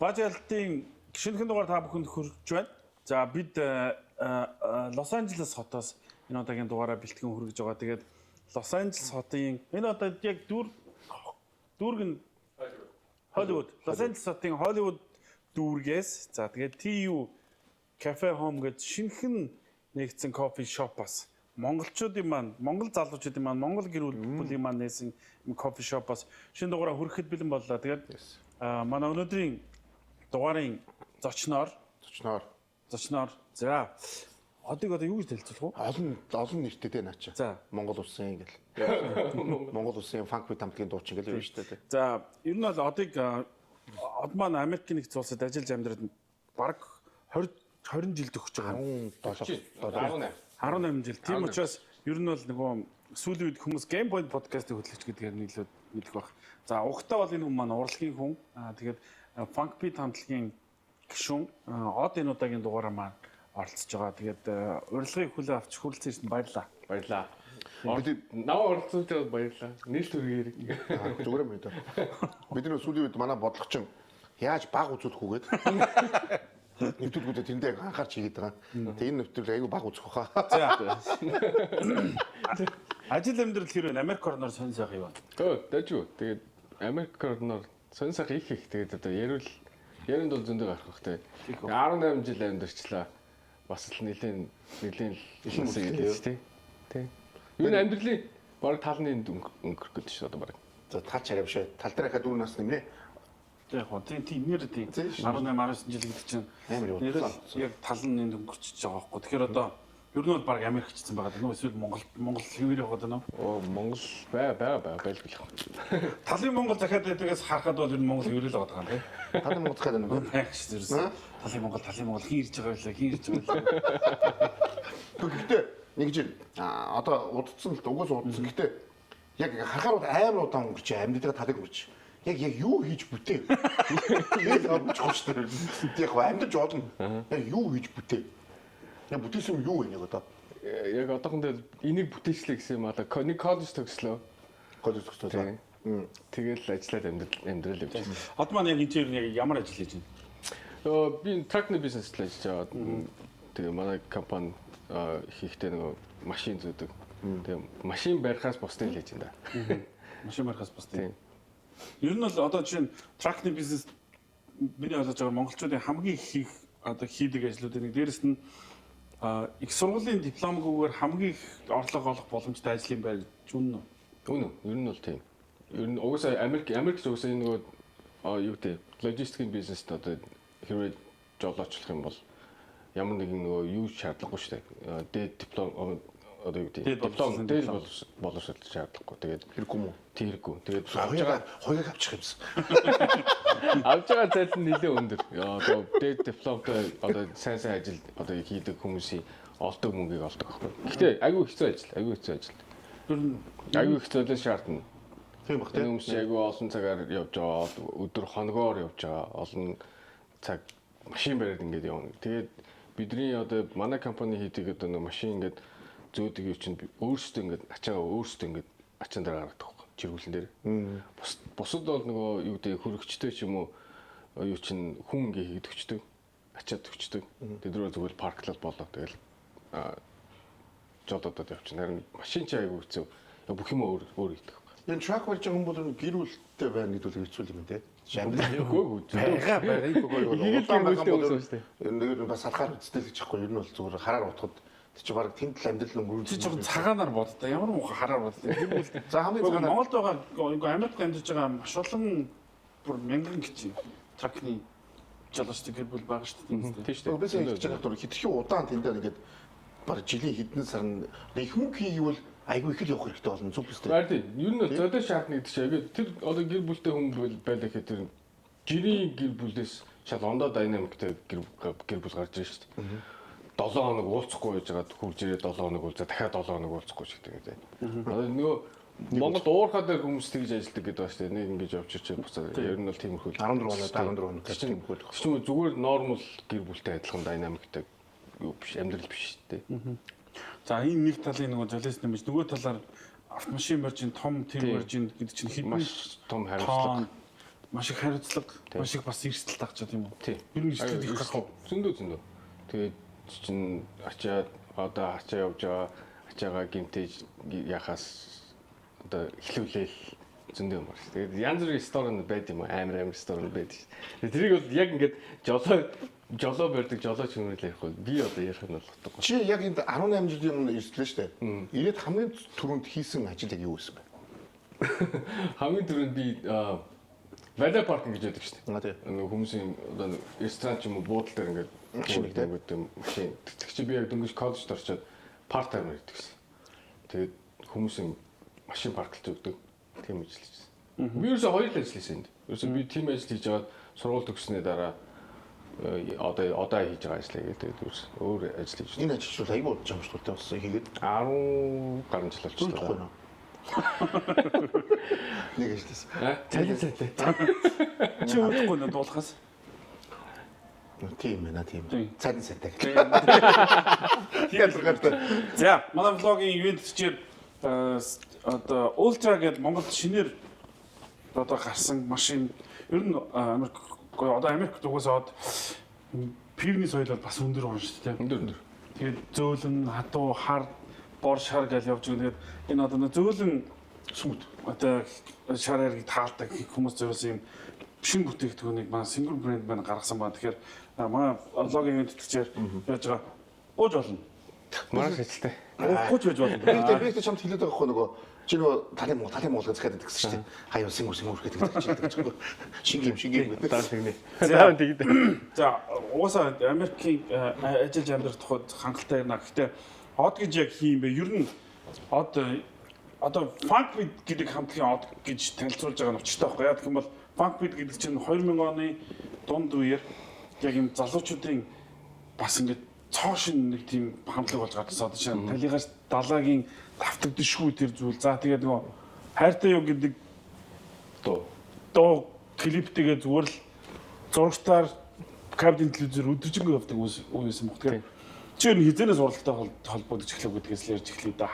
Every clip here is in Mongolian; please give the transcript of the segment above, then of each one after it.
Бажалтын шинэхэн дугаар та бүхэнд хүргэж байна. За бид Лос Анжелес хотоос энэ удаагийн дугаараа бэлтгэн хүргэж байгаа. Тэгээд Лос Анжелес хотын энэ одоо яг дүүрэг нь Холливуд. Лос Анжелес хотын Холливуд дүүргээс за тэгээд TU Cafe Home гэж шинэхэн нэгдсэн кофе шопоос монголчуудын маань, монгол залуучуудын маань, монгол гэр бүлийн маань нээсэн юм кофе шопоос шинэ дугаараа хүрэхэд бэлэн боллоо. Тэгээд манай өнөөдрийн дугаарын зочноор Зочноор зочноор за одыг одоо юу гэж танилцуулах вэ? олон олон нэртэй те наа чи. За. Монгол улсын гэл. Монгол улсын фанк бит хамтлагийн дуучин гэл юм шүү дээ. За ер нь бол одыг од маань Америкийн нэгдсэн улсад ажиллаж амьдраад бараг 20 20 жил төгсөж байгаа. 17 18. 18 жил. Тийм 18. учраас ер нь бол нөгөө сүүлийн үед хүмүүс Game Point podcast-ыг хөтлөгч гэдгээр нь илүү мэдэх байх. За угтаа бол энэ хүн маань урлагийн хүн. Аа тэгээд Funk Beat хамтлагийн гишүүн од энэ удаагийн дугаараа маань оролцож байгаа. Тэгээд урилгыг хүлээн авч хүрэлцэн ирсэн баярлалаа. Баярлаа. Бид Наваа оролцуулж байгаад баярлаа. Нийл төргээр. зүгээр юм дээ. Бид нөө сүүлийн үед манай бодлогочин яаж баг үзүүлэх үү гээд нэвтрүүлгүүдэд тэндээ анхаарч хийгээд байгаа. Тэгээ энэ нэвтрүүлэг айгүй баг үзэх хаа. За. Ажил амьдрал хэр вэ? Америк орноор сонь сайхан юу вэ? Өө, дажгүй. Тэгээд Америк орноор сонь сайхан их их тэгээд одоо ярил ярианд бол зөндөө гарах бах те. 18 жил амьдарчлаа. Бас л нэлийн нэлийн л хэлж те. Тэ. Юу н амьдралын бараг тал нь энд өнгөрөх гээд шүү дээ одоо бараг. За тал чараа биш ээ. Тал дээр хахад дөрөв нас нэмнэ. Яг гоо тийм тийм нэр тийм Тийм шүү. 18 19 жил гэдэг чинь Амар явуулсан. нэр л яг тал нь энд өнгөрчөж байгаа байхгүй. Тэгэхээр одоо ер нь бол баг Америкчсэн байгаа даа. Эсвэл Монгол Монгол хэвээр яваад байна уу? Оо, Монгол бай бай бай байлгүй л. Талын Монгол захиад байдгаас харахад бол ер нь Монгол хэвээр л байгаа юм тийм. Тал Монгол захиад байна уу? Байх шүү дээ. Талын Монгол талын Монгол хин ирж байгаа байлаа хин ирж байгаа байлаа. Гэхдээ нэг жил одоо удцсан л угаас удцсан. Гэхдээ яг харахаар бол амар удаан өнгөрч амьдралаа талыг өнгөрч. Яг яг юу хийж бүтээв? Яг амжих шүү дээ. Яг амьдарч болно. Яг юу хийж бүтээв? Яг бүтээсэн юм юу вэ яг одоо? Яг одоохондоо энийг бүтээчлээ гэсэн юм аа. Нэг коллеж төгслөө. Коллеж төгслөө. Тийм. Тэгэл ажиллаад амьдрал амьдрал явж байна. Одоо маань яг энэ чинь яг ямар ажил хийж байна? Нөгөө би тракны бизнес л ажиллаж байгаа. Тэгээ манай компани хийхдээ нөгөө машин зүүдэг. Тэгээ машин барихаас бусдыг л хийж байна да. Машин барихаас бус тийм. Тийм. Ер нь бол одоо жишээ нь тракны бизнес миний ойлгож байгаа монголчуудын хамгийн их хийх одоо хийдэг ажлуудын нэг дээрэс нь их сургуулийн дипломгүйгээр хамгийн их орлого олох боломжтой ажил юм байна гэж үнэн үү? Үнэн. Ер нь бол тийм. Ер нь угаасаа Америк Америк ч угаасаа энэ нөгөө юу гэдэг логистикийн бизнест одоо хэрвээ жолоочлох юм бол ямар нэгэн нөгөө юу шаардлагагүй шүү дээ. Дээд диплом одоо юу гэдэг Дээд диплом боловсролын дээд диплом. боловсрол шаардлагагүй. Тэгээд Хэрэггүй юм уу? тэргүй. Тэгээд авч байгаа Хоёрыг хоёрыг авчих юмсан. Авч байгаа зайлт нь нэлээд өндөр. Одоо дээд дипломтой одоо сайн сайн ажил одоо хийдэг хүмүүсийн олдог мөнгийг олдог байхгүй. Гэхдээ айгүй хэцүү ажил, айгүй хэцүү ажил. Ер нь Айгүй их золиос шаардна. Тийм бах Энэ тийм. хүмүүс чи айгүй олон цагаар явж байгаа, өдөр хоногоор явж байгаа, олон цаг машин бариад ингээд явна. Тэгээд бидний одоо манай компани хийдэг одоо нэг машин ингээд зөөдөг юу чинь өөрсдөө ингээд ачаагаа өөрсдөө ингээд ачаан дээр гаргадаг байхгүй чиргүүлэн дээр. Бус бусад бол нөгөө юу гэдэг хөрөгчтэй ч юм уу юу чинь хүн ингээд хийгдэгчдэг ачаад төгчдөг. Тэд рүү зүгээр парклал болоо тэгэл жолоодод явчихна. Харин машин чи айгүй хэцүү. Бүх юм өөр өөр хийдэг. Энэ трак барьж байгаа хүн бол гэр бүлтэй байна гэдэг бол хэцүү юм те. Амьдрал Үгүй ээ. байгаа байгаа. Игээл удаан гэр байгаа бүлтэй бол хүмүүс шүү дээ. нэг бас салахаар үстэй л гэж яахгүй. Ер нь бол зүгээр хараар утгад тэг чи баг тэнд л амьдрал өнгөрүүлж. Чи жоохон цагаанаар боддоо. Ямар муухай хараар боддоо. Тэр бүл За хамгийн Үгүй, цагаанаар Монголд байгаа үгүй Америкт амьдарч байгаа маш олон бүр мянган гिच тракны жолоочтой гэр бүл байгаа шүү дээ. Тийм шүү дээ. Би сайн хэлж байгаа дург хитрхи удаан тэндээ ингээд баг жилийн хэдэн сар нь их мөнгө хийвэл айгүй их л явах хэрэгтэй болно зүг биз дээ. Харин тийм. Ер нь бол золиос шаардна гэдэг чинь яг тэр одоо гэр бүлтэй хүн байлаа гэхэд тэр жирийн гэр бүлээс шал ондоо динамиктэй гэр гэр бүл гарч ирж шүү дээ. 7 хоног уулзахгүй байж байгаад хурж ирээ 7 хоног уулзаа дахиад 7 хоног уулзахгүй ч гэдэг юм тийм. Одоо нөгөө Монголд уурхаа дээр хүмүүс тэгж ажилладаг гэдэг ба шүү дээ. Нэг ингэж явж ирчээ буцаад. Ер нь бол тиймэрхүү. 14 хоног 14 хоног Тэр чинь тиймэрхүү. тэр чинь зүгээр нормал гэр бүлтэй адилхан динамиктэй юу биш амьдрал биш шүү дээ. За энэ нэг талын нөгөө золиос нэмж нөгөө талаар автомашин барьж ин том тэр Тийм. барьж ин гэдэг чинь хэдэн Маш том хариуцлага. тонн Маш их хариуцлага, маш их бас эрсдэл тагч тийм үү? Тий. Ер нь эрсдэл их гарах уу? Зөндөө зөндөө. Тэгээд чинь ачаа одоо ачаа явж байгаа ачаагаа гимтэж яхаас одоо эхлүүлээл зөндөө юм байна. Тэгээд янз бүрийн story байд юм аа. Амар амар story байд ш. Тэгээд тэрийг бол яг ингээд жолоо жолоо барьдаг жолоо чүмрэл ярихгүй. Би одоо ярих нь бол утгагүй. Чи яг энд 18 жилийн өмнө эрсдлээ шүү дээ. Ирээд хамгийн түрүүнд хийсэн ажил яг юу байсан бэ? Хамгийн түрүүнд би valet parking гэж яддаг шүү дээ. Аа тий. Нөгөө хүмүүсийн одоо ресторан ч юм уу буудлын дээр ингээд Машин тий. ингээд юм машин. Тэг чи би яг дөнгөж коллежд орчоод part time хийдэг гэсэн. Тэгээд хүмүүсийн машин парклж өгдөг. Тийм ажиллаж байсан. Би ерөөсөө хоёр л ажил хийсэн энд. Ерөөсөө би тийм ажил хийж байгаад сургууль төгссөний дараа одоо хийж байгаа ажлаа гэдэг. Тэгээд ерөөсөө өөр ажил хийж Энэ ажил чинь айгүй удаж амжилттай болсон хийгээд 10 гаруй жил болчихлоо. удахгүй нөө. Нэг ажилласан. Цалин цалин. Чи удахгүй нэ дуулахаас. Тийм байна тийм. Тийм. Цалин сайтай. Тийм л гартай. За, манай влогийн ивент чинь одоо Ultra гэдэг Монголд шинээр одоо гарсан машин ер нь Америк одоо Америкт угаасаа од пивний соёл бол бас өндөр орн шүү дээ. Өндөр өндөр. Тэгээд зөөлөн, хатуу, хар, бор шар гэж явж байгаа. Тэгээд энэ одоо нөө зөөлөн Сүмэд. одоо шар яриг таалдаг хүмүүс зориулсан юм шин бүтээгдэхүүнийг манай single брэнд маань гаргасан байна. Тэгэхээр манай влогийн ивент тэтгэжээр яаж байгаа ууж болно. Мараш ажилтай. Уухгүй ч байж болно. Би ихтэй чамд хэлээд байгаа хгүй нөгөө чи нөгөө талын Монгол талын Монгол гэж захиад байдаг гэсэн шүү дээ. Хаяа сэнгүр сэнгүр гэдэг гэж хэлдэг юм. Шинг юм шинг юм гэдэг. Дараа тэгнэ. За. Дараа тэгдэ. За угаасаа Америкийн ажиллаж амьдрах тухайд хангалттай юм аа. Гэхдээ од гэж яг хийм бэ? Ер нь од одоо Funk Beat гэдэг хамтлагийн од гэж танилцуулж байгаа нь учиртай байхгүй яа. Тэгэх юм бол Funk Beat гэдэг чинь 2000 оны дунд үеэр яг юм залуучуудын бас ингээд цоо шин нэг тийм хамтлаг болж гарсан. Одоо чинь талигаас далаагийн давтагдшгүй тэр зүйл. За тэгээд нөгөө хайртай юу гэдэг Дуу. дуу клиптэйгээ зүгээр л зурагтаар кабин телевизээр өдөржингөө явдаг үе байсан баг. Тэгэхээр чи ер нь хизэнээс уралдатай холбогдож эхлэв гэдгээс л ярьж эхлэв да.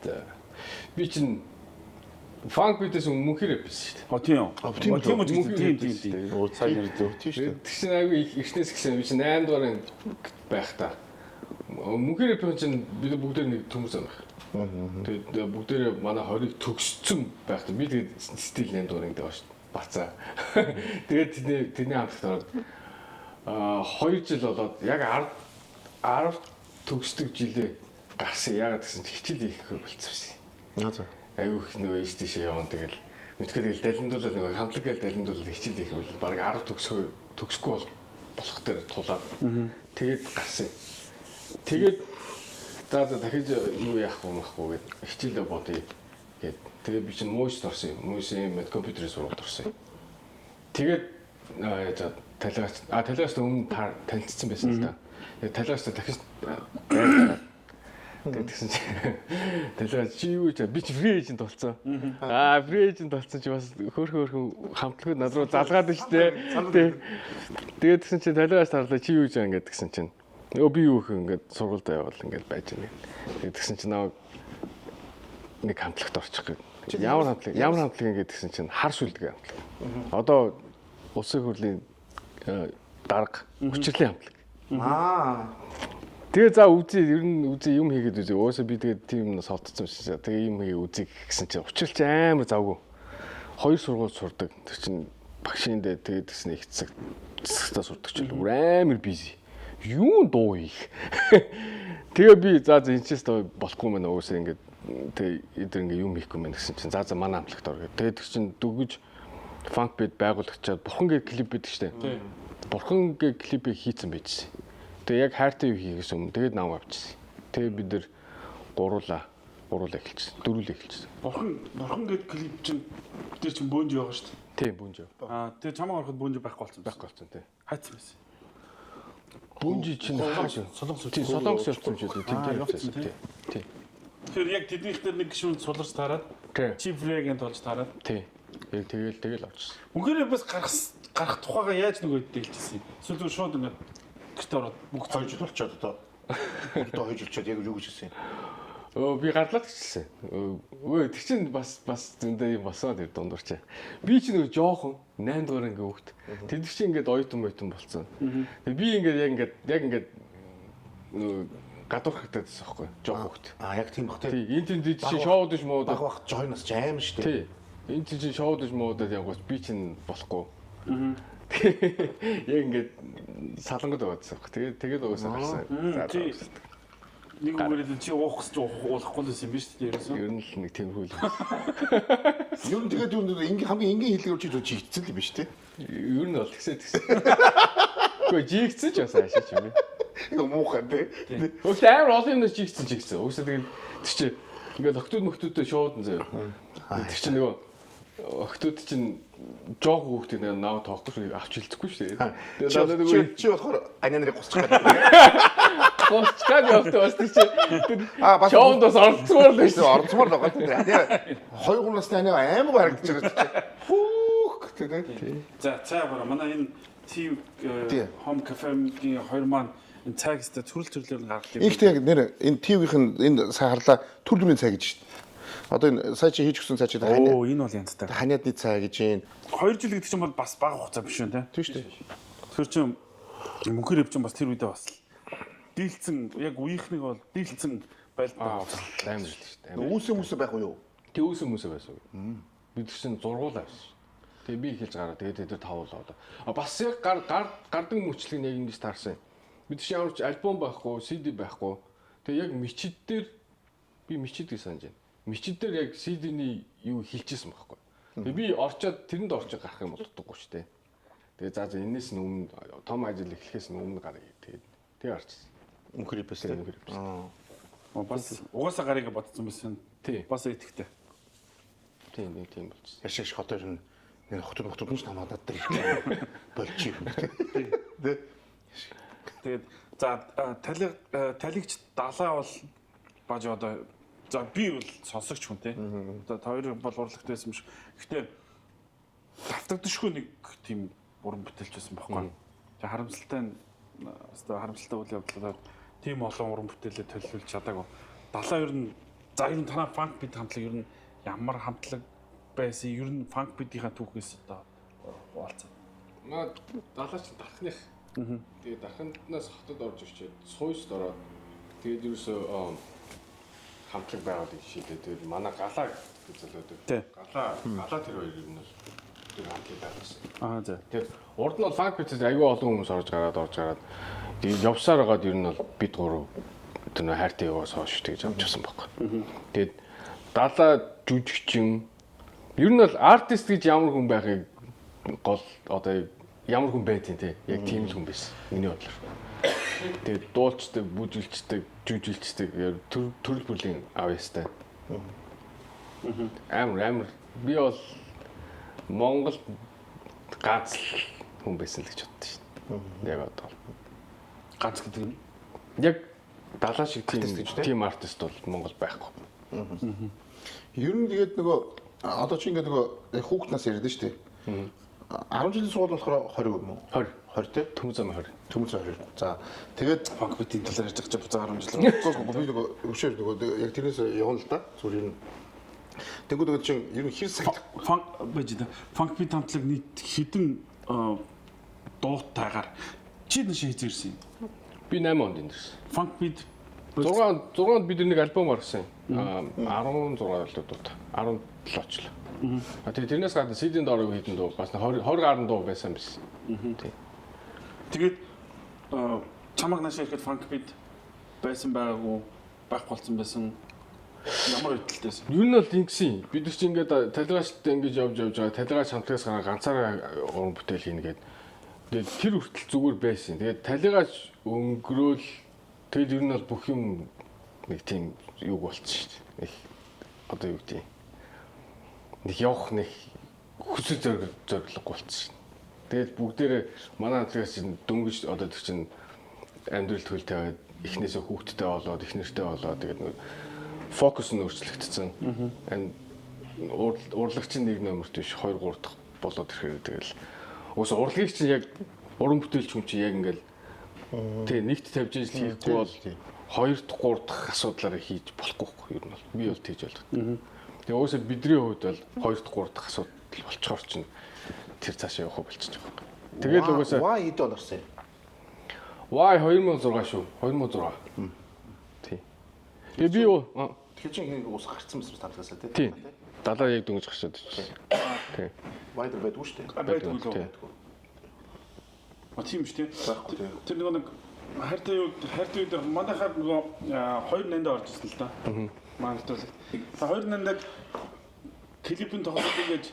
За. Би чинь фанк битээс өмнө мөнхөр байсан шүү дээ. О тийм үү. А, тийм О, тийм үү үү? тийм тийм тийм. Оо сайн ярьдаг. Тийм шүү дээ. Тэг чинь айгүй их эртнээс гисэн би чинь 8 дугаар анги байх та. Мөнхөр рэпийн чинь бид бүгдээр нэг төмөр зам байх. Тэгээд бүгдээрээ манай 20-ыг төгсцөн байх та. Би тэгээд стил 8 дугаар анги байгаа шүү дээ. Бацаа. Тэгээд тэрний хамтлагт ороод 2 жил болоод яг 10 төгсдөг жилээ гарсан. Яагаад гэсэн чинь хичээл хийх болцсон байсан. Аа за. Айгүй их нөгөө ийш тийшээ явна тэгэл мэдгүй тэгэл далиндуулаад нөгөө хамтлаг гээл далиндуулаад хичээл хийх бол баг 10 төгсөхгүй бол болох дээр тулаад тэгээд гарсан. Тэгээд за дахиж юу яах вэ махгүй гэд хичээлээ бодъё гэд тэгээд би чинь мууст орсон юм. Муусын мэд компьютерийн сургуульд орсон юм. Тэгээд за талигач талигаач өмнө танилцсан байсан л да. Тэгээд талигаач дахиж тэгээд тэгсэн чи талигач чи юу гэж би чи free agent болсон. Free agent болсон чи бас хөөрхөн хамтлагууд над руу залгаад нь штэ. Тэгээд тэгсэн чи талигаач тарлаа чи юу гэж байгаа ингээд тэгсэн чинь өө би юу гэх ингээд сургуульд явбал ингээд байж байна. Тэгээд тэгсэн чи наваа нэг хамтлагт орчих гээд. Ямар хамтлаг ингээд тэгсэн чинь хар сүлдэг хамтлаг. Одоо улсын хурлын дарга хүчрэлийн хамтлаг. Аа. Тэгээ за үзье, ер нь үзье юм хийгээд үзье. Уусаа би тэгээд тийм юм солдсон юм шиг. Тэгээ юм хийгээ үзье гэсэн чинь учрал чи амар завгүй. Хоёр сургууль сурдаг. Тэр чинь багшийн дээр тэгээд тэгсэн их цаг цагтаа сурдаг ч бүр амар бизи. Юу дуу хийх. Тэгээ би за энэ ч ёстой болохгүй мэн уусаа ингээд тэгээ эдэр ингээд юм хийхгүй мэн гэсэн чинь за манай хамтлагт ор гэдэг. Тэгээд тэр чинь дөгөж фанк бит байгуулагчаад бурхан гээ клип байдаг штэ. Бурхан гээ клипийг хийцэн байжсэн. Тэгээ яг хайртай юу хийхээс өмнө тэгээд нам авчихсан. Тэгээ бид нэр гуруула эхэлчихсэн. Дөрүлээ эхэлчихсэн. Бурхан гэдэг клип чинь тэр чинь бөөнж байгаа шүү дээ. Тийм бүүнж. Тэгээ чамаа ороход бөөнж байхгүй болсон. Байхгүй болсон тий. Хайцсан байсан. Бүүнжи чинь хааш. Солонгос Тийм солонгос явсан юм шиг үү? Тийм явсан, тийм. Тийм. Тэгэхээр яг тэднийх дээр нэг гишүүн суларч таарад Тийм. чи фреген толж таарад. Тийм. Яг тэгэл очсон. Үнэхээр бас гарах тухайгаа яаж нөгөө дэлжсэн юм. Эсвэл зүгээр шууд ингээд гэртээ ороод бүгд Хоёр жил болчоод одоо. Одоо хоёр жил болчоод яг юу гэж хэлсэн юм. Өө би гарлаад гिचсэн. Өө тэр чинь бас зөндөө юм болсон тэр дундуур чи. Би чи нөгөө жоохон 8 дугаар ангийн хүүхэд. Тэд чинь ингээд оюутан мойтон болцсон. Тэгээ би ингээд яг ингээд нөгөө гадуур хагтаад байсан байхгүй жоохон хүүхэд. Аа яг тийм бах тий. Тий энэ тэнд чи шоуд ш муудаад Баг бах жоохон нас ч аим шүү дээ. тий. Энэ чи шоуд ш муудаад явгаас би чинь болохгүй. Яг ингээд салангад байгаадсан байхгүй. Тэгээд угаасаа гарсан. За, Чи нэг үгээр л чи уух гэж уулахгүй л байсан юм биш үү ерөөсөн. Ер нь л нэг тиймэрхүү л. Ер нь тэгээд юу нэг хамгийн энгийн хэллэгээр чи зөв жигдсэн л юм биш тий. Ер нь бол тэгсээ тэгсэн. Гэхдээ жигдсэн ч бас аашаач юм бэ. Ингээ муухай тий. Өглөө амар олон юмнаас жигдсэн. Угсаа тэгээд тэр чи ингээд октод мөхтөдөө шоудон заяа. Тэр чи нөгөө октод чинь жоох хүүхдийг нэг наа тоохгүй шүү авч хилцэхгүй шүү дээ. Тэгээд надад нөгөө Чи болохоор аниа нарыг гусчих гэдэг. госчгаад явдаг бас тэр чи Аа бас шоунд бас оролцмоор л байсан. Орцмоор л байгаа тий. Аниа 2 3 насны аниа аймаг харагдаж байгаа чи. Хүүх гэдэг тий. За цай бараа манай энэ Tea Тий. Home Cafe-гийн хоёр маань энэ цай гэстэй төрөл төрлөөр нь гаргалт юм. Ихтэй яг нэр энэ ТV-ийн энэ сая харлаа төр төрлийн цай гэж шүү дээ. Одоо энэ сая чи хийж өгсөн цай чи ханья Оо энэ бол янзтай. ханиадны цай гэж юм. 2 жил гэдэг чинь бол бас бага хугацаа биш үү те. Тийм шүү дээ. Тэгэхээр чин мөнхөр өвчин бас тэр үедээ бас л дийлцэн яг үеийнхнийг бол дийлцэн байлдаа. Амар л шүү дээ. Үүсэ мүсэ байх уу юу? Тэг үүсэ мүсэ байсан. Бид чинь зургуул авсан шүү. Тэгээ би эхэлж гараа. Тэгээ тэд нар тавуулаа одоо. А бас яг гар гар гардаг мөчлөг нь яг ингэж таарсан. Бид чинь ямар ч альбом байхгүй, CD байхгүй. Тэгээ яг мичид дээр би мичид гэж санаж байна. Мичид дээр яг CD-ний юу хилчээсэн байхгүй. Тэгээ би орчоод тэрэнд орчоод гарах юм бол дутуугүй шүү дээ. Тэгээ за энэс нь өмнө том ажил эхлэхээс нь өмнө гаръя. Тэгээд тэгээ гарчихсан. Мөнхөр ипэс тийм. Мөнхөр ипэс. Бас угаасаа гарыг бодсон байсан. Тий. Бас итгэвтэй. Тийм нэг тийм болчихсон. Яшаа шиг одоо ер нь нэр хотод хотод нь ч намаад надад ирэхгүй. Болчих юм. Тэ. Тэгээд за талиг талигч далаа бол баж одоо за би бол сонсогч хүн те. Одоо та хоёр бол урлагт байсан юм шиг. Гэхдээ давтагдшгүй нэг тийм уран бүтээлч байсан байхгүй. Тэгээ харамсалтай нь өстой харамсалтай үйл явдлаар тийм олон уран бүтээлээ төлөвлөж чадаагүй. Далаа ер нь за ер нь танаа фанк бит хамтлаг ер нь ямар хамтлаг байсан ер нь фанк битийнхаа түүхээс одоо хуваалцаа. Маа далаач дархных. Тэгээ дарханаас хотод орж ирчээд сууйст ороод тэгээд ерөөсөө хамтлаг байгуулах шийдээ. Тэгээд манай галаа гэж залуудаг. Галаа галаа тэр хоёр ер нь бол тэр хамтлаг байгуулсан. Аа за. Тэгээд урд нь бол фанк битээс аюу олон хүмүүс орж гараад тэгээд явсаар байгаад ер нь бол бид гурав тэр нөө хайртай яваас хойш тэгж авчихсан байхгүй. Тэгээд далаа жүжигчин ер нь бол артист гэж ямар хүн байхыг гол одоо ямар хүн байдیں۔ те яг тийм л хүн байсан. Миний бодлоор. Тэгээд дуулчдаг, бүжиглчдэг, жүжиглчдэг төрөл бүрлийн авьяастай. Амар би бол Монгол ганц хүн байсан л гэж боддоо шин. Яг одоо. Ганц гэдэг нь Яг далаа шиг тийм артист бол Монгол байхгүй. Ер нь тэгээд нөгөө одоо чи ингээд нөгөө хүүхд нас яриад шүү дээ. 10 жилийн сургууль болохоор 20 юм уу? 20. 20 тий? Төмөн зам 20. Төмөн зам 20. За тэгээд фанк битийн талаар ярьж байгаа чи буцаа 10 жил. Би нөгөө өшөө нөгөө яг тэрнээс явна л да. Зүгээр ер нь. Тэнгүүд нөгөө чинь ер нь хэр цагт фанк байж да. Фанк бит хамтлаг нийт хэдэн дуутайгаар чи нэш хийж ирсэн юм? Би 8 онд энд ирсэн. Фанк бит 6 онд бид нэг альбом гаргасан. 16 л дуу. 17 очлоо. А тэгээ тэрнээс гадна CD-нд ороогүй хэдэн дуу бас 20 гаруй дуу байсан байсан. Тий. Тэгээд чамаг наашаа ирэхэд фанк бит байсан байгаагүй байх болсон байсан. Ямар хөдөлтөөс? Ер нь бол ингэсэн. Бид нар чи ингээд талигаачлалт ингэж явж байгаа. Талигаач хамтлагаас гараа ганцаараа уран бүтээл хийнэ гээд. Тэгээд тэр хүртэл зүгээр байсан. Тэгээд талигаач өнгөрөөл тэгээд ер нь бол бүх юм нэг тийм юг болчихсон шүү дээ. Нэг одоо юу гэдэг юм. Нэг явах нэг хүсэл зориглогүй болчихсон. Тэгээд бүгдээрээ манай хамтлагаас чинь дөнгөж одоо тэр чинь амьдрал төл тавиад эхнээсээ хүүхэдтэй болоод их нэртэй болоод тэгээд нэг фокус нь өөрчлөгдсөн. Урлагч чинь нэг номерт биш 2 3 дахь болоод ирэхээр тэгэл уус урлагийг чинь яг уран бүтээлч хүн чинь яг ингээл тий нэгт тавьж ижил хийхгүй бол 2 дахь 3 дахь асуудлаараа хийж болохгүй байхгүй юу, ер нь бол. Би бол тэгж ойлгодог. Тэгээ угаасаа бидний хувьд бол 2 дахь 3 дахь асуудал болчоор чинь тэр цаашаа явах болчихж байгаа байхгүй. Тэгээд угаасаа Why хэд он орсон юм? Why 2006 шүү. 2006. Тий. Тэгээ би юу Тэгэхээр чинь хин ус гарцсан байсан хамтлагаасаа тий. тий. Далаа яг дөнгөж гарчаад ирчихсэн. Тий. Why дээр байдгүй шүү дээ. Байдгүй лөө. Тий. А тийм шүү тий. Байхгүй тий. Тэр нөгөө нэг хайртай юу хайртай юу дээр манайхаар нөгөө 2008-нд орж ирсэн л да. Манайд бол. За 2008-нд клипэн тоглолт ингэж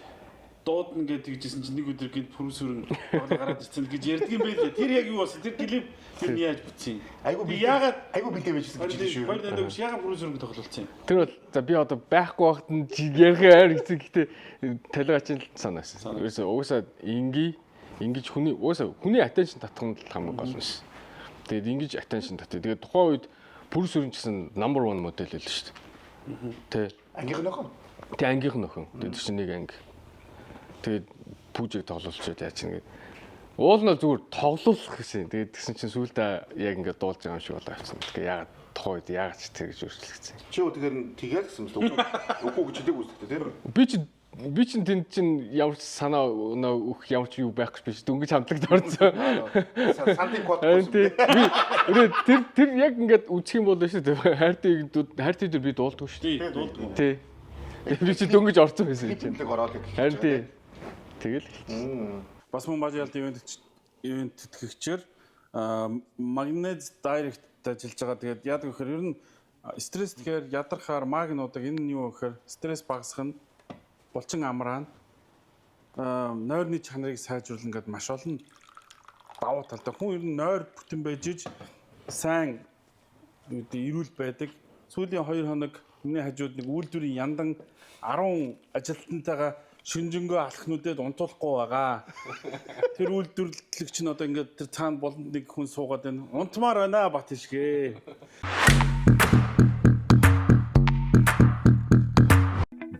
дуудна гэдэг гэжсэн чинь нэг өдөр гинт пүрсүрэн гараад ирсэн гэж ярьдаг юм байлээ. Тэр яг юу болсон? Тэр клип юу яаж бүтсэн? Айгу Би яагаад айгу бэлдээ байжсэн гэж хэлсэн шүү. 2008-нд биш яагаад пүрсүрэн тоглолцсон юм? Тэр бол за би одоо байхгүй байхад нь ярих амар хэцүү гэхдээ талигач нь санаасан. Ерөөсөө угаасаа инги ингэж хүний угаасаа хүний attention татах нь л хамгийн гол нь шээ. Тэгээд ингэж attention татъя. Тэгээд тухайн үед пүрсүрэн ч гэсэн number 1 модель байл шүү дээ. Тэ. Ангийнх нөхөн. Тэг ангийнх нөхөн. Тэгээд тэр чинь нэг анги. Тэгээд пүүжиг тоглуулчихад яаж чинь гээд. Уул нь бол зүгээр тоглуулах гэсэн. Тэгээд тэгсэн чинь сүүлдээ яг ингээд дуулж байгаа юм шиг болоо явчихсан. Тэгэхээр яагаад тухайн үед яагаад ч тэр гэж өөрчлөгдсөн. Чи юу тэгэхээр тэгээл гэсэн юм л үгүй гэж хэлээгүй үстэй тий. Би чинь тэнд чинь ямар ч санаа өгөх ямар ч юу байхгүй биш дөнгөж хамтлагт орсон. Сандын код Харин тий. Би тэр тэр яг ингээд үзэх юм бол шүү дээ. Хайртай хайртай дээр би дуулдаггүй шүү дээ. Тий, дуулдаг. Тий. Би чи дөнгөж орсон байсан юм чинь. Тэмдэг ороод гэх. Харин тий. Тэгэл. Бас мөн бажаалт ивент тэтгэгчээр Magnet Direct ажиллаж байгаа. Тэгээд яадаг вэхээр ер нь стресс тэгэхээр ядархаар магнуудаг энэ нь юу гэхээр стресс багасгах нь булчин амраана. Нойрны чанарыг сайжруулна гэдээ маш олон давуу талтай. Хүн ер нь нойр бүтэн байж иж сайн юу гэдэг эрүүл байдаг. Сүүлийн 2 хоног миний хажууд нэг үйлдвэрийн яндан 10 ажилтнтайгаа шинжэнгөө алхнуудад унтуулахгүй байгаа. Тэр үйлдвэрлэгч нь одоо ингээд тэр цаана болонд нэг хүн суугаад байна. Унтмаар байна бат ишгэ.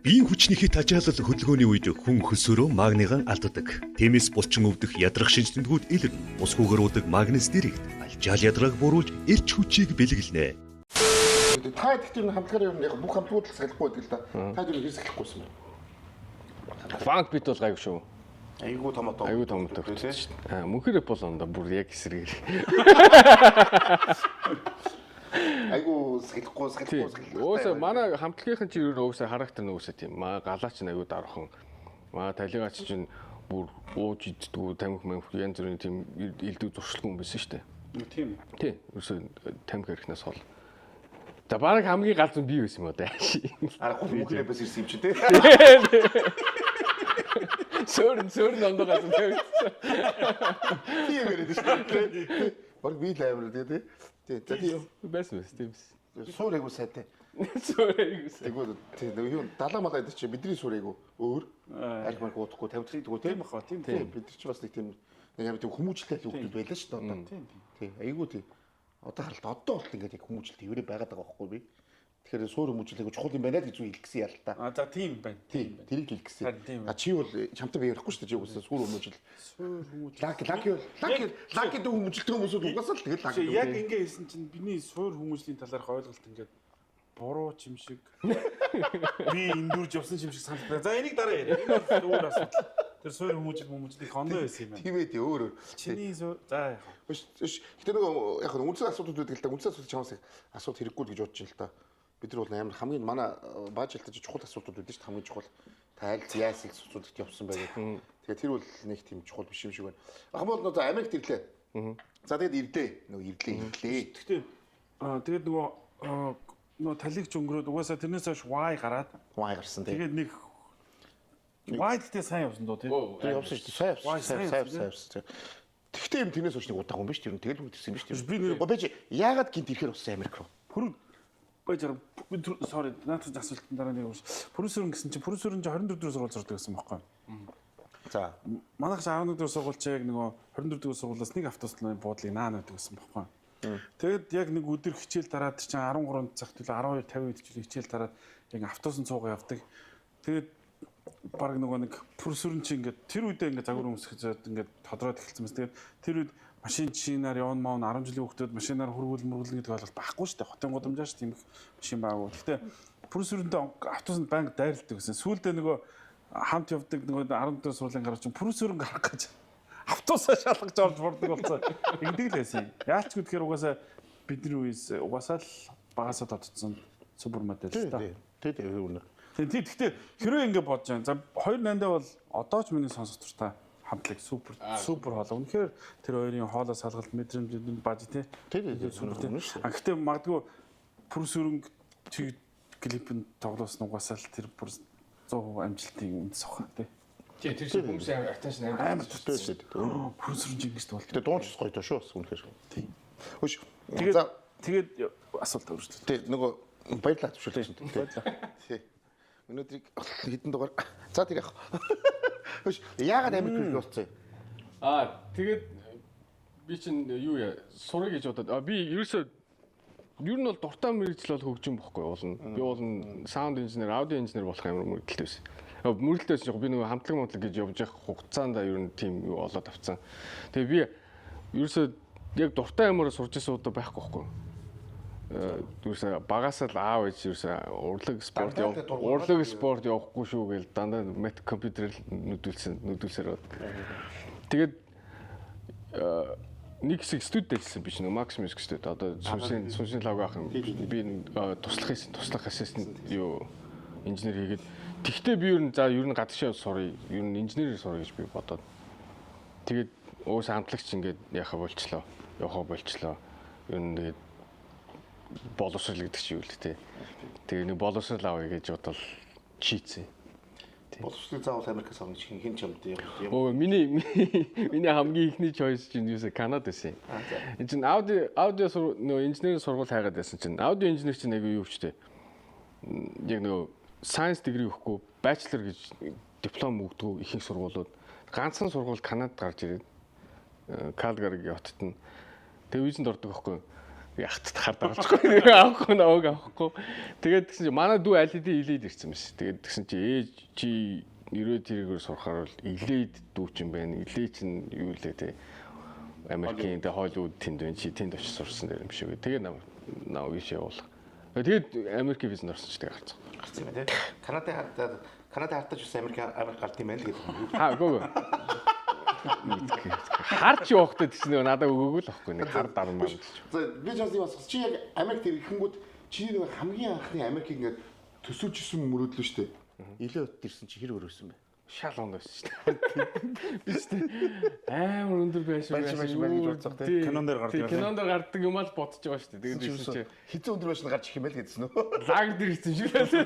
Биеийн хүчний хэт ачаалал хөдөлгөөний үед хүн хөсөөрөө магнийгаа алддаг. Тиймээс булчин өвдөх ядрах шинж тэмдгүүд илэрнэ. Усгүйгээр уудаг магнез дэрэгт алжаал ядрааг бууруулж эрч хүчийг бэлэглэнэ. Та гэхдээ энэ хамтлагаар ер нь яг бүх хамтлагууд л сахилахгүй байдаг л да. Та тэр хэр сахилахгүйсэн бэ? Фанк бит бол гайгүй шүү. Айгуу том одоо. Айгуу том төгтсөн шүү дээ. Аа мөнхөр бол ондоо бүр яг эсрэгээр. Айгуу сахилахгүй Тий. сахилахгүй сахилахгүй. Угаасаа манай хамтлагийнхан чи ер нь угаасаа характер нь угаасаа тийм. Маа галаач нь айгуу дархан. Маа талигач чинь бүр ууж иддгүү тамхи мамхи янз бүрийн тийм элдв зуршилгүй юм байсан шүү дээ. Тийм. Тий. Ерөөсөө тамхи хэрхнээс хол. За бараг хамгийн галзуу би байсан юм уу даа. Аргагүй мөнхөр бас ирсэн юм чи тий. Сөөрн сөөрн ондоо галзуу тавигдсан. Тийм яриад шүү дээ. Бараг би л амар тий тий. За тийм. Байсан байсан тийм байсан. Суур айгуу сайтай. Сөөр айгуу сайн. Тэгвэл тий нөгөө юу далаа малаа гэдэг чи бидний суур айгуу өөр. Арх марх уудахгүй тамхи идэггүй тий. Тийм баха, тийм, Тийм бид нар чи бас нэг тийм нэг амар тийм хүмүүжлтэй л хүмүүс байлаа шүү дээ одоо. Тий айгуу тий. Одоо харалт одоо болт ингээд яг хүмүүжлтэй еврей байгаад байгаа байхгүй би. Тэгэхээр суур хүмүүжил айгуу чухал юм байна л гэж зүйл хэлэх гэсэн ялта. А за тийм байна. Тийм тэрийг хэлэх гэсэн. Харин тийм А чи бол чамтай би ярихгүй шүү дээ чи угаасаа суур хүмүүжил. Суур хүмүүжил. Лак лак лак лак гэдэг хүмүүжилтэй хүмүүсүүд угаасаа л тэгэл лак. Чи яг ингэ хэлсэн чинь миний суур хүмүүжлийн талаарх ойлголт ингээд буруу ч юм шиг би эндүрж явсан ч юм шиг санагдаа. За энийг дараа яриа. Энэ бол өөр асуудал. Тэр суур хүмүүжил хүмүүжил их ондоо байсан юм байна. Тийм ээ тий өөр өөр. Чиний суур за яах вэ? Биш биш. Гэтэ нөгөө яг нь үндсэн асуудал байдаг л да. Үндсэн асуудал чамаас их асуудал хэрэггүй л гэж бодож байна л да. Бид нар бол амар хамгийн манай баажлтаж чухал асуудлууд байдаг шүү дээ. Хамгийн чухал та аль яас их асуудалд явсан байх. Тэгээ тэр бол нэг тийм чухал биш юм шиг байна. Ах бол нөгөө Америкт ирлээ. За тэгээд ирлээ. Нөгөө ирлээ ирлээ. Гэхдээ тэгээд нөгөө нөгөө талигч өнгөрөөд угаасаа тэрнээс хойш Y гараад Вай гарсан тий. тэгээд нэг Y гэхдээ сайн явсан доо тий. Тэр явсан шүү дээ. Сайн явсан. Вай, Сайн сайн сайн явсан, сайн явсан. Тэгтээ юм тэрнээс хойш нэг удаан юм биш тэр. Тэгэл бүгд ирсэн юм биш тэр. Би нэр- Гоо байж яагаад гинт ирэхэр болсон Америк руу? Пүр байж байгаа би sorry наадах асуултын дараа нэг юм. Пүрсүрэн гэсэн чинь пүрсүрэн чинь 24 дугаар сургууль сурдаг гэсэн байхгүй юу? За. Манайх чинь 11 дугаар сургууль чи яг нөгөө 24 дугаар сургуулиас нэг автобусны буудлыг наана байдаг гэсэн байхгүй юу? Тэгээд яг нэг өдөр хичээл дараад чинь 13 цагт төлөө 12:50 үед ч хичээл дараад яг автобусын цуугаа явдаг. Тэгээд Баг нөгөө нэг пүрсүрэн чи ингээд тэр үедээ ингээд загвар өмсөх ингээд тодроод эхэлсэн мэт. Тэгээд тэр үед машин чинаар явна маавна 10 жилийн хүүхдүүд машинаар хөргүүл мөргүүлнэ гэдэг ойлголт байхгүй шүү дээ. Хотын гудамжаар ч тийм их машин байгаагүй. Гэхдээ пүрсүрэндээ автобусанд байнга дайралдаг гэсэн. Сүүлдээ нөгөө хамт явдаг нөгөө 10 дугаар сургуулийн гарч пүрсүрэн гарах гэж автобусаа шалгаж орж бурдаг болсон. Ингэдэг л байсан. Яалч гэхээр угаасаа бидний үеэс угаасаа л багасаа тодтсон супер модель л та. Тий, тий, үнэ. Тийм тий гэхдээ хэрвээ ингэ бодож байгаа. За 2008-нд бол одоо ч миний сонсох дуртай хамтлаг супер супер хоолой. Үнэхээр тэр хоёрын хоолой салгалт мэдрэмж баж тий. Тий, тий, Супер тий. үнэ шүү. А гэхдээ магадгүй пүрсүрэнг тэг клипэнд тоглосон угаасаа л тэр бүр 100% амжилтын үндэс баха тий. Тий, тэр шиг хүмүүсийн attention амар Амар Тий, тий. Пүрсүрэнг ингэж болдог. Тэгээ дуунч гоё доо шүү бас үнэхээр. Тий. Хөш. Тэгээд За тэгээд асуулт өргөжлөө. тий нөгөө баярлалаа зөвшөөрлөө. Баярлалаа. Тий. Өнөөдрийг хэдэн дугаар. За тэр яг. Хөш яагаад Америк ирэх болсон юм? Аа, тэгээд би чинь юу яа, сурыг гэж бодоод а би ерөөсөө ер нь бол дуртай мэрэгжил бол хөгжим бохгүй уулна. Би бол саунд инженер, аудио инженер болох амар мөрөдөлтэй байсан. Мөрөдөлтэй байсан чинь би нөгөө хамтлаг мунтлаг гэж явж явах хугацаанд ер нь тийм юу олоод авцсан. Тэгээ би ерөөсөө яг дуртай юмараа сурч ирсэн удаа байхгүй бохгүй. Ерөөсөө багасаа л аав ээж ерөөсөө урлаг спорт Дандаа яв л дургуй урлаг спорт явахгүй шүү гээл дандаа мет компьютер нүдүүлсэн нүдүүлсээр бод. Тэгээд нэг хэсэг студид ажилласан биш нэг Max Music студ одоо сүнсийн сүнсийн лого ах юм. Би туслах хийсэн туслах ассистент юу инженер хийгээд тэгтээ би ер нь за ер нь гадагшаа сурыг ер нь инженерээр сурыг гэж би бодоод тэгээд уус хамтлагч ингээд яхаа болчлоо явахаа болчлоо ер нь тэгээд боловсрал гэдэг чинь юу л дээ. Тэгээ нэг боловсрал авъя гэж бодвол чийцсэн. Боловсролыг заавал Америкаас авах гэж хэн чамд юм. Өө миний миний хамгийн ихний choice чинь юусе Канад байсан. Энэ чинь аудио аудио нөгөө инженерийн сургууль хайгаад байсан чинь аудио инженер чинь айгүй юу ч дээ. Яг нөгөө science degree өгөхгүй bachelor гэж диплом өгдөг ихэнх сургуулиуд ганцхан сургууль Канадад гарч ирээд Калгаригийн хотод нь тэгээ визэнд ордог байхгүй юу? Яхад хар даргалцгүй авахгүй наваг авахгүй. Тэгээд тэгсэн чинь манай дүү аль хэдийн илээд ирсэн мэс. Тэгээд тэгсэн чи ээж чи нэрээ тэргээр сурахаар бол илээд дүү чинь байна. Илээ чинь юу лээ те. Америкийн тэ Холливуд тэнд байна. Чи тэнд очиж сурсан дэр юм шиг. Тэгээд намайг ийш явуулах. Тэгээд Америкийн визэнд орсон ч тэг гарцсан. Гарсан юм тий. Канадын хардаа Канадын хардаж бас Америк Америк гард юм байна л гэдэг. Ха гоо гоо. Харч явахдаа тэгсэн нэг надад өгөөгүй л аахгүй нэг хар дармаа гэж. За би ч бас юм асуух. Чи яг Америкт ирэхэнгүүд чиний нэг хамгийн анхны Америкийг ингээд төсөөлж исэн мөрөөдлөө шүү дээ. Илээ хот ирсэн чи хэр өрөөсөн бэ? Шал онд байсан шүү дээ. Би ч тийм амар өндөр байшин Байшин, байшин байна гэж бодсох тий. Кинон дээр гардаг юм. Кинон дээр гардаг юм ал бодож байгаа шүү дээ. Тэгээд ирсэн чи Хизээ өндөр байшин гарч ирэх юм байл гэдсэн үү? лагер дээр ирсэн шиг байлаа.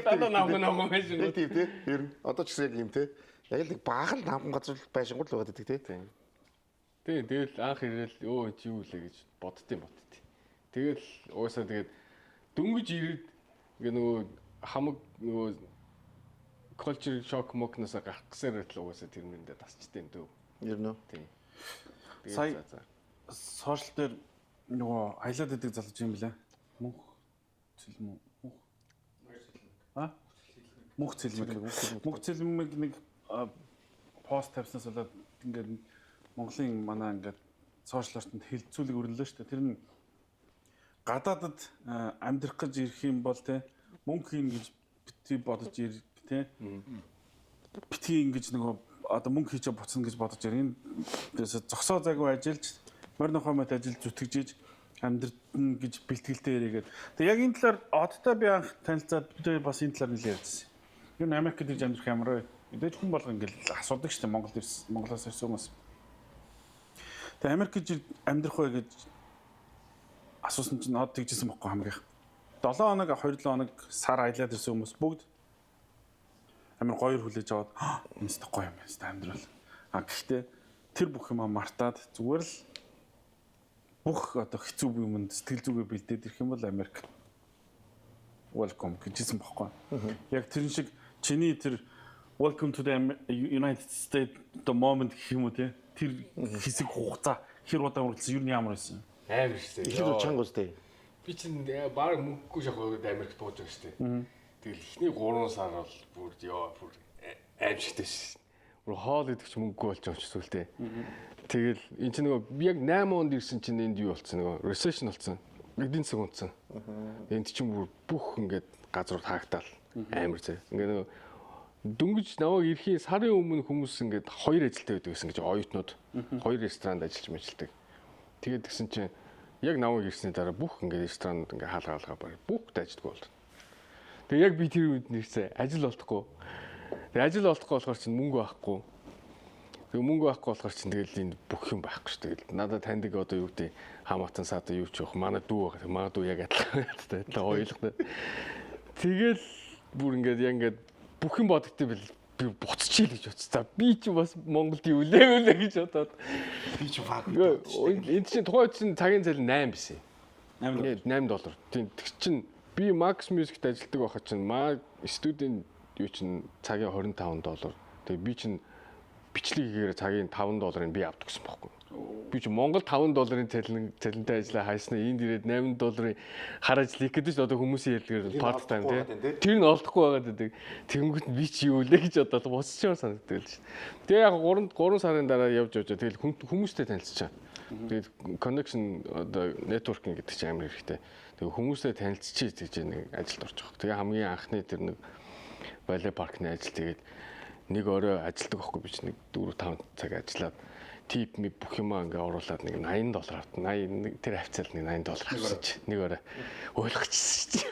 Дандаа намхан намхан байшин. Яг тийм тий. Ер нь одоо ч гэсэн яг юм тий. Яг л нэг баахан намхан газар байшингууд л байгаад байдаг тий. Тийм. Тийм тэгэл анх ирээл өө чи юу лээ гэж боддtiin боддtiin. Тэгэл уусаа тэгээд дөнгөж ирээд ингээ нөгөө хамаг нөгөө culture shock мокноос гарах гэсээр л угаасаа тэр мэрэндээ тасчдээ юм дөө. Ер нь үү? Тийм. Сая- Тэгээд за за. Сошиал дээр нөгөө аялаад идэг залууч юм блэ? Мөнх цэлмэн мөнх. А? Мөнх цэлмэг. Мөнх цэлмэг нэг пост тавьснаас болоод ингээд Монголын манай ингээд сошиал орчинд хилцүүлэг өрнөлөө шүү дээ. Тэр нь гадаадад амьдрах гэж ирэх юм бол те мөнгө хийнэ гэж бити бодож ир те бити ингэж нөгөө одоо мөнгө хийчээ буцна гэж бодож ир. Энэ тэрээс зогсоо зайгүй ажиллаж морь нохой мод ажил зүтгэжиж амьдрна гэж бэлтгэлтэй ирээгээд. Тэгээ яг энэ талаар одтой би анх танилцаад бид хоёр бас энэ талаар нэлээд ярьжсэн. Юу н Америкт ирж амьдрах ямар вэ? Мэдээж хүн болго ингээл асуудаг шүү дээ Монгол ирсэн Монголоос ирсэн хүмүүс. Тэгээ Америкт ир амьдрах вэ гэж асуусан чинь од тэгжсэн бохгүй хамгийн. 7 хоног 2-7 хоног сар аялаад ирсэн хүмүүс бүгд амар гоёор хүлээж аваад энэ ч гоё юм байна шүү дээ амьдрал. А гэхдээ тэр бүх юмаа мартаад зүгээр л бүх одоо хэцүү юмд сэтгэл зүгээ бэлдээд ирэх юм бол Америк welcome гэжсэн бохгүй. Яг тэрэн шиг чиний тэр welcome to the United States the moment гэх юм уу те тэр хэсэг хугацаа хэр удаа үргэлжлсэн юу нь ямар байсан? Амар шүү дээ. Ихэд чанга үстэй. Би чинь баг мөнгөгүй шахаад Америкт бууж байгаа шүү дээ. Тэгэл эхний 3 сар бол бүр ёо бүр аимшигтай шээ. Бүр хоол идэх ч мөнгөгүй болж байгаа ч сүлтэй. Тэгэл эн чинь нөгөө яг 8 онд ирсэн чинь энд юу болцсон нөгөө recession болцсон. Эдийн засаг унтсан. Энд чинь бүр бүх ингээд газрууд хаагдтал амар зэ. Ингээ нөгөө дөнгөж намайг ирэхийн сарын өмнө хүмүүс ингээд хоёр ажилтай байдаг гэсэн гэж оюутнууд хоёр ресторанд ажиллаж мэжилдэг. Тэгээд тэгсэн чинь яг намайг ирсний дараа бүх ингээд ресторанууд ингээд хаалга хаалга баг бүгд ажилтгүй болдог. Тэгээ яг би тэр үед нэрсээ ажил олдохгүй. Тэгээ ажил олдохгүй болохоор чинь мөнгө байхгүй. Тэгээ мөнгө байхгүй болохоор чинь тэгэл энэ бүх юм байхгүй шүү. Тэгэл надад таньдаг одоо юу гэдэг хамаатан саада юу ч явах манай дүү байгаа. Манай дүү яг адилхан надтай адилхан ойлголоо. Тэгэл бүр ингээд яг ингээд бүх юм бодогдсон бил би буцчихъя гэж бодсон. За би чи бас Монголд юу лээ үлээ гэж бодоод. Би чи фак. Энд чинь тухайн үед чинь цагийн цалин 8 байсан. 8 8 доллар. Тийм тэг чинь би Max Music-т ажилладаг байхад чинь маа студийн юу чинь цагийн 25 доллар. Тэгээ би чинь бичлэг хийхээр цагийн 5 долларыг би авдаг гэсэн байхгүй. Би чинь Монгол 5 долларын цалин цалинтай ажиллаа хайснаа энд ирээд 8 долларын хар ажил хийх гэдэг чинь одоо хүмүүсийн ярьдгаар part time тий. Тэр нь олдохгүй байгаад байдаг. Тэнгүүт нь би чи юу лээ гэж бодоод буцчихмаар санагддаг л шин. Тэгээ яг 3 сарын дараа явж явж тэгэл хүмүүстэй танилцчихаа. Тэгээд connection одоо networking гэдэг чинь амар хэрэгтэй. Тэгээ хүмүүстэй танилцчихъя гэж нэг ажилд орж байгаа. Тэгээ хамгийн анхны тэр нэг вале паркны ажил тэгээд нэг орой ажилдаг байхгүй би чи нэг 4 5 цаг ажиллаад тип ми бүх юмаа ингээ оруулаад нэг 80 доллар авт. 80 тэр хавцаал нэг 80 доллар авсан чи нэг орой ойлгочихсон чи.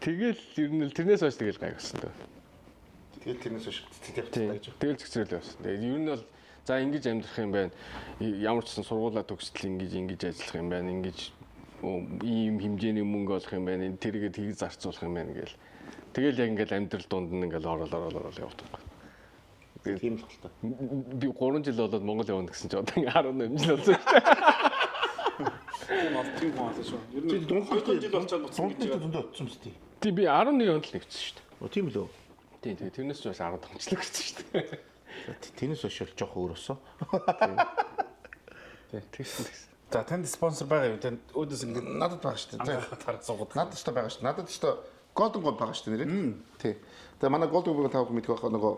Тэгэл ер нь л тэрнээс хойш тэгэл гайхсан дөө. Тэгэл тэрнээс хойш цэцэрлэг явчихсан гэж. Тэгэл цэцэрлэг явсан. Тэгээд ер нь бол за ингэж амьдрах юм байна. Ямар ч сан сургуулаа төгсдөл ингэж ингэж ажиллах юм байна. Ингэж ийм хэмжээний мөнгө олох юм байна. Энэ тэргээ тийг зарцуулах юм байна гэл. Тэгэл яг ингээл амьдрал дунд нь ингээл орол орол орол явдаг. Тийм л хэл та. Би 3 жил болоод Монгол явна гэсэн чи одоо ингээ 18 жил болсон шүү дээ. Тийм олдсон хүн болсон шүү. Ер Чи нь дунд 2 жил болчоод буцсан гэж Дунд байгаа. зөндөө утсан мэт. Тийм би 11 онд л нэгдсэн шүү дээ. Оо тийм лөө. Тийм тэгээ тэрнээс ч бас 15 жил гэсэн шүү дээ. Тэрнээс хойш л жоох өөр өсөө. Тийм тэгсэн тэгсэн. За танд спонсор байгаа юу? Танд өөдөөс ингээд Надад байгаа шүү дээ. анхаарал тарах суугаад. Надад ч та байгаа шүү. Надад ч та Golden Gold байгаа шүү дээ нэрээ. Тий. Тэгээ манай Golden Gold та бүхэн мэдэх байх нөгөө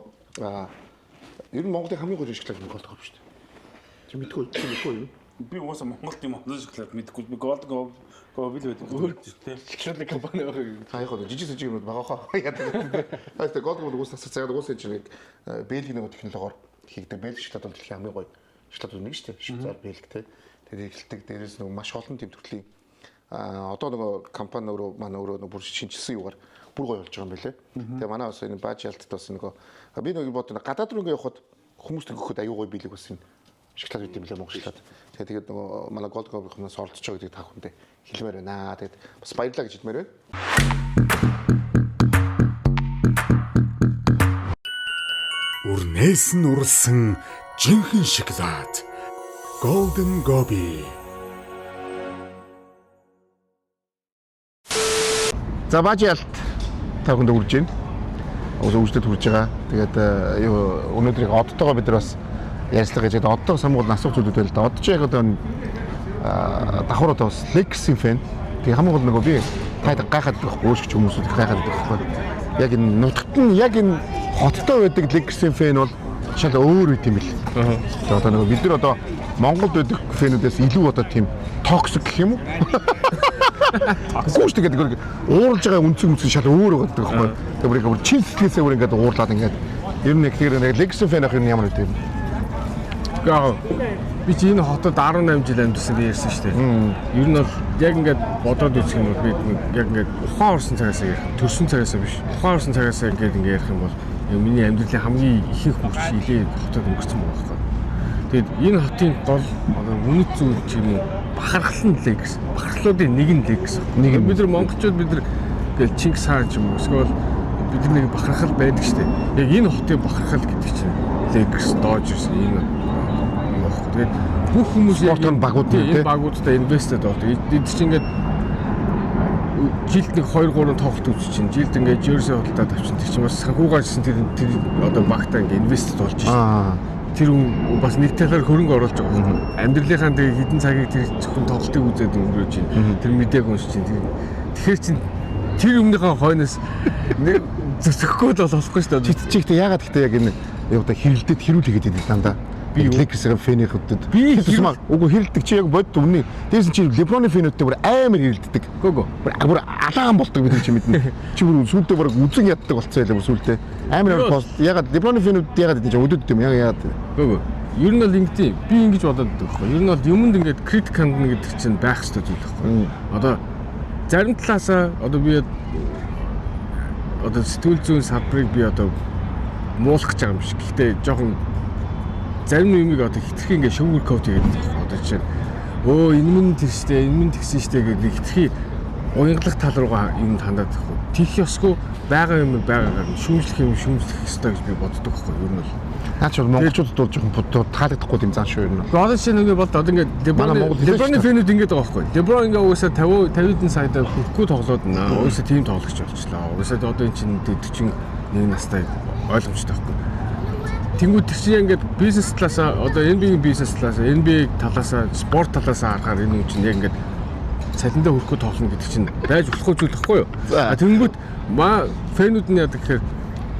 ер нь Монголын хамгийн гоё шоколад нь Golden Gold шүү дээ. Чи мэдгүй чи мэдгүй юу? Би угаасаа Монголд юм олон шоколад мэдэхгүй. Би Golden Gold л байдаг. Өөр тийм. Шоколадын компани байгаа юм. Та яг гоо жижиг сажиг юмуд байгаа хаа. Яадаг. Тэгээ Golden Gold угсаа цагаад угсаа чинь нэг Бельгийн нөгөө технологиор хийгдэг. Бельги шоколад бол дэлхийн хамгийн гоё шоколад нэг шүү дээ. Швейцар, Бельги тий. Тэгээд эхэлдэг. Дээрээс нөгөө маш олон тийм төрлийн одоо нөгөө компани өөрөө манай өөрөө нөгөө бүр шинжилсэн юугаар бүр гоё болж байгаа юм байлээ. Тэгээ манай бас энэ бааж ялтд бас нөгөө би нөгөө бодно гадаад руу ингээ явхад хүмүүст өгөхөд аюу гоё биелэг бас энэ шоколад байт юм лээ Монгол шоколад. Тэгээ тэгээд нөгөө манай Gold Gold хүмүүс оролцож байгаа гэдгийг та бүхэндээ хэлмээр байна. Тэгээд бас баярлалаа гэж хэлмээр байна. Үрнээс нь уралсан жинхэнэ шоколад. Golden Gobi. За бааж ялт та бүхэнд үрж байна. Уус үржлэд хүрж байгаа. Тэгээд юу өнөөдрийг одтойгоо бид нар бас ярьцлага хийж байгаа. Одтойгоо самгуул асуух зүйлүүд байл да. Од чи яг одоо энэ давхар одоо бас Lakers-ийн фэн. Тэгээ хамгийн гол нөгөө би таад гайхаад байдаг байхгүй өөрсгч хүмүүсүүд их гайхаад байдаг байхгүй. Яг энэ нутагт нь яг энэ хоттой байдаг Lakers-ийн фэн бол шал өөр үт юм бэл. Тэгээ одоо нөгөө бид нар одоо Монголд байдаг фэнүүдээс илүү одоо тийм токсик гэх юм уу? Гүүш тэгээд нэг уурлж байгаа үнцэг үнцэг шал өөр байгаа гэдэг байхгүй. Тэгээ бүр бүр чин сэтгэлээсээ бүр ингээд уурлаад ингээд ер нь яг тэр нэг Lakers fan ах юм ямар үт юм. Яг би чи энэ хотод 18 жил амьдсан гэж ярьсан шүү дээ. Ер нь бол яг ингээд бодоод үзэх юм бол би яг ингээд ухаан орсон цагаасаа ярих, төрсөн цагаасаа биш. Ухаан орсон цагаасаа ингээд ингээд ярих юм бол яг миний амьдралын хамгийн ихэнх мөч илээ хотод өнгөрсөн байгаа байхгүй. Тэгээд энэ хотын гол одоо үнэт зүйл ч юм уу бахархал нь Lakers. Бахархлуудын нэг нь Lakers. Нэг нь. Бид нар монголчууд бид нар ингээл Чингис хаан ч юм уу эсвэл бид нар нэг бахархал байдаг шүү дээ. Яг энэ хотын бахархал гэдэг чинь Lakers, Dodgers энэ юм байхгүй. Тэгээд бүх хүмүүс яг Спортын багууд нь, энэ тий? багуудтай инвестэд болдог. Эд чинь ингээд жилд нэг 2 3 тоглолт үзэж чинь жилд ингээд jersey худалдаад авчин тэр чинь бас санхүүгаажсэн тэр тэр одоо багтаа ингээд инвестэд болж шин. Аа. Тэр хүн бас нэг талаар хөрөнгө оруулж байгаа байхгүй. Амьдралынхаа тэгээ хэдэн цагийг тэр зөвхөн тоглолтыг үзээд өнгөрөөж чинь тэр мэдээг уншиж чинь тэр тэгэхээр чинь Тэр юмныхаа хойноос нэг зөксөхгүй л болохгүй шүү дээ. Чи гэхдээ ягаад гэхдээ яг энэ яг хэрэлдэд хэрүүл хийгээд идэв дандаа. Би Lakers-ийн fan ийхэдд Би тусмаа үгүй хэрэлдэг чи яг бодит өмнө. Дээрс нь чи LeBron-ы fan үүдтэй бүр амар хэрэлддэг. Гөө гөө. Бүр алаан болдог бид нар чи мэднэ. Чи бүр сүулдэ бүр үзэн яддаг болцсон байлаа бүр сүулдэ. Амар амар пост ягаад LeBron-ы fan үүд ягаад гэдэг чи өдөөд юм яг ягаад. Гөө гөө. Ер нь бол ингэдэм. Би ингэж бодоод байдаг байхгүй. Ер нь бол юмд ингээд критик хандна гэдэг чинь байх ёстой зүйл байхгүй. Одоо зарим талаасаа одоо би одоо сэтгэл зүйн салбарыг би одоо муулах гэж байгаа юм шиг. Гэхдээ жоохон зарим юмыг одоо хитрхи ингээд sugar coat хийгээд байгаа байхгүй. Одоо жишээ нь өө энэ минь тэр штэ, энэ минь тэгсэн штэ гэдэг хитрхи уянгалах тал руугаа юмд хандаад байхгүй. Тийх ёсгүй байгаа юм байгаагаар нь шүүмжлэх юм шүүмжлэх ёстой гэж би боддог байхгүй. Ер нь бол. Наа чи бол монголчуудад бол жоохон таалагдахгүй юм зан шүү ер нь. Одоо жишээ нь ингээд бол одоо ингээд Манай Монгол хэлээ LeBron-ы шүү дээ. fan үүд ингээд байгаа байхгүй. LeBron ингээд угаасаа 50 50 саяда хүрэхгүй тоглоод наа. Угаасаа тийм тоглогч болчлаа. Угаасаа одоо энэ чинь 41 настай ойлгомжтой байхгүй. Тэнгүүд тэр чинь ингээд бизнес талаасаа одоо NBA-ийн бизнес талаасаа NBA талаасаа спорт талаасаа харахаар энэ хүн чинь яг ингээд цалиндаа хүрэхгүй тоглоно гэдэг чинь байж болохгүй зүйл байхгүй юу? А тэнгүүд маа fan үүд нь яадаг гэхээр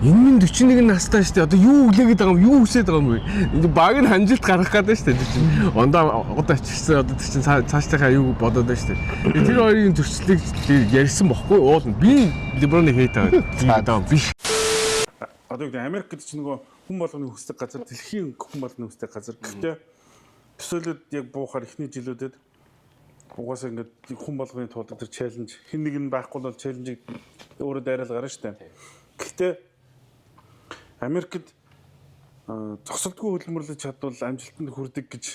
энэ минь 41 настай шүү дээ. Одоо юу хүлээгээд байгаа юм? Юу хүсээд байгаа юм бэ? Энэ баг нь хамжилт гаргах гэдэг шүү дээ. Тэр чинь ондоо одоо ачирсан одоо тэр чинь цаашдынхаа юу бодоод байна шүү дээ. Тэр хоёрын зөрчлийг ярьсан бохгүй уул нь. Би LeBron-ы hate байгаа биш. Одоо юу гэдэг Америк гэдэг чинь нөгөө хүн болгоны хүсдэг газар, дэлхийн хүн болгоны хүсдэг газар. Гэхдээ төсөөлөд яг буухаар эхний жилүүдэд угаасаа ингээд хүн болгоны тулд тэр challenge хэн нэг нь байхгүй бол challenge ийг өөрөө дайрал гарна шүү дээ. Гэхдээ Америкт зогсолтгүй хөдөлмөрлөж чадвал амжилтанд хүрдэг гэж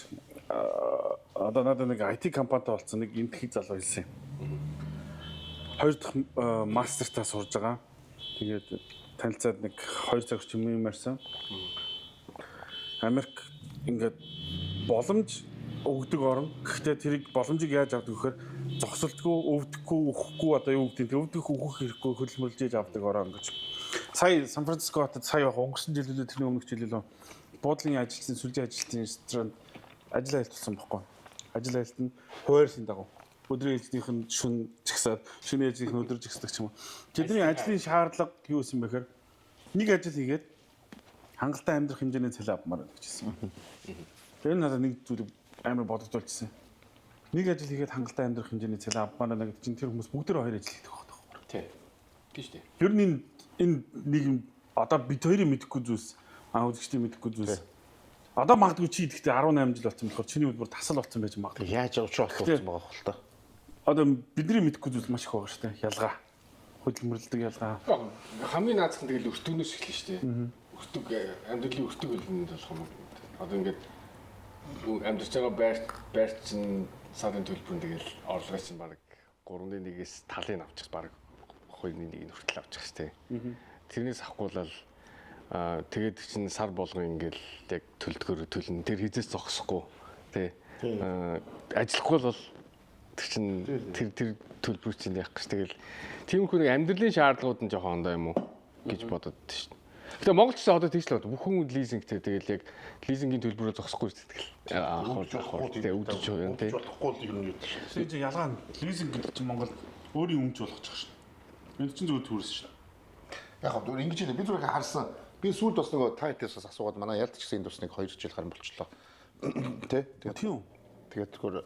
одоо надад нэг IT компанитай болсон нэг энтхий залуу хэлсэн юм. Хоёр дахь мастертаа сурж байгаа. Тэгээд танилцаад нэг 2 цаг ч юм ярьсан. Америк ингээд боломж өгдөг орн. Гэхдээ тэрийг боломжийг яаж авдаг гэхээр зогсолтгүй, өвдөхгүй, үхэхгүй одоо юу гэдэг нь өвдөх, үхэх хэрэггүй хөдөлмөрлөж авдаг орон гэж. Сая Сан Франциско хотод сая яг өнгөрсөн жилүүдээ тэрний өмнөх жилээ буудлын ажилтны сүлжээ ажилтны ресторанд ажил айлтсан бохгүй. Ажил айлт нь хойрсын дагуу. Өдрийн ээлжнийх нь шүн жигсаад, шөнийн ээлжнийх нь өдөр жигсдэг ч юм уу. Тэдний ажлын шаардлага юу байсан бэ гэхээр нэг ажил хийгээд хангалттай амьдрах хэмжээний цалин авмаар байна гэж хэлсэн. Тэр энэ надад нэг зүйлийг амар бодогдуулчихсан. Нэг ажил хийгээд хангалттай амьдрах хэмжээний цалин авмаар байна гэдэг чинь тэр хүмүүс бүгд хоёр ажил хийдэг байхгүй. Тий. Тийм шүү дээ. Ер нь энэ нэг юм одоо бид хоёрын мэдэхгүй зүйлс, үзэгчдийн мэдэхгүй зүйлс. Одоо магадгүй чи идэхдээ 18 жил болсон болохоор чиний үд бүр тасал болсон байж магадгүй. Яаж учраа болсон байгаа хэл та. Одоо бидний мэдэхгүй зүйлс маш их байгаа шүү дээ. Ялгаа. Хөдөлмөрлөдөг ялгаа. Хамгийн наазах нь тэгэл өртөгнөөс эхэлнэ шүү дээ. Өртөг амьдралын өртөг хөлнөд болох юм. Одоо ингээд амьдарч байгаа байр чинь сарын төлбөр нь тэгэл орлогоо чинь баг 3.1-ээс талыг авчих баг 2.1-ийг хүртэл авчих шүү дээ. Тэрнээс авахгүйлал тэгээд чинь сар болгон ингээл яг төлдгөр төлнө. Тэр хизээс зогсохгүй тий. Ажиллахгүй бол тэр чинь тэр төлбөр чинь яах гэж тэгэл тиймэрхүү нэг амьдралын шаардлагууд нь жоохон ондоо юм уу гэж бодод шүү дээ. Гэтэ Монгол ч гэсэн одоо тэгж л бод. Бүх хүн лизингтэй тэгэл яг лизингийн төлбөрөөр зогсохгүй шүү дээ. Тэгэл авах тий үүдэж юм тий. Болохгүй л юм юу шүү. Тэр чинь ялгаа нь лизинг гэдэг чинь Монгол өөрийн өмч болгочих шүү. Энэ чинь зүгээр төрс шүү. Яг гоо зүгээр ингэж хэлээ. Би зүгээр харсан. Би сүүлд бас нөгөө та хэдээс бас асуугаад манай ялт ч гэсэн энд бас нэг 2 жил гарan болчлоо. Тэ? Тийм үү? Тэгээд тэгэхээр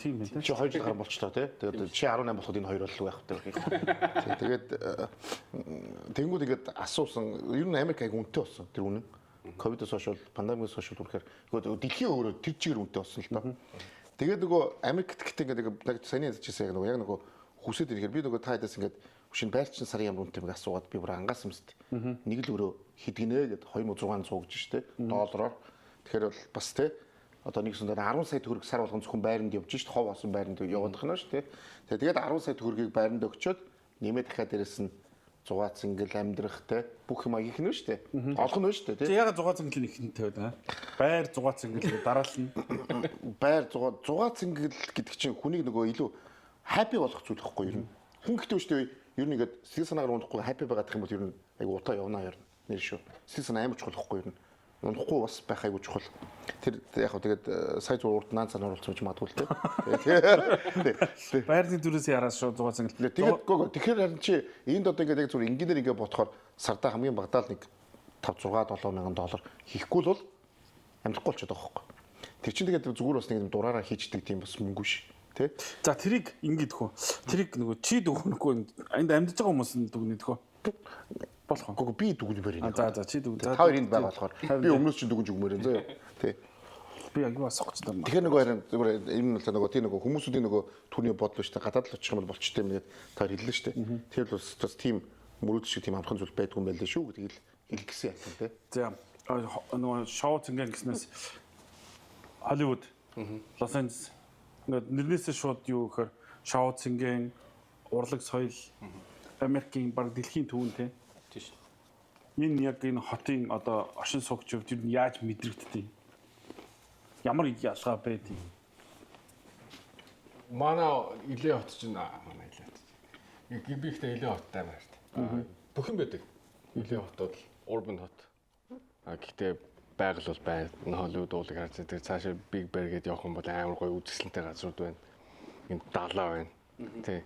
Тийм байх. Чи 2 жил гарan болчлоо тий. Тэгээд чи 18 болоход энэ хоёр боллоо байх хэрэгтэй. Тэгээд тэнгууд ингээд асуусан. Ер нь Америк айгу үнэтэй болсон тэр үнэн. Ковидос хойш бол пандемиас хойш бол үнэхээр дэлхийн өөрөө тэр чигээр үнэтэй болсон л доо. Тэгээд нөгөө Америкт гэхдээ ингээд саяны ярьжсэн яг нөгөө яг нөгөө хүсээд ирэхээр би нөгөө та хэдээс ингээд хөшин байрчин сарын ямар үнэтэй мэг асуугаад би бүр ангаас юмст. Нэг л өрөө хэдгинэ гэд 2600 гэж штэ доллараар. Тэгэхээр бол бас тий одоо нэг сүндээ 10 сая төгрөг сар болгон зөвхөн байранд явж шít хов осон байранд явуулах нь шүү дээ. Тэгээд 10 сая төгрөгийг байранд өгчөөд нэмээ дахиад дээрэс нь 6 цэнгэл амьдрах те бүх юм хийх нь шүү дээ. Олох нь шүү дээ тий. Яг 6 цэнгэлийн ихэнд тавиад аа. Байр 6 цэнгэл дараална. Байр 6 цэнгэл гэдэг чинь хүнийг нөгөө илүү happy болгох зүйл гэхгүй ер нь. Хүн гэхдээ шүү дээ ер нь ингээд сэтгэл санаагаар унахгүй happy байгаадах юм бол ер нь айгу утаа явна ер нь. Нэр шүү. Сэтгэл санаа амар чухал гэхгүй ер нь. Унахгүй бас байх айгуу чухал. Тэр яг хөө тэгээд сая зүгээр урд наан цан оруулсан ч магадгүй л те. Байрны дүрээс яраа шууд зугаасан гэл. Тэгээд гоо тэгэхээр харин чи энд одоо ингээд яг зүгээр энгийнээр ингээд бодохоор сардаа хамгийн багадаа л нэг 5 6 7 мянган доллар хийхгүй л бол амьдрахгүй болчиход байгаа байхгүй. Тэр чинь тэгээд зүгээр бас нэг юм дураараа хийждэг тийм бас мөнгө биш тий. За тэрийг ингэдэг хөө. Тэрийг нөгөө чи дүгнэхгүй энд амьдарч байгаа хүмүүс нь дүгнэдэг хөө. Болох уу? Гүг би дүгнэмээр байна. За за чи дүгнэ. Та хоёр энд байгаа болохоор би өмнөөс чинь дүгнж өгмөр юм зөө. Тий. Би яг юу асуух гэж байна. Тэгэхээр нөгөө харин зүгээр юм л нөгөө тий нөгөө хүмүүсүүдийн нөгөө түүний бодол шүү дээ. Гадаад л очих юм бол болчтой юм гээд та хоёр хэллээ шүү дээ. Тэр л бас тийм мөрөөдөл шиг тийм амархан зүйл байдгүй юм байлээ шүү гэдгийг л хэлэх гэсэн юм тий. За нөгөө шоу цэнген гэснээс Холливуд, Лос Анжелес ингээд нэрнээсээ шууд юу гэхээр шоу цэнген, урлаг соёл, Америкийн баг дэлхийн төвөн тий. Тийм шүү. Энэ яг энэ хотын одоо оршин суугч хувьд юу яаж мэдрэгддэг? Ямар ялгаа байдгийг? Манай Илээ хот чинь манай Илээ хот. Би ихтэй Илээ хоттой амар хайртай. Бүх юм байдаг. Илээ хот бол urban хот. А гэхдээ байгаль бол байна. Холливуд уулыг харж тэр цаашаа Big Bear гэдээ явах юм бол амар гоё үзэсгэлэнтэй газрууд байна. Энд далаа байна. Тий.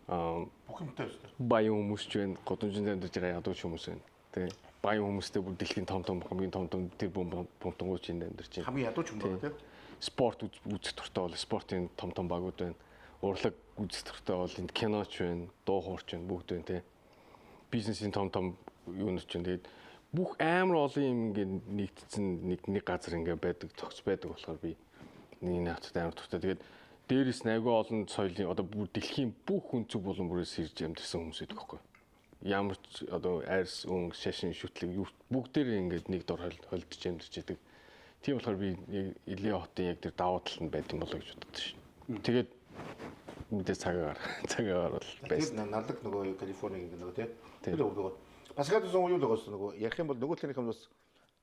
Бүх юмтай өстэй. Баян хүмүүс ч байна. Гудамжинд амьдарч байгаа ядууч хүмүүс байна. Тий. Баян хүмүүстэй бүр дэлхийн том том хамгийн том том тэр бомтонгууд энд амьдарч байна. Хамгийн ядууч юм байна тий. Спорт үзэх дуртай бол спортын том том багууд байна. Урлаг үзэх дуртай бол энд киноч байна, дуу хуурч байна, бүгд байна тий. Бизнесийн том том юунууд ч байна. Тэгээд бүх амар олон юм ингээд нэгдсэн нэг газар ингээд байдаг, цогц байдаг болохоор би нэг хотод амар дуртай. Тэгээд дээрээс нь айгүй олон соёлын одоо бүр дэлхийн бүх өнцөг болон бүрээс ирж амьдэрсэн хүмүүс байдаг байхгүй. Ямар ч одоо арьс, өнгө, шашин, шүтлэг юу бүгдээр ингээд нэг дор холдож амьдарч идэг. Тийм болохоор би Илээ хотын яг тэр давуу тал нь байд юм болоо гэж боддог шин. Тэгээд мэдээ цагаагаар бол байсан. Тэр налаг нөгөө Калифорник гэдэг нөгөө тий. Тэр нөгөө Паскал тусан юу л байгаас нөгөө ярих юм бол нөгөө талынх юм бас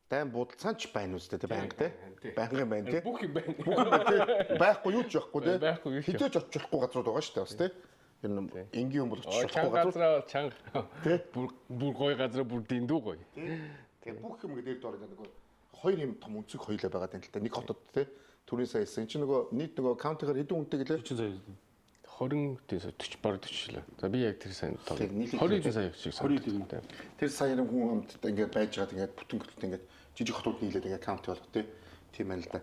дайн буудалцаан ч байна үстэй тий байнга тий. Байнгын байна тий. Бүх юм байна. Бүх юм байна тий. Байхгүй юу ч байхгүй тий. Байхгүй юу ч. Хідээж очиж болохгүй газрууд байгаа шүү дээ бас тий. Тэр энгийн юм бол очиж болохгүй газар. Чанга тий. Бүр гоё газар бүр дэндүү гоё. Тэгээ бүх юм гэдэг доор нөгөө хоёр юм том өнцөг хоёлаа байгаа юм л та. Нэг хотод тий. Түрийн сая хэлсэн. Энд чинь нөгөө нийт нөгөө каунтигаар хэдэн хүнтэй гэлээ? 40 сая. 20 40 бараг 40 лээ. За би яг тэр сайн 20 сая шиг санагдав. Тэр саяар хүн амттай ингээд байж байгаад ингээд бүтэн хөтөлт ингээд жижиг хотууд нийлээд ингээд каунти болох тий. Тийм байна л да.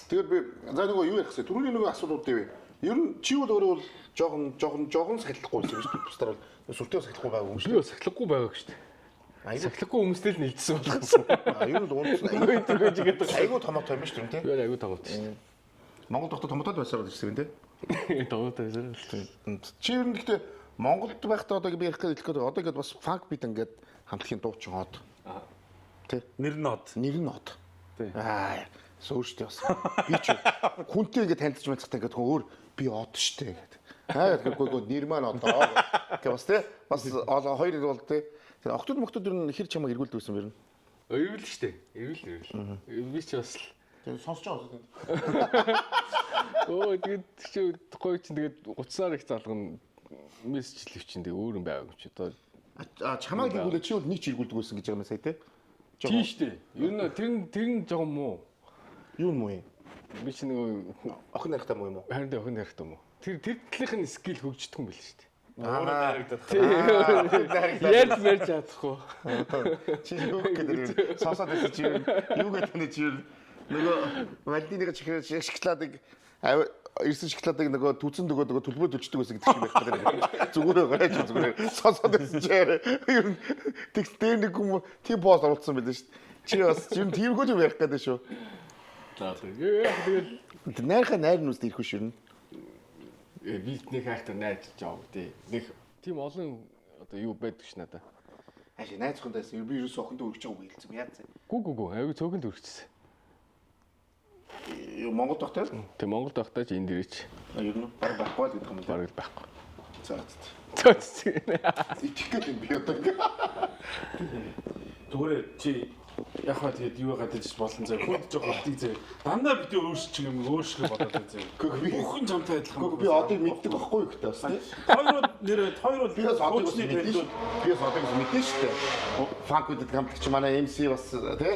Тэгэхээр би за нөгөө юу ярих вэ? Түрүүний нөгөө асуудлууд вэ? Ер нь чи бол өөрөө бол жоохон сахилахгүй байсан юм шүү дээ. Бусдаар бол сүртэй сахилахгүй байгаа юм шүү. Би сахилахгүй байгаа шүү дээ. Сахилахгүй хүмүүстэй л нийлсэн болгосон. Ер нь уунсан. Айгуу томоотой юм шүү дээ тий. Би айгуу томоотой шүү дээ. Монгол дотор томоотой байсаар ирсэн юм тий. Томоотой байсаар л. Чи ер нь гэхдээ Монголд байхдаа одоо би ярих гэж хэлэх гээд одоо ингээд бас фанк бит ингээд хамтлагийн дуучин хот. Тий. Нэр нь од. Нэр нь од. Тий. Аа, сөөрчтэй бас. Би ч хүнтэй ингээд танилцж мэлцэхдээ ингээд хүн өөр би од штэ гэдэг. Аа тэгэхгүй нэр маань одоо. Гэ бас тий. Бас хоёр бол тий. Тэр октод моктод ер нь хэр чамайг эргүүлдэг байсан юм бэ? Эргүүл штэ. Эргүүл. Би ч бас л тэр сонсож байгаа юм. Өө тэгээд чи гоё чинь тэгээд утсаар их залгана мессежлэх чинь тэгээд өөр юм байгааг чи одоо чамайг эргүүлээ чи бол нэг ч эргүүлдэг байсан гэж байгаа юм сая тий. Тийм штэ. Ер нь тэр нь жоохон муу. Юу муу юм? Би чи нөгөө охин нарихтай муу юм уу? Харин охин нарихтай муу. Тэр талынх нь скил хөгждөг юм байл штэ. Өөрөө наригдах. Ярьж мэрж чадахгүй. Чи юу гэдэг сонсоод байсан чи юу гэдэг нь чи нөгөө Валентиныга шоколадыг ирсэн шоколадыг нөгөө түцэн нөгөө төлбөрөөр төлчдөг байсан гэдэг шиг байх гэдэг. Зүгээр байгаа чи зүгээр сонсоод байсан чи ер нь тэгс дээр нэг юм тийм пост оруулсан байлаа шүү дээ. Чи бас ер нь тиймэрхүү юм ярих гэдэг шүү. За тэгэл найрхаа найр нь үст ирэх шүү ер нь. Би нэг хайхтар найж жаав тий. Нэг тийм олон одоо юу байдаг ш надаа. Ааш найзханд байсан. Би ерөөсөө охиндоо өргөж байгаа үг хэлсэн. Яа зэ. Гүү аюу цөөхөнд өргөжсөн. Юу Монголд багтаа? Тэг Монголд багтаа ч энд ирээч. Ер нь баг байхгүй л гэдэг юм л. Бараг л байхгүй. За. За. Итгэх гээд юм би одоо. Зүгээр чи Яг хаа тэгээд юу гадаж болон зэ хүнд жоо хотыг зэ. Дандаа битээ өөрсч юм өөрсгөө бодоод зэ. Бүхэн чамтай адилхан. Гэхдээ би одыг мэддэг байхгүй юу гэдэг бас тий. Хоёр нэр хоёр бол Би бас одыг бас мэднэ шүү. Би бас одыг бас мэднэ шүү дээ. Фанк гэдэг хамтлагч манай MC бас тий.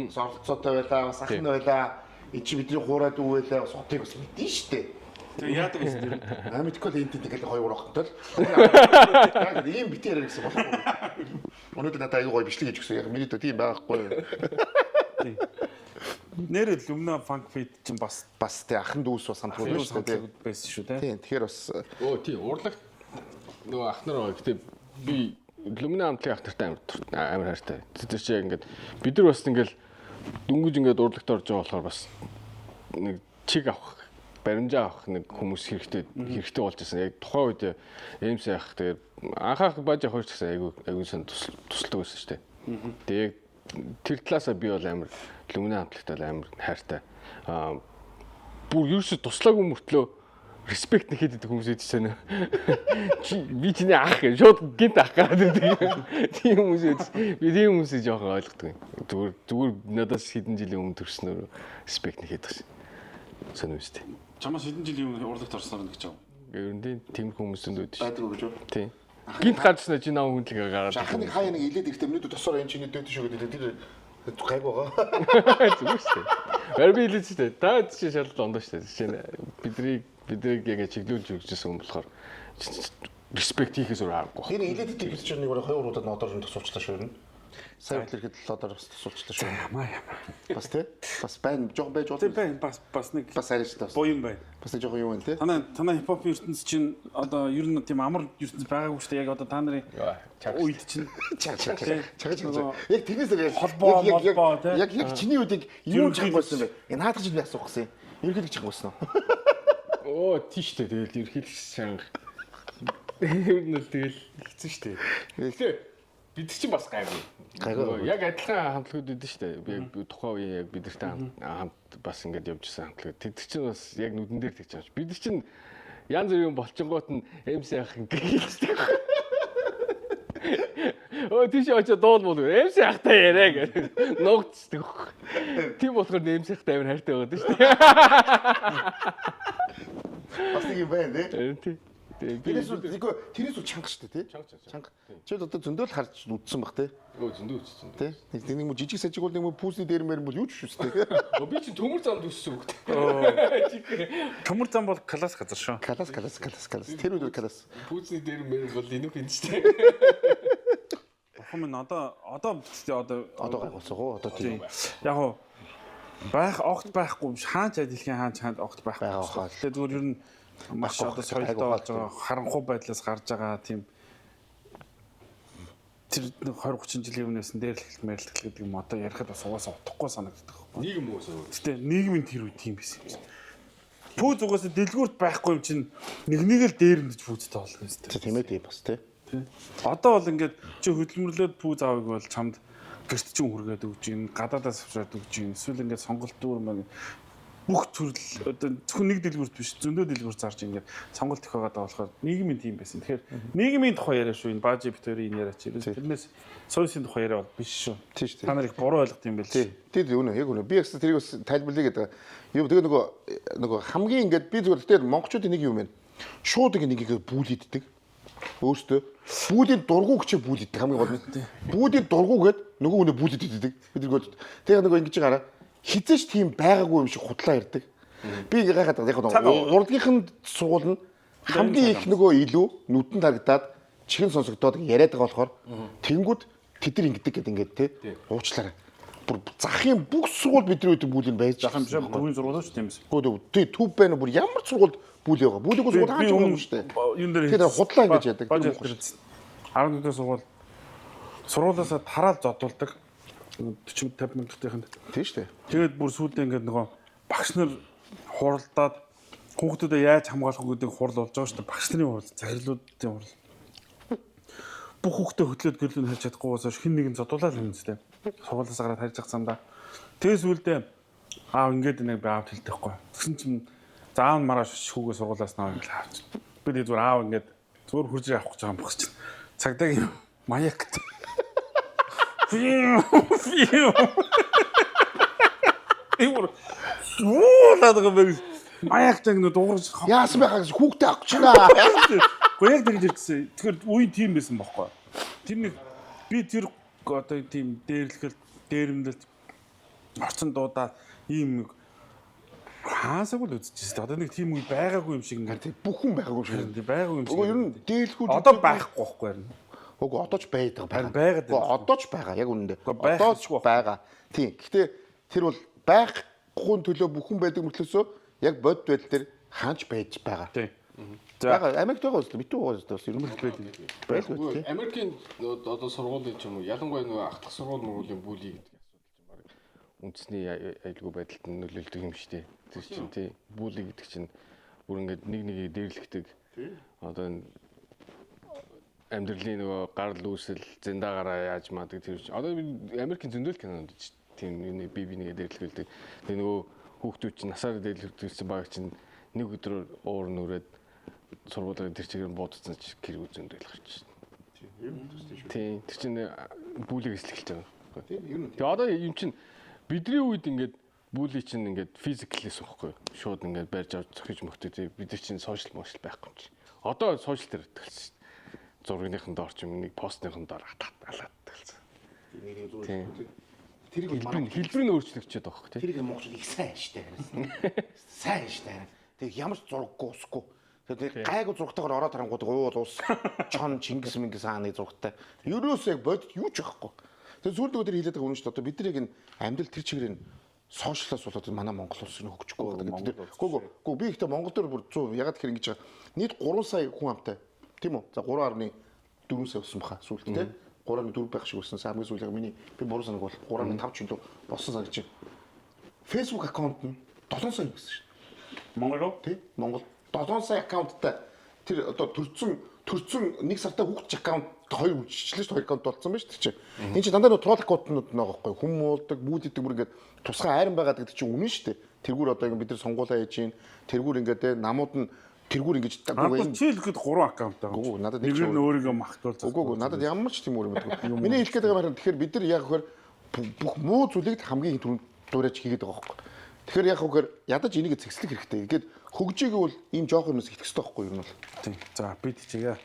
Бас оролцоотой байлаа, бас ах нь байлаа. Энд чи бидний хуурай дүү байлаа, бас одыг бас мэднэ шүү дээ. Тэгээ яадаг гэсэн тэр. Аа мэдгүй л энэ тэнд ингээл хоёр гурав хоттой л. Яг ийм бити яриа гэсэн болохгүй. Өнөөдөр надад аягүй гоё бичлэг хийж өгсөн. Яг миний дөө тийм байхгүй. Нэр л өмнө фанк фит чинь бас Бас тий ахын дүүс бас хамтлаг илүү шүү дээ. хамтлаг байсан шүү дээ. Тийм тэгэхээр бас Өө тий урлагт нөгөө ах нар байгаа. Гэтэ би Люмина хамтлагийн ах нартай амар хайртай. Тэр чи яг ингээд бид нар бас ингээд дөнгөж ингээд урлагт орж байгаа болохоор бас нэг чиг авах баримжаа авах нэг хүмүүс хэрэгтэй хэрэгтэй болж байсан. Яг тухайн үед MC ах тэгээд анхаах баж ах хоёр ч гэсэн айгүй айгүй сан тусалдаг байсан шүү дээ. Тэгээд яг тэр талаасаа би бол амар Люмина хамтлагтай бол амар хайртай. Аа бүр ерөөсө туслаагүй мөртлөө респект нэхэд идэх хүмүүс идчихсэн. Чи би чиний ах гэж шууд гинт ах гараад ирдэг. Тийм хүмүүс идэж би тийм хүмүүсийг жоохон ойлгодог юм. Зүгээр зүгээр надаас хэдэн жилийн өмнө төрснөөр респект нэхэд байгаа шин. Сонир үстэй. Чамаас хэдэн жилийн өмнө урлагт орсноор нэг чам. Ер нь тийм тиймэрхүү хүмүүс зөндөө өгдөө шин. байдаг гэж юу? Тийм. Гинт гарчснаа чи нам хүндлэгээ гараад. Ах нэг хаяа нэг илээд ирэхдээ миний дүү тосоор энэ чиний дөөт шүү гэдэг тэр гайг байгаа. Зүгээр шүү дээ. Бэр би хэлсэн шүү дээ. Та чи шал ондоо шүү дээ. Жишээ нь бидний яг чиглүүлж өгчсэн хүн болохоор респект хийхээс өөр аргагүй. Тэр илээд ирэхдээ бид чинь нэг хоёр удаад нодоор нь тусуулчлаа шүү ер нь. Сайн ирэхэд лодоор бас тусуулчлаа шүү. Ямаа ямаа. Бас тий. Бас байна жоохон байж Тийм болно. байна бас бас нэг Бас арай шүү дээ. буян байна. Бас нэг жоохон юу юм тий. Танай танай хипхопын ертөнц чинь одоо ер нь тийм амар ертөнц байгаагүй шүү дээ. Яг одоо та нарын үед чинь Чаг чаг Тий. чаг чаг Нөгөө чаг. Яг тэрнээс яг Холбоо, яг- яг- молбоо, тий. Яг яг чиний үдийг юу Ерөнхийлөгч. чанга болсон бэ? Яг наадах чинь би асуух гэсэн юм. Ерөнхийлөгч чанга болсон уу? Оо тийш үү тэгэл ерхийлэгч чанга. Ер нь л тэгэл хэцүү шүү дээ. Гэтэ бид чинь бас гайгүй. Гайгүй. Нөгөө Яг адилхан хамтлагууд идэв шүү дээ. Би яг тухайн үеийн яг бид нартай хамт бас ингээд явж исэн хамтлаг. Тэд чинь бас яг нүдэн дээр тэгж байгаа. Бид нар чинь янз бүрийн болчингууд нь MC ах ингээд хэлцдэг. Өө тийш очиж дуул муу. MC ахтай яриа гэх. Нуугдчихдаг. Тийм болохоор MC ахтай амар хайртай байгаад шүү дээ. Бас нэг юм байна тий. Харин тий. Тэгээ би Тэрээс үл зэгүй тэрээс үл чанга шүү дээ тий. Чанга, чанга, Чанга. Чи одоо зөндөл харж үдсэн бах тий. Өө зөндөө үссэн. Тий. Нэг нэг юм жижиг сажиг бол нэг юм пүүсний дээр мэр бол юу ч шүү дээ. Өө би чинь төмөр замд өссөн хөлт. Төмөр зам бол класс газар шүү. Калас калас калас калас. Тэр үед бол калас. Пүүзний дээр мэр бол энүүх юм ч тийм. Бурхан минь одоо одоо битээ одоо Одоо гайхуулсан уу? Одоо тийм. Яг уу байх огт байхгүй биш. Хаач дэлхийн хаач хаанд огт байхгүй. Байгаа хаа. Тэгээ зүгээр ер нь маш Байхгүй одоо гайгүй соёлтой болж хаа. байгаа харанхуй байдлаас гарч байгаа тийм тэр нэг 20 30 жилийн өмнөөс нь дээрлэх мэрлэх гэдэг юм одоо ярихад бас угаасаа утгагүй санагддаг. Нийгэм уусаа. Гэтэ нийгмийн тэр үе тийм байсан юм чинь. Пүүз угаасаа дэлгүүрт байхгүй юм чинь нэг нэг л дээрэмдэж пүүзтэй болно юм Тэ тийм ээ тийм бас тий. Тий. Одоо бол ингээд чи хөдөлмөрлөөд пүүз авъя бол чамд гэрт чинь хүргээд өгч юм, гадаадаас авчираад өгч юм. Эсвэл ингээд сонголт дүүр маань бүх төрөл одоо зөвхөн нэг дэлгүүрт биш зөндөө дэлгүүр зарж ингээд сонголт тохиогоод байгаа болохоор нийгмийн тийм байсан. Тэгэхээр нийгмийн тухай яриа шүү энэ баажи бит хоёрын энэ яриа чи. Тэрнээс соёлын тухай яриа бол биш шүү. Тийм шүү дээ. Та нар их буруу ойлгох юм байл. Тий. Тий үнэ яг үнэ. Би гэсэн тэрийг бас тайлбарлая гэдэг. Юу тэгээ нөгөө нөгөө хамгийн ингээд би зүгээр тэгтээ монголчуудын нэг юм байна. Шууд ингэ нэг ингэ бүүлиддэг. Өөртөө бүүдийн дургу гэж бүүлиддэг хамгийн гол нь. Бүүдийн дургу гэд нөгөө хүнээ бүүлид иддэг. Би тэргүүд тэгээ нөгөө ингэж гараа хизээч тийм байгаагүй юм шиг худлаа ярьдаг. Би ингэ гайхаад байгаа. Яг нь урдгийнх нь сургууль нь хамгийн их нөгөө илүү нүдэнд харагдаад чихэн сонсогдоод яриад байгаа болохоор тэнгүүд тэд нар ингэдэг гэдэг ингээд те уучлаарай. Бүр захын бүх сургууль бидний үед бүлэн байж Зах юм шиг бүгийн сургууль шүү тийм ээ. Гөө тий төв байна уу бүр ямар ч сургуульд бүл яваа. Бүлээгөө сургууль хаач байгаа юм шүү дээ. Юун дээр Тэр худлаа ингэж яадаг. Бааж Тэр муухай дээр 11 дэх сургууль сургуулаасаа тараал зодуулдаг 40 50 мянгатынханд. Тийм шүү дээ. Тэгээд бүр сүүлдээ ингээд нөгөө багш нар хуралдаад хүүхдүүдэд яаж хамгаалах вэ гэдэг хурал болж байгаа шүү дээ. Багш нарын хурал, захирлуудын хурал. Бүх хүүхдээ хөтлөөд гэрлүүн харж чадахгүй болсоош хэн нэгэн зодуулаад юм зү. Сургуулиас гараад харж явах замдаа. Тэгээд сүүлдээ аав ингээд нэг би аавд хэлдэг хгүй. Тэгсэн чинь за аав нь маргааш шүүгээ сургуулиас наваа гэж авч. Би тэгээд зүгээр аав ингээд зүгээр хурж авах гэж байгаа юм баг чинь. Цагдаагийн маяг гэдэг. Фиу фиу. Тэр суулаад байгаа юм. Маяг таг нөө дуугарч Яасан байхаа гэж хүүхдээ авах гэж байна. Гэхдээ яг тэгж ирсэн. Тэгэхээр үе тийм байсан бохгүй. Тэр нэг би тэр одоо тийм дээрлэхэл дээрэмдэлт орчин дуудаа ийм нэг хаасаагүй л үзчихсэн. Одоо нэг тийм үе байгаагүй юм шиг ингээд Бүх хүн байгаагүй юм шиг. тийм байгаагүй юм шиг. Үгүй ер нь дээлгүй одоо байхгүй бохгүй юм. Үгүй одоо ч байдаг Харин байгаад Үгүй одоо ч байгаа яг үнэндээ. Үгүй, байх Одоо ч хэрэггүй. байгаа. Тийм. Гэхдээ тэр бол байхгүй төлөө бүх хүн байдаг мөртлөөсөө яг бодит байдал дээр хаанч байж байгаа. Тийм. За Байгаа Америкт байгаа үстэй битүү байгаа үстэй бас ер нь байдаг. Байлгүй тийм. Америкийн одоо сургуулийн ч юм уу ялангуяа нөгөө ахлах сургууль мөргүүлийн бүли гэдэг асуудал чинь баг үндэсний аюулгүй байдалд нь нөлөөлдөг юм шүү дээ. Тэр чинь тий бүли гэдэг чинь бүр ингээд нэг нэгийг дээрлэхдэг. Одоо энэ амьдралын нөгөө гарал үүсэл зэндаагаараа яаж маадаг тэр чинь одоо би Америкийн зөндөл кинонд ч тийм нэг би бинийгээ дээрлэхэлдэг. Тэгээ нөгөө хүүхдүүд чинь насаар дээрлэхэлсэн баг чинь нэг өдрөөр уур нүрээд сургуулиар тэр чигээр буудсан чи гэр зөндөл гарч. Тийм тэр чинь бүлийг эслэх гэж байгаа. Тийм ер нь Тэгээ одоо юм чинь бидний үед ингээд бүли чинь ингээд физикэлээс байхгүй шууд ингээд барьж авч зохиж мөхтэй тий бид нар чинь сошиал мошл байхгүй юм чи. Одоо сошиал дээр тэлсэн шүү дээ. Зургийнхын доор ч юм нэг постныхын доор атаад алаад тэлсэн. Тийм. Тэрийг бол манай Хэлбэр нь өөрчлөгдөж байгаа байхгүй тий. тэрийг монголчууд их сайн штэ. Сайн штэ. Тэг ямар ч зураггүй усгүй. Тэгээд гайгүй зурагтайгаар ороод харангууд уул ус чон Чингис Мингис хааны зурагтай. Ерөөсөө яг бодит юу ч байхгүй. Тэгээд сүүлд өдөр хэлээд байгаа үнэн шүү дээ. Одоо бид нар яг энэ амьдрал тэр чигээр энэ сошиалаас болоод манай Монгол улс нь хөгжихгүй байгаа гэдэг. Гүү гүү гүү би ихтэй Монгол дээр бүр 100 ягаад тэгэхээр ингэж байгаа. Нийт 3 сая хүн амтай. Тийм үү? За 3.4 сая болсон баха сүүлд тий. 3.4 байх шиг болсон. Хамгийн сүүлийн миний би буруу санаг бол 3.5 ч юм болсон санагч. Facebook аккаунт нь 7 сая гэсэн шүү дээ. Монгол руу Тий? Монгол 7 сая аккаунттай тэр одоо төрцөн төрцөн нэг сартаа хүүхд аккаунт хоёр үйлчлээ шүү дээ. Хоёр аккаунт болсон байна шүү дээ чи. Энэ чи дандаа нөө трол аккаунтнууд нэг байхгүй. Хүм муулдаг, бүүддэг бүр ингээд тусгай айран байгаад гэдэг чинь үнэн шүү дээ. Тэргүүр одоо ингээд бид нар сонгуулаа хийж гин. Тэргүүр ингээд те намууд нь тэргүүр ингэж Надад чи л гэхэд 3 аккаунт байгаа. Үгүй, надад нэг нэг ч нь өөрийгөө махтуул. Үгүй үгүй надад ямар ч тийм үр юм байдгүй. Миний хэлэх гээд байгаа юм тэгэхээр бид нар яг хөр бүх муу зүйлийг хамгийн түрүүнд дуурайж хийгээд байгаа байхгүй. Тэгэхээр яг хөр ядаж энийг зэгслэх хэрэгтэй. Ингээд хөгжигээ бол ийм жоох юмс итгэх хэрэгтэй байхгүй юу юм бол. Тийм. За бид хичээе.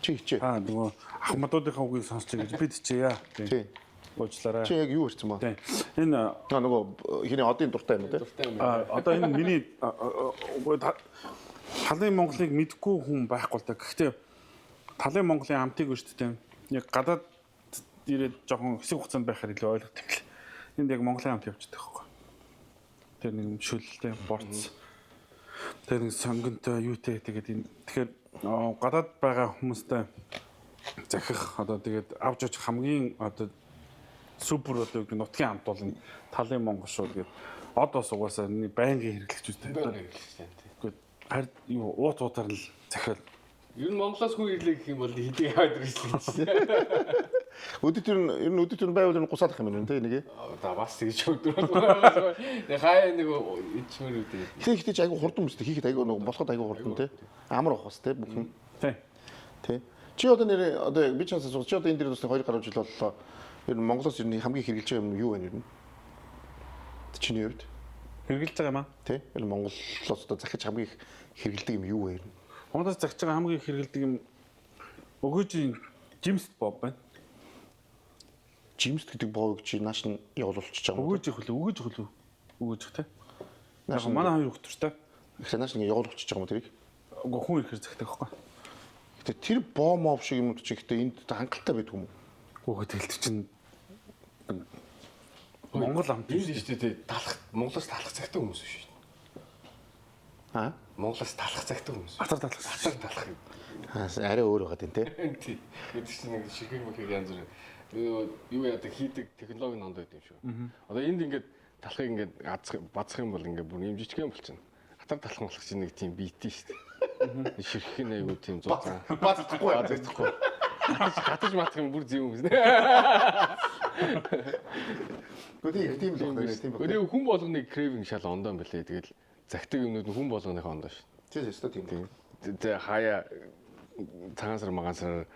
Чи хичээ. Аа нөгөө ахмадуудынхаа үгийг сонсч гэж бид хичээе. Тий. Уучлаарай. Чи яг юу ярьсан ба? Тийм. Энэ Аа нөгөө хиний одын дуртай юм уу те? одоо энэ миний талын Монголыг мэдгүй хүн байхгүй л да. Гэхдээ талын Монголын амтыг шүү дээ. Яг гадаад ирээд жоохон хэсэг хугацаанд байхаар илүү ойлгох юм. Энд яг Монголын амт явчихдаг байхгүй. Тэр нэг юм шүлэлтэй борц. Тэр нэг сонгонтой юутэй тэгээд энэ тэгэхээр гадаад байгаа хүмүүстэй захих одоо тэгээд авч очих хамгийн одоо супер одоо юу гэдэг нутгийн амт бол энэ талын Монгол шүү тэгээд од бас угаасаа энэ байнгын хэрэглэгч үстэй. Үгүй харь юу уут уутаар л захиал. Ер нь Монголоос хүн ирлээ гэх юм бол хэдий яваад ирсэн чинь. Өдөр төр нь ер нь өдөр төр нь байвал ер нь гусаадах юм байна те энийг. За бас тэгж өдөр. Хаяа нэг ичмэр үү. Ихтэй ихтэй ч айгу хурдан мэт хийхэд айгу нөгөө болоход айгу хурдан те. Амар ах бас те бүх юм. Тий. Тэ. Чи одоо нэр одоо би чаас асуух. Чи одоо энэ дээр бас 2 гаруй жил боллоо. Ер нь Монголоос ер нь хамгийн хэрэгжилж байгаа юм юу байна ер нь? Чиний хувьд Хэрэглэж байгаа юм аа. тэ? Ер нь Монголоос одоо захиж хамгийн их хэрэгэлдэг юм юу вэ ер нь? Монголоос захиж байгаа хамгийн их хэрэглэдэг юм өгөөжийн жимс боб байна. Жимс гэдэг боог чи нааш нь явуулчихж байгаа юм уу? Өгөөж их хөлөө, өгөөж хөлөө. Өгөөж их те. Нааш Яг манай хоёр хөлтөртэй. Тэгэхээр нааш нэг явуулчихж байгаа юм уу тэрийг? Үгүй хүн ихээр захдаг байхгүй. Гэтэ тэр боо мов шиг юмнууд чи гэтэ энд хангалттай байдаг юм уу? Үгүй тэгэл чинь Монгол амт Энд шүү дээ талах Монголоос талах цагтай хүмүүс шүү дээ. Аа? Монголоос талах цагтай хүмүүс. Атар талах. Атар талах юм. Аа арай өөр байгаа тийм те. Тий. Бид чинь нэг ширхэг мөхийг янз бүр юу яадаг хийдэг технологи нь ондоо юм шүү. Одоо энд ингээд талахыг ингээд азах бацах юм бол ингээд бүр юм жижигхэн болчихно. Атар талах болох чинь нэг тийм биетий шүү дээ. Ширхэг нь айгуу тийм зузаан. Баздахгүй. Баздахгүй. Хатаж матах юм бүр зэв юм гэсэн. Гэхдээ тийм л байна тийм байна. Тэгээ хүн болгоны craving шал ондоо юм билээ. Тэгэл загтаг юмнууд нь хүн болгоныхоо ондоо шүү. Тийм өстой тийм. Тэгээ хаяа цагаан сар магаан сар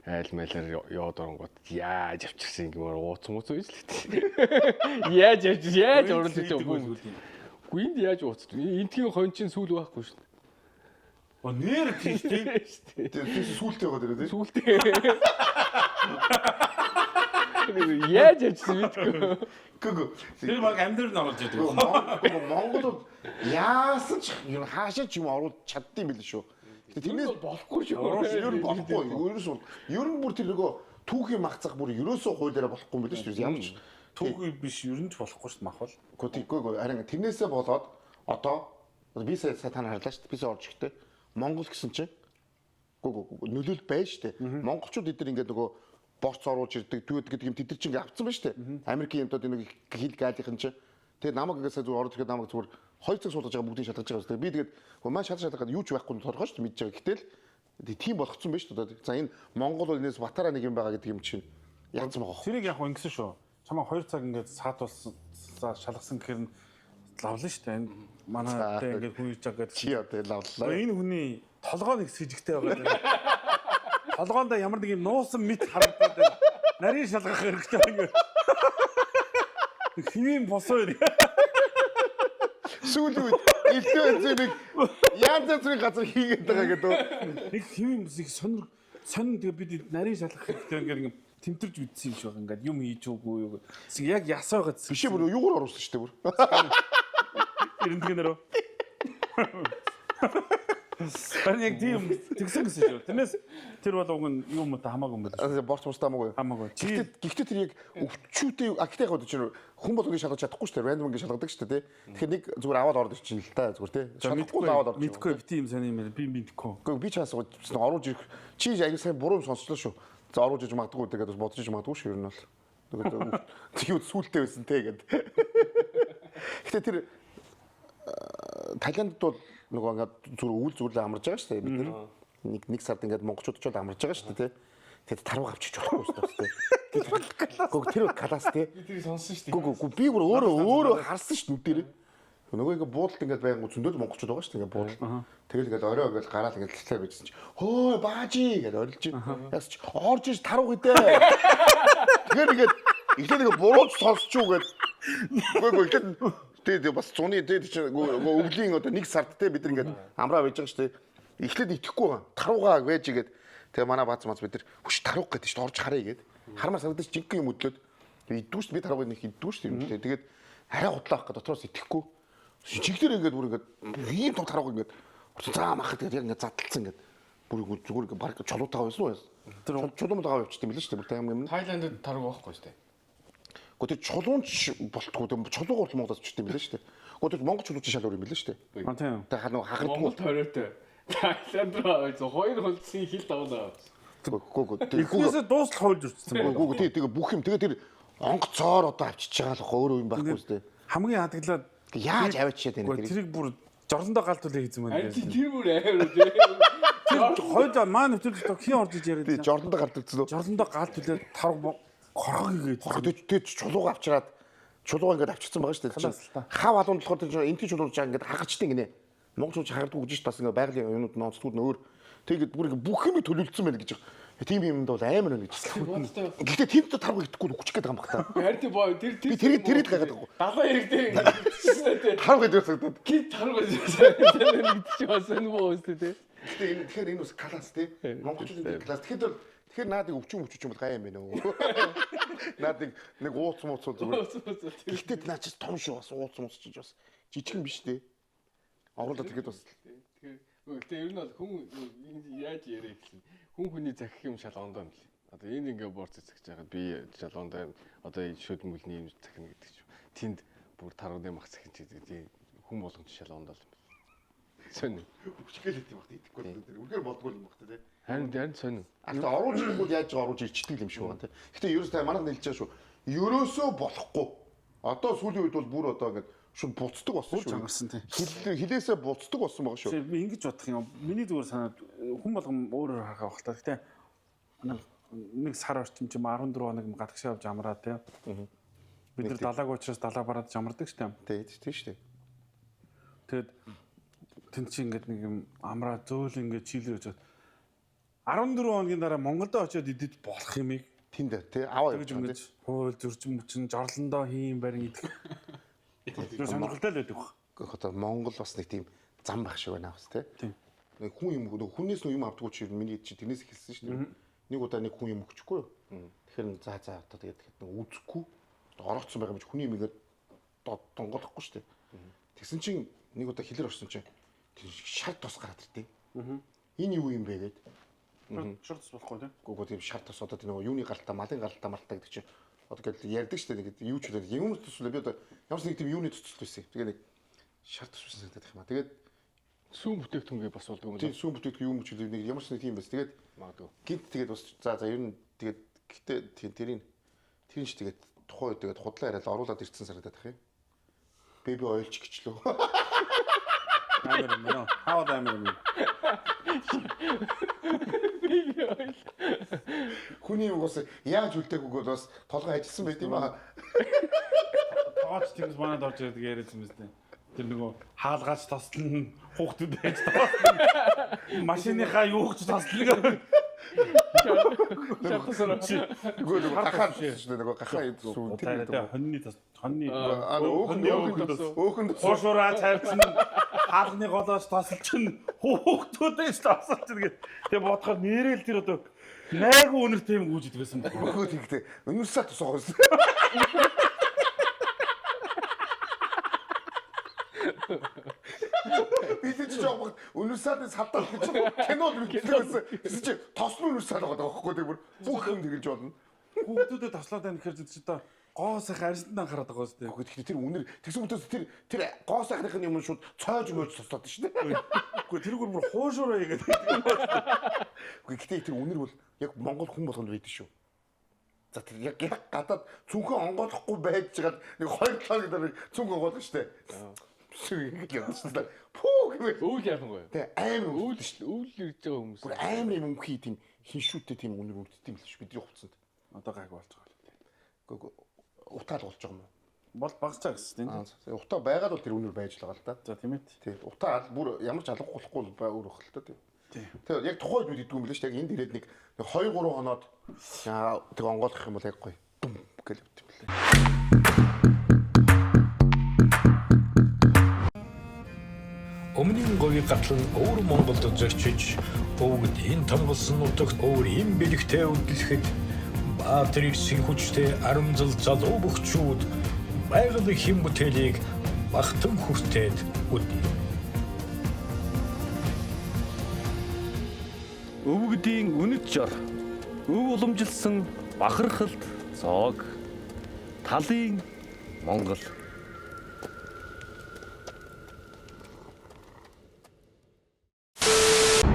Айл майлаар яваад оронгууд яаж авчирсан гэмээр ууц мууц үйс л дээ. Яаж авчир яаж оруулж иж байгаа юм. Үгүй энд яаж ууц. Энтгийн хонь чинь сүүл байхгүй шүү дээ. Оо нэр тийш тийм. Тэр сүултээ байгаа дэрээ тий. Сүүлдээ. Яаж авчирсан мэдгүй. Гүг. Тэр баг амьдрал нь оруулж идэг. Монголууд яасан ч юм хаашаа ч юм оруулж чаддсан юм билээ шүү. Гэтэ тэрнээс болохгүй шүү. Ер нь болохгүй. Ерөөсөө ер нь бүр тэр нөгөө түүхийн махцах бүр ерөөсөө хуулиараа болохгүй юм билээ шүү. Ямар ч Түүхий биш ер нь ч болохгүй шүү дээ мах бол. Үгүй тийгүй харин тэрнээсээ болоод одоо би сая та нар харлаа шүү дээ. Би сая орж ирэхдээ Монгол гэсэн чинь үгүй нөлөөл байна шүү дээ. Монголчууд эдгээр ингээд нөгөө борц оруулж ирдэг, түйд гэдэг юм тэд нар чинь ингээд авцсан байна шүү дээ. Америкийн юмдууд нэг хил гаалийнхан чинь тэгээ намайг ингээд сая зүгээр орж ирэхэд намайг зүгээр 2 цаг суулгаж байгаа бүгдийг шалгаж байгаа юм. Би тэгээд маань шалгаж юу ч байхгүй нь тодорхой шүү дээ мэдж байгаа. Гэтэл тийм болгоцсон байна шүү дээ. За энэ Монгол бол энэс Батараа нэг юм байгаа гэдэг юм чинь яцсан байгаа. Тэрийг яг ингэсэн шүү. Чамаа 2 цаг ингээд саатуулсан шалгасан гэхэр нь лавлаа шүү дээ. Энэ манай тэ ингээд хүн хийж байгаа гэдэг. Чи одоо лавлаа. Энэ хүний толгой нэг сэжигтэй байгаа. Толгоонд ямар нэг юм нуусан мэт харагдаад байна. Нарийн шалгах хэрэгтэй ингээд. Хэвийн босоо ирээ. Сүүлийн үед элдв энзимийг янз янзын газар хийгээд байгаа гэдэг. Нэг хэвийн бос их сонир сонин тэгээ бид нарийн шалгах хэрэгтэй ингээд юм тэмтэрч үдсэн юм шиг байгаа. Ингээд юм хийж үгүй юу. Яг ясаа байгаа. Биш ээ бүр юугаар оруулсан шүү дээ бүр. Эрэнтгэнэрөө. Харин яг тийм тэгсэн гэсэн шүү. Тэрнээс тэр бол уг нь юм уу та хамаагүй юм байна. Борц муртай хамаагүй. Хамаагүй. Гэхдээ тэр яг өвчүүтэй а гэхдээ яг чинь хүн болгоныг шалгаж чадахгүй шүү дээ. Рандом ингэ шалгадаг шүү дээ, тий. Тэгэхээр нэг зүгээр аваад ороод ирчин л та зүгээр тий. Шалгахгүй аваад орж. Мэдгүй бити юм сони юм байна. Би мэдгүй. Гэхдээ би чаас оруулж ирэх чи аяг сайн буруу юм сонсчлоо шүү. За оруулж иж магадгүй тэгээд бас бодож иж магадгүй шүү ер нь бол. Нөгөө юу сүултээ байсан те гэд. Гэхдээ тэр Таиландд бол нөгөө ингээд зүгээр үйл зүгээр л амарж байгаа шүү дээ бид нар. Нэг сард ингээд монголчууд ч бол амарж байгаа шүү дээ тий. Тэгэд тарвага авчиж болохгүй шүү дээ. Гүг тэр класс тий. Би тэрийг сонссон шүү дээ. Гүг би бүр өөрөө харсан шүү нүдэрээ. Нөгөө ингээд буудалд ингээд байнгут зөндөл монголчууд байгаа шүү дээ ингээд буудалд. Тэгэл ингээд орой ингээд гараал ингээд талцаа байжсэн чи хөө баажи гэдээ орилж. Яс чи орж иж тарвага идэ. Тэгэхээр ингээд эхлээд ингээд бурууч сонсч юу гэд. Үгүй эхлээд тэгээ бас зуны тэгээ чи өвлийн одоо нэг сард те бид нар ингээд амраа байж байгаа шүү дээ. Эхлээд итгэхгүй байгаа. Таруугаа байж игээд тэгээ манай бааз маз бид нар хүч тарууг гэдэг шүү дээ орж харъя гээд. Хармаар санагдаж жинхэнэ юм өдлөөд иддүү шүү дээ би таруугыг нэг иддүү шүү дээ. Тэгээд арай худлаа авах гээд дотроос итгэхгүй. Жигдэр ингээд бүр ингээд ийм том тарууг ингээд заа мах тэгээд яг ингээд задлцсан ингээд бүр зүгээр ингээд баг чулуутайгаа байсан уу? Тэр чулуумтайгаа явчихсан юм билээ шүү дээ. Бүр тайм юм. Таиландд тарууг байхгүй шүү дээ. Гэхдээ тэр чулуунч болтгоо тэр чулуугаар бол Монголоос чирт юм билээ шүү дээ. Гэхдээ тэр монгол чулууч шал өөр юм билээ шүү дээ. А тийм. Тэр хаа нөгөө хагардгүй. Монгол тойроотой. Таиланд руу аваад хоёр хөлцсөн хил давнаа. Үгүй Эхнээсээ дуустал хуйлж өрчсөн байна. Үгүй тий тэгээ бүх юм тэгээ тэр онгоцоор одоо авчиж байгаа л өөрөө юм байхгүй шүү дээ. Хамгийн хадгалаад Яаж аваачаад байна тэр? Тэрийг бүр жорлондоо гал түлээ хийсэн байна. Тэр бүр амар тий. Тэр хоёул маа нэвтрүүлэгт хин орж иж яриад. Тий жорлондоо гал түлсэн үү? Жорлондоо гал түлээ тарг хорхог хийгээд. Тэр чулууга авчираад чулууга ингээд авчирсан байгаа шүү дээ. Хав халуун болохоор тэр энтийн чулууг жаа ингээд хагарчтай гинэ. Монгол чулууг хагардгүй гэж бас ингээд байгалийн юмнууд ноцтгууд нь өөр. Тэгээд бүр ингээд бүх юм төлөвлөсөн байна гэж. Тийм юмд бол амар байна гэж. Гэхдээ тийм ч тарга идэхгүй үхчих гээд байгаа юм бах та. Харин тийм боо тэр Би тэр тэрийг гайхаад байгаа. Далайн хэрэг дээр ингээд идчихсэн тий. Тарга идэх санагдаад. Гинт тарга идчихсэн гэдэг чи бас энэ боо үстэй тий. Гэхдээ энэ тэгэхээр энэ бас класс тий. Монголчуудын класс. Тэгэхээр тэгэхээр наадыг өвчин өвчүүч юм бол гай юм байна өө. Наадыг нэг ууц мууц зүгээр. Гэхдээ наа чи том шүү бас ууц мууц чи бас жижигэн биш тий. Оруулаад ирэхэд бас Тэгэхээр ер нь бол хүн яаж яриа гэсэн. Хүн хүний захих юм шал ондоо юм лээ. Одоо энэ ингээ борц цэцгэж байгаад би шал ондоо одоо шүд мүлний юм захина гэдэг чинь. Тэнд бүр тарганы мах захин чи гэдэг хүн болгон шал ондоо юм. Сонь. Хүчгээл хэт юм бах идэхгүй тэр. Үнэхээр болдгоо юм бах тий. Харин харин сонь. А тэгтээ оруулж ирэхгүй яаж оруулж ирчдэг юм шиг байна тий. Гэтэ ерөөсөө манайх нэлж байгаа шүү. Ерөөсөө болохгүй. Одоо сүүлийн үед бол бүр одоо ингээд шууд буцдаг болсон шүү. Чангарсан тий. Хилээсээ буцдаг болсон байгаа шүү. Би ингэж бодох юм. Миний зүгээр санаад хүн болгон өөрөөр харах байх та. Гэтэ нэг сар орчим ч юм 14 хоног юм гадагшаа явж амраа тий. Бид нар далааг учраас далаа бараад жамардаг шүү дээ. Тий, тий шүү дээ. Тэгээд тэнд чи ингээд нэг юм амраа зөөл ингээд чийлэр явж 14 хоногийн дараа Монголд очиод идэж болох юмыг Тэнд тий аваа тэгж явж байгаа ингэж хууль зөрчин мөчин жорлондоо хийм барин идэх. Тэр сонирхолтой л байдаг баг. тий. Одоо Монгол бас нэг тийм зам байх шиг байна бас тий. Тийм. Нэг хүн юм нөгөө хүнээс нөө юм авдаггүй чи миний чи тэрнээс эхэлсэн шүү дээ. Нэг удаа нэг хүн юм өгчихгүй юу? Тэгэхээр за за одоо тэгээд тэгэхэд нэг үзэхгүй ороогдсон байгаа юм чи хүний юм ингээд донголохгүй шүү дээ. Тэгсэн чинь нэг удаа хилэр орсон чинь тэр шар тос гараад иртээ. Энэ юу юм бэ гээд. Шорт болохгүй тийм. Гүг тийм шар тос одоо тэр нөгөө юуны гаралтаа малын гаралтаа мартаа гэдэг чинь одоо гээд ярьдаг шүү дээ нэг юу ч үлээ юм төсөл би одоо ямар ч нэг тийм юуны төсөл байсан. Тэгээ нэг шар тос байсан санагдах юм а. Тэгээд Сүүн бүтээгдэхүүнгээ бас болдгоо юм тийм сүүн бүтээгдэхүүн юм ч үлээ нэг ямар ч нэг тийм байсан. Тэгээд магадгүй. гинт тэгээд бас за за ер нь тэгээд гэтээ тийм тэрийн тэр нь ч тэгээд тухайн үед тэгээд худлаа яриад оруулаад ирсэн санагдах юм. Бэби ойлч гिचлөө. Амар юм байна. Хаваад амар юм. Хүний юм бас яаж үлдээгүйг бол бас толгой ажилласан байт юм аа. Тооч тэгс манад орж ирээд яриадсан мэт. Тэр нөгөө хаалгаач тослон, хүүхдүүд байж тослон. Машиныхаа юу ч тослон. Нөгөө нөгөө гахаа шүү дээ нөгөө гахаа сүүн тэр Тэр хоньны тос хоньны Аа өөхөн өөхөн Хуушураа цайвцсан хаалганы голоос тосолчин хүүхдүүдээс тосолчин гэх. Тэгээ бодохоор нэрэл тэр одоо найгуу өнөр тийм гүйж идэг байсан байна. Өгөө тэгтээ универсал тусах байсан. Бид ч жоох багт универсалын салдаа гэж кинод үздэг байсан. Тэгсэн чи тосно универсал байгаа байхгүй тэг бүр бүх юм тэгэлж болно. Хүүхдүүдэд тослоод байна гэхээр чи одоо гоо сайхан арьсанд анхаарат байгаа шүү дээ. Үгүй тэгэхээр тэр үнэр тэгсэн бүтээс тэр тэр гоо сайхных юм шууд цойж мөөж тослоод шүү дээ. Үгүй тэр бүр хуушураа хийгээд. Үгүй гэтээ тэр үнэр бол яг Монгол хүн болгонд байдаг шүү. За тэр яг яг гадаад цүнхэн онгойлохгүй байж байгаад нэг 2 7 гэдэг нэг цүнх онгойлох шүү дээ. Ингэж явдаг шүү дээ. Пүү гэмээр. Өвөл ялангуяа. Тэ амар Өвөл өвөл ирж байгаа хүмүүс. Бүр амар юм өмхий тийм хиншүүтэй тийм үнэр үнэтэй юм л шүү бидний хувцсанд. Одоо гайг болж байгаа л дээ. Үгүй утаал болж байгаа юм уу? Бол багцаа гэсэн тийм. Аа утаа байгаад бол тэр үнэр байж л байгаа л да. За тийм ээ. Тий. Утаа бүр ямар ч алга болохгүй л бай өөр өх л та тий. Тий. Тэгээ яг тухайд бид идэггүй юм лээ шүү дээ. Яг энд ирээд нэг 2 3 хоноод яа тэг онгойлгох юм бол яг гоё. Дүм гэл явд юм лээ. Өмнөний говийн гатлан өвөр Монголд зорчиж, өвгөд энэ тунгалсан нутагт өвөр им бэлэгтэй үдлэхэд Баатар ирсэн хүчтэй арамзал залуу бөхчүүд байгалийн хэм бүтээлийг багтан хүртээд үднэ. Өвгдийн үнэт жор, өв уламжилсан бахархалт зоог. Талын Монгол.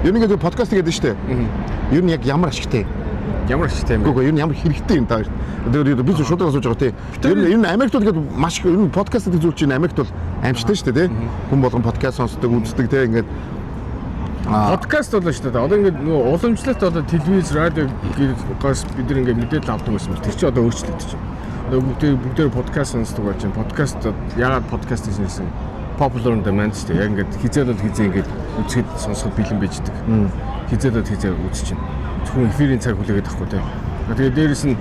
Ер нь ингээд подкаст гэдэг нь шүү дээ. Ер нь яг ямар ашигтай. Ямар ашигтай юм бэ? Үгүй ер нь ямар хэрэгтэй юм та. Тэгээд би зөв шууд асууж байгаа тий. Ер нь ер нь Америкт бол ингээд маш их ер нь подкаст гэдэг зүйл чинь Америкт бол амжтай шүү дээ тий. Хүн болгон подкаст сонсдог, үздэг тий ингээд Подкаст бол шүү дээ. Одоо ингээд нөгөө уламжлалт одоо телевиз, радио гээс бид нар ингээд мэдээлэл авдаг байсан. Тэр чинь одоо өөрчлөгдөж байна. Одоо бүгдээр подкаст сонсдог болж байна. Подкаст яагаад подкаст гэж нэрсэн? Popular on demand шүү дээ. Яг ингээд хизээ бол хизээ ингээд үзэхэд сонсоход бэлэн байждаг. Хизээ бол хизээ үзэж чинь. Зөвхөн эфирийн цаг хүлээгээд байхгүй тий. Тэгээд дээрэс нь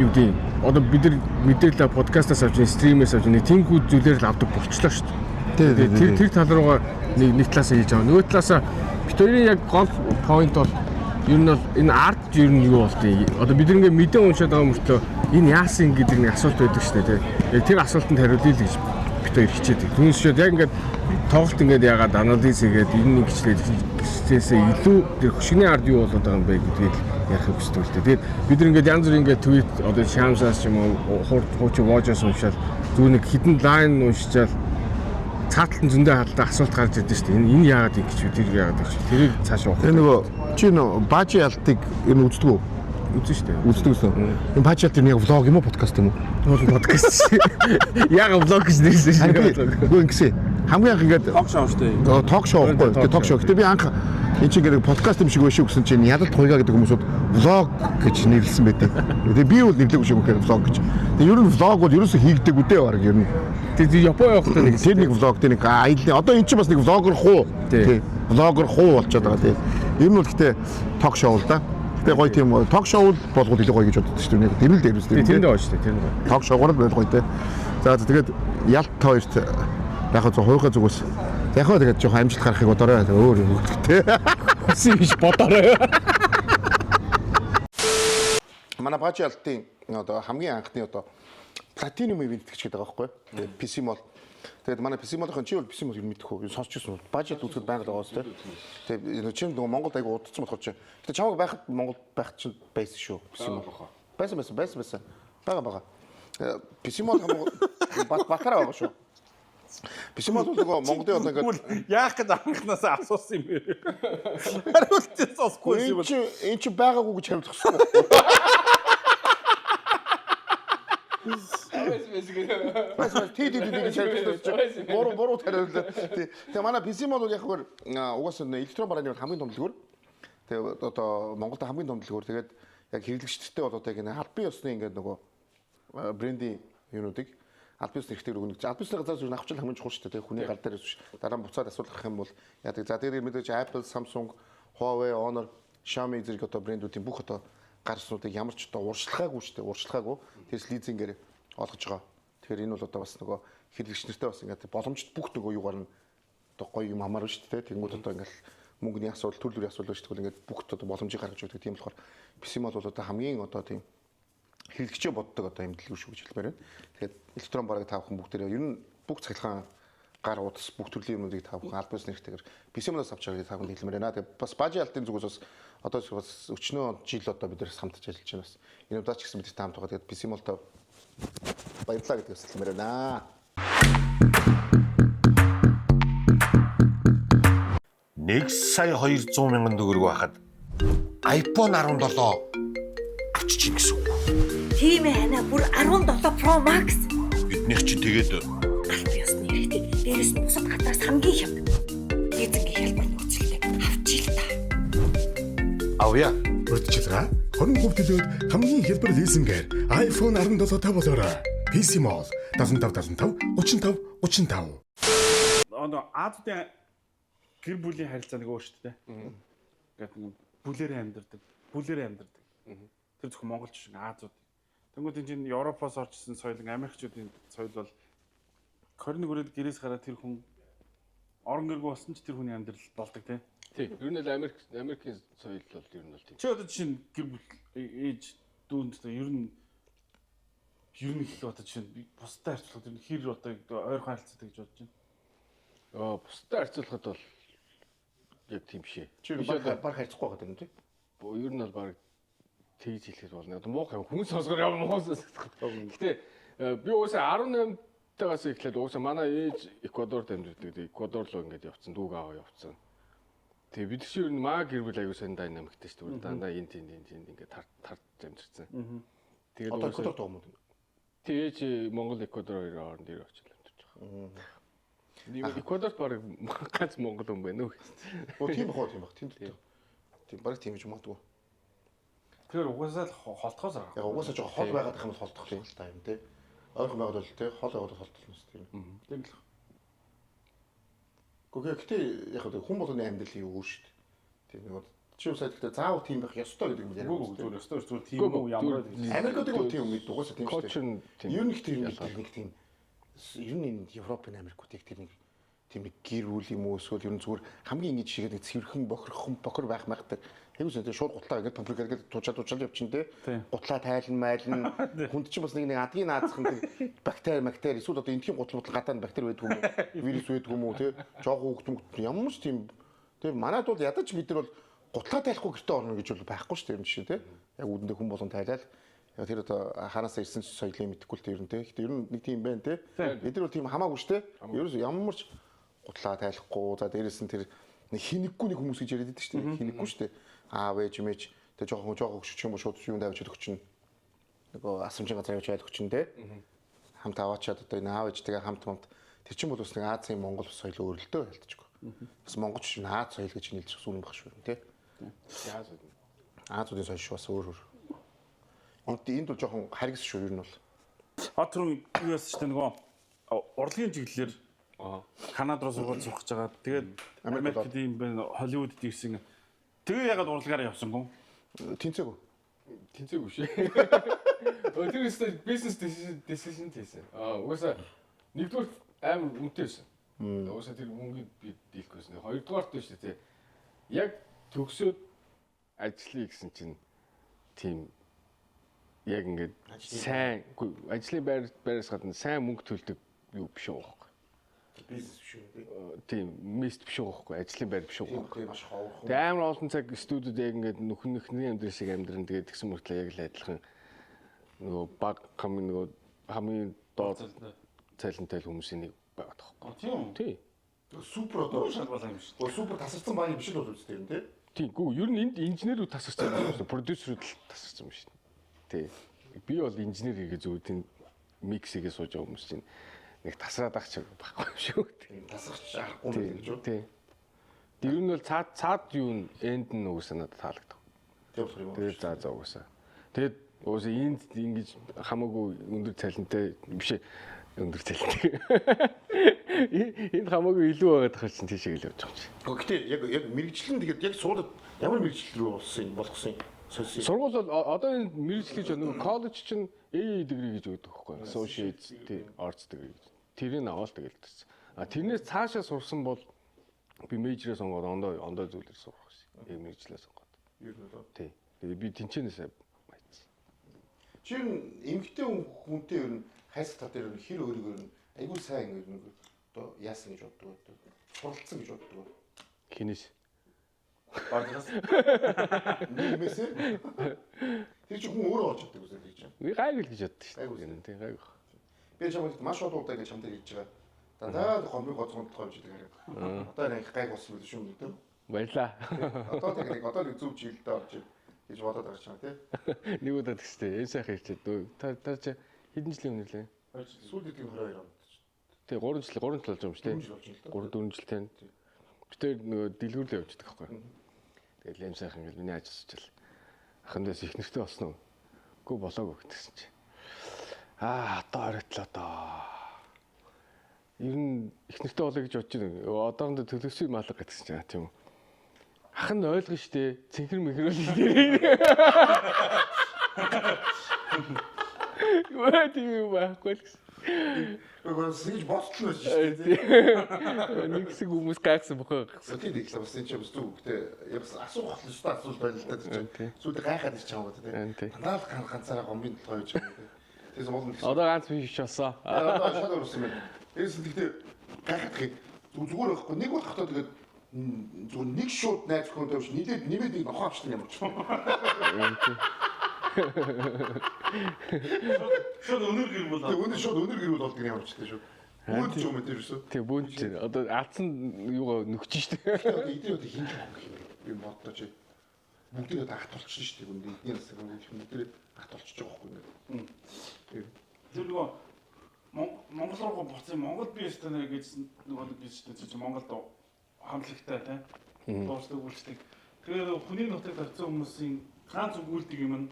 юу гэдэг одоо бид нар мэдээлэл подкастаас авч, стримээс авч нэг тиймхүү зүйлээр л авдаг болчлоо шүү дээ. Тий, тий, Тэр тэр тал руугаа нэг нэг талаасаа хийж байгаа. Нөгөө талаасаа бид хоёрын яг гол point бол ер нь бол энэ арт ер нь юу болдгийг. Одоо бид нэг мэдээ уншаад байгаа мөртлөө энэ яасан гэдэг нэг асуулт байдаг шүү дээ, тий. Яг тэр асуултанд хариулъя л гэж бид хоёр хичээдэг. Түүнээс шууд яг ингээд тоглолт ингээд яагаад анализ хийгээд энэ нэг хичээлээ хичээсээ илүү тэр хөшигний ард юу болоод байгаа юм бэ гэдгийг л ярихыг хүсдэг л дээ. Тэгээд бид нар ингээд янз бүрийн ингээд твит одоо Шамсаас ч юм уу хурд хуучин Вожоос уншаал зүгээр нэг хідэн лайн уншичаал цааталт нь зөндөө халтаа асуулт гарч ирдэ шүү дээ. Энэ энэ яагаад ингэж вэ? Тэр яагаад ингэж вэ? Тэрийг цааш явах. Тэр нөгөө чи нөө баажи ялтыг ер нь үздэг үү? Үзэн шүү дээ. Үздэг гэсэн. Энэ баажи ялт ер нь яг влог юм уу подкаст юм уу? Бол подкаст. Яагаад влог гэж нэрсэн Харин би шүү. үгүй ингэсэн. Хамгийн анх ингээд Ток шоу шүү дээ. ток шоу байхгүй. Тэгээ ток шоу. Гэтэ би анх энэ чинь ингээд подкаст юм шиг байх шүү гэсэн чинь ядалт хуйгаа гэдэг хүмүүсүүд влог гэж нэрлсэн байдаг. Тэгээ би бол нэрлээгүй шиг үнэхээр влог гэж. Тэгээ ер нь влог бол ерөөсөө хийгдээгүй дээ баг ер нь. Тэр Япон явахдаа нэг Тэр нэг влог тэр нэг аялын одоо энэ чинь бас нэг влогер хуу. Тий. Тий. Влогер хуу болчиход байгаа тий. Ер нь бол гэхдээ ток шоу л да. Гэтэ гоё тийм ток шоу л болгоод илүү гоё гэж боддог шүү дээ. Тэр л дээр үстэй. Тэр нь гоё шүү дээ. Тэр нь гоё. Ток шоугаар л гоё те. За тэгээд ялт хоёрт яг зөв хувийнхаа зүгээс яг хаа тэгээд жоохон амжилт гаргахыг бодоорой. Өөр юм те. Хүссэн биш бодоорой. Манай Бажи ялтын одоо хамгийн анхны одоо Platinum event гэж гэдэг байгаа байхгүй. Тэгээд PC Mall. Тэгээд манай PC Mall-ын чи бол PC Mall юу мэдэх үү? Сонсч ирсэн. Бажи ялт үзэхэд байнга л байгаа үстэй. Тэгээд чи нөгөө Монголд айгу удацсан болохоор чи. Гэтэ чамайг байхад Монгол байх чинь байсан шүү. PC Mall. Байсан байсан байсан байсан. Бага бага. PC Mall хамаагүй батараа байгаа шүү. PC Mall бол нөгөө Монголын одоо ингээд Яах гэж анхнаасаа асуусан юм бэ? Хариултыг сонсохгүй юм. Энэ чи байгаагүй гэж хариулах хэрэгтэй. Бас тий тий тий гэж хариулсан. Буруу буруу тариуллаа. Тий. Тэгээ манай PC мод бол яг хөр угаасаа электрон барааны бол хамгийн том дэлгүүр. Тэгээ одоо Монголд хамгийн том дэлгүүр. Тэгээд яг хэрэглэгчдтэй бол одоо яг энэ албан ёсны ингээд нөгөө брендийн юунуудыг албан ёсны эрхтээр өгнө. Албан ёсны газар зүгээр авчил хамгийн чухал шүү дээ. Хүний гар дээр биш. Дараа нь буцаад асуудал гарах юм бол яадаг. За тэгээд мэдээж Apple, Samsung, Huawei, Honor, Xiaomi зэрэг одоо брендүүдийн бүх одоо гар утснуудыг ямар ч одоо урьдчилгаагүй шүү дээ. Урьдчилгаагүй. Тэрс лизингээр олгож байгаа. Тэгэхээр энэ бол одоо бас нөгөө хэрэглэгч нартай бас ингээд боломжит бүх нөгөө юугаар нь одоо гоё юм хамаарна шүү дээ. Тэнгүүд одоо ингээд мөнгөний асуудал, төр төрлийн асуудал шүү дээ. Ингээд бүгд одоо боломжийг гаргаж өгдөг. Тийм болохоор PC мол бол одоо хамгийн одоо тийм хэрэглэгчээ боддог одоо юм дэлгүүр шүү гэж хэлмээр байна. Тэгээд электрон бараг та бүхэн бүгдээрээ ер нь бүх цахилгаан гар утас бүх төрлийн юмнуудыг та бүхэн аль бус нэртэйгээр PC молоос авч байгаа та бүхэнд хэлмээр байна. Тэгээд бас бажи алтын зүгээс бас одоо бас өчнөө жил одоо бид нар хамтарч ажиллаж байна бас. Энэ удаа ч гэсэн бид нар хамт байгаа. Тэгээд PC молтой баярлалаа гэдгийг бас хэлмээр байна. 1 сая 200 мянган төгрөг байхад iPhone 17 авчиж гин гэсэн үг. Тийм ээ анаа бүр 17 Pro Max. Биднийх чинь тэгээд Алт ёсны хэрэгтэй. Дээрээс нь бусад газраас хамгийн хямд. Лизингийн хялбар нөхцөлтэй авчи л та. авъя. Урьдчилгаа 20% төлөөд хамгийн хялбар лизингээр iPhone 17 та болоорой. PC Mall 75 75 35 35. Одоо Азийн гэр бүлийн харилцаа нэг өөр шүү дээ. Ингээд нэг бүлээрээ амьдардаг. Бүлээрээ амьдардаг. Тэр зөвхөн монголч шиг Азууд. Тэнгүүд энэ чинь Европоос орж ирсэн соёл, Америкчуудын соёл бол 21 өрөөд гэрээс гараад тэр хүн орон гэргүй болсон ч тэр хүний амьдрал болдог тийм. Тий. Ер нь л Америкийн соёл бол ер нь бол тийм. Чи одоо жишээ нь гэр бүл ээж дүүнд одоо ер нь их одоо жишээ нь бусдад харьцуулахад ер нь хэр одоо ойрхон харилцаатай гэж бодож байна. Аа, бусдад харьцуулахад бол яг тийм шээ. Чи баг харьцахгүй байгаа юм тий. Ер нь бол баг тэгж хэлэхэд болно. Одоо муухай хүн сонсгоор ямар муу сонсгох. Гэтэ би уусаа 18-таагаас эхлээд уусаа манай ээж Эквадорт амьдардаг. Эквадор руу ингээд явцсан, дүүг аваа явцсан. Тэгээ бид чинь ер нь маа гэр бүл аягүй сайн динамиктэй шүү дээ. Дандаа энэ тийм энэ тийм ингээд тарж амьдарсан. Тэгээд одоо Эквадорт байгаа юм уу? Тэгээ ээж Монгол Эквадор хоёр хооронд ир очил амьдарч байгаа. Эквадорт баг ганц монгол хүн байна уу? Оо тийм бах уу тийм бах. Тийм тийм баг тийм гэж магадгүй. Тэгэхээр угаасаа л холдохоос арга. Яг угаасаа жоо хол байгаад их юм бол холдох юм л та юм тий. Ойрхон байгаад бол тий хол байгаад бол холдох юм тийм. Тийм л. Гэхдээ гэтээ яг хүн болгоны амьдрал юу шүү дээ. Тийм нэг чи юу сая гэхдээ заавал тийм байх ёстой гэдэг юм яриа. Үгүй зүгээр ёстой зүгээр тийм үү ямар Америкууд бол тийм юм угаасаа тийм шүү дээ. Ер нь их тийм нэг тийм ер нь энэ Европын Америкууд яг тэр нэг тийм нэг гэр бүл юм уу эсвэл ер нь зүгээр хамгийн ингэж шигээд нэг цэвэрхэн бохирхон бохир байх майхтай. Айгуу зэнтэй шууд гутлаа ингээд паприка ингээд туучаал явчин те. Гутлаа тайлна майлна. Хүнд чинь бас нэг нэг адгийн наазах нэг бактери эсвэл одоо энтхийн гутал мутал гадаа нь бактери байдгүй юм уу? Вирус байдгүй юм уу те. Жохон хүүхд мөхд ямар ч тийм те манад бол ядаж бид нар бол гутлаа тайлахгүй гэртээ орно гэж бол байхгүй шүү дээ юм жишээ те. Яг үүдэндээ хүн болгон тайлал. Яг тэр одоо хараасаа ирсэн соёлын мэдэхгүй л тэр юм те. Гэтэ ер нь нэг тийм байна те. Бид нар бол тийм хамаагүй шүү те. Ерөөс ямар ч гутлаа тайлахгүй. За дээрэс нь тэр нэг хинэггүй нэг хүмүүс гэж яриад байдаг шүү дээ. Хинэггүй шүү дээ. Аав ээж мэж тэг жоохон жоохон хөшч юм уу шууд юм тавьж өгч чинь. Нөгөө асрамжийн газар явж айл өгч чинь те. Хамт аваачаад одоо энэ аав ээжтэйгээ хамт хамт тэр чинь бол бас нэг Азийн Монгол соёл өөр л дөө ялтчихгүй. Бас монголч нь Аз соёл гэж нийлж сүүн байх шүү те. Азуудын соёл шүү бас өөр өөр. Энд бол жоохон харгас шүү ер нь бол. А түрүүн юу яасан ч нөгөө урлагийн чиглэлээр Канад руу сургууль сурах гэж байгаа. Тэгээд Америкт юм байна, Холливуудд ирсэн. Тэгээ ягаад урлагаараа явсангүй? Тэнцээгүй. Тэнцээгүй шээ. Тэр өстой бизнес decision хийсэн. Аа угаасаа нэгдүгээр амар үнэтэй байсан. Угаасаа тэр мөнгийг би дийлэхгүйсэн. Хоёрдугаарт нь шүү дээ. Яг төгсөөд ажиллая гэсэн чинь тийм яг ингээд сайн ажлын байраас гадна сайн мөнгө төлдөг юу биш байгаа байхгүй. Бизнес биш үү? Тийм, мест биш байгаа байхгүй. Ажлын байр биш байгаа байхгүй. Тийм маш ховхон. Тэгээ амар олон цаг студиуд яг ингээд нөхний амьдрал шиг амьдран тэгээд тэгсэн мөртлөө яг л адилхан нөгөө баг хамгийн нөгөө хамгийн доод цалинтай л хүмүүсийн нэг байгаад байгаа байхгүй. Тийм үү? Тий. Супер одоо шалбалаа юм шүү. Супер тасарсан баг юм биш л бол үстэй юм тий. Тийм. Гүү ер нь энд инженерүүд тасарсан юм шүү. Продюсерүүд л тасарсан юм шүү. Тий. Би бол инженер хийгээ зүгээр тийм микс хийгээ сууж байгаа хүмүүс чинь нэг тасраад ах чиг байхгүй юм шүү. Тийм тасарч аргагүй юм гэж үү? Тий. Тэр нь бол цаад юу н энд нь угсаа надад таалагдав. Тийм болохоор юм. Тэгээд за угсаа. Тэгээд угсаа энд ингэж хамаагүй өндөр цалинтай биш өндөр цалинтай. Энд хамаагүй илүү байгаад тахаар чинь тийшээ л явж байгаа юм чи. Гэхдээ яг мэрэгжил нь тэгээд яг сургууль ямар мэрэгжил рүү болсон юм болгосон юм? Сургууль бол одоо энэ мэрэгжил гэж нөгөө коллеж чинь AA degree гэж өгдөг байхгүй юу? Associate тий, arts degree гэж. Тэрийг аваад тэгэл төссөн. А тэрнээс цаашаа сурсан бол би мейжрээ сонгоод ондоо зүйлээр сурах гэсэн. Яг мэрэгжлээ сонгоод. Ер нь бол тий. Тэгээ би тэнцэнээсээ майцсан. Чи эмэгтэй хүнтэй ер нь хайрцаг тал дээр хэр өөрийгөө ер нь айгүй сайн ер нь одоо яасан гэж боддог вэ? Суралцсан гэж боддог вэ? Хинээс? Баргаас. Нийгмээсээ. Тэр чинь хүн өөрөө олж чаддаг үсэ тэр чинь. Би гайгүй л гэж боддог шүү дээ. Тийм гайгүй. Би чамд маш олон удаа ингэж чамд хэлж байгаа. Дандаа гомбын гоцгон толгой явж идэг хараад. Одоо нэг гайг болсон байл шүү гэдэг. Баярлаа. Одоо тэг нэг одоо нэг зөв чиглэлдээ орж гэж бодоод байгаа чам тий. Нэг удаа тэгстэй. Энэ сайхан ирчээд та чи хэдэн жилийн өмнө лээ? Сүүл хэдийн 22 онд. Тий 3 жил 3 жил болж байгаа юм шүү тий. 3 4 жил тань. Би тэр нөгөө дэлгүүрлээ явж идэх байхгүй. Тэгэл юм сайхан ингээл миний ажил сучил. Ахандаас их нэртэй болсон уу? Үгүй болоогүй гэтгсэн чи. Аа одоо оройлоо доо. Ер нь их нэртэй болоо гэж бодож байна. Одоохондоо төлөвсөй маалга гэтгсэн чи тийм үү. Ах нь ойлгоно штэ. Цэнхэр мэхэр бол дээ. Юу тийм юм байхгүй л гэсэн. Үгүй ингэж боцлоо байж шүү дээ. Нэг хэсэг хүмүүс гайхсан бохоо. Тийм их л бас энэ ч бас зүг гэхдээ бас асуух л шүү дээ асуулт байна л да тийм. Сүйдээ гайхаад ирч байгаа юм тийм. Дандаа л ганцаараа гомбын толгой байж байгаа тийм. Тэгээс мол нэг. Одоо ганц биш болсон. Одоо шал өрсөн байна. Тэгээс тэгтээ гайхах зүгээр байхгүй нэг бодохдоо тэгээд зүгээр нэг шууд найз хүн тавьж нийлээд нэмээд нэг нохоо авчлаа ямар ч. Шууд өнөр гэрүүл бол. Тэг өнөр шууд өнөр гэрүүл болдог юм ямар ч тийм шүү. Бүүнд ч юм уу тийм шүү. Тэг бүүнд ч одоо алдсан юугаа нөгч шүү дээ. Одоо эдгээр одоо хинж байгаа юм бэ? Би бодлоо чи. Бүгдээ одоо ат болчихно шүү дээ. Эдний нас бүгдээ ат болчихж байгаа байхгүй ингээд. Тэр нөгөө Монгол руу буцсан Монгол би өстө нэ гэж нөгөө нэг гэж чи Монголд хамтлагтай тийм дуурсдаг үйлчлэг. Тэгээ хүний нутагт очисон хүмүүсийн ганц өгүүлдэг юм нь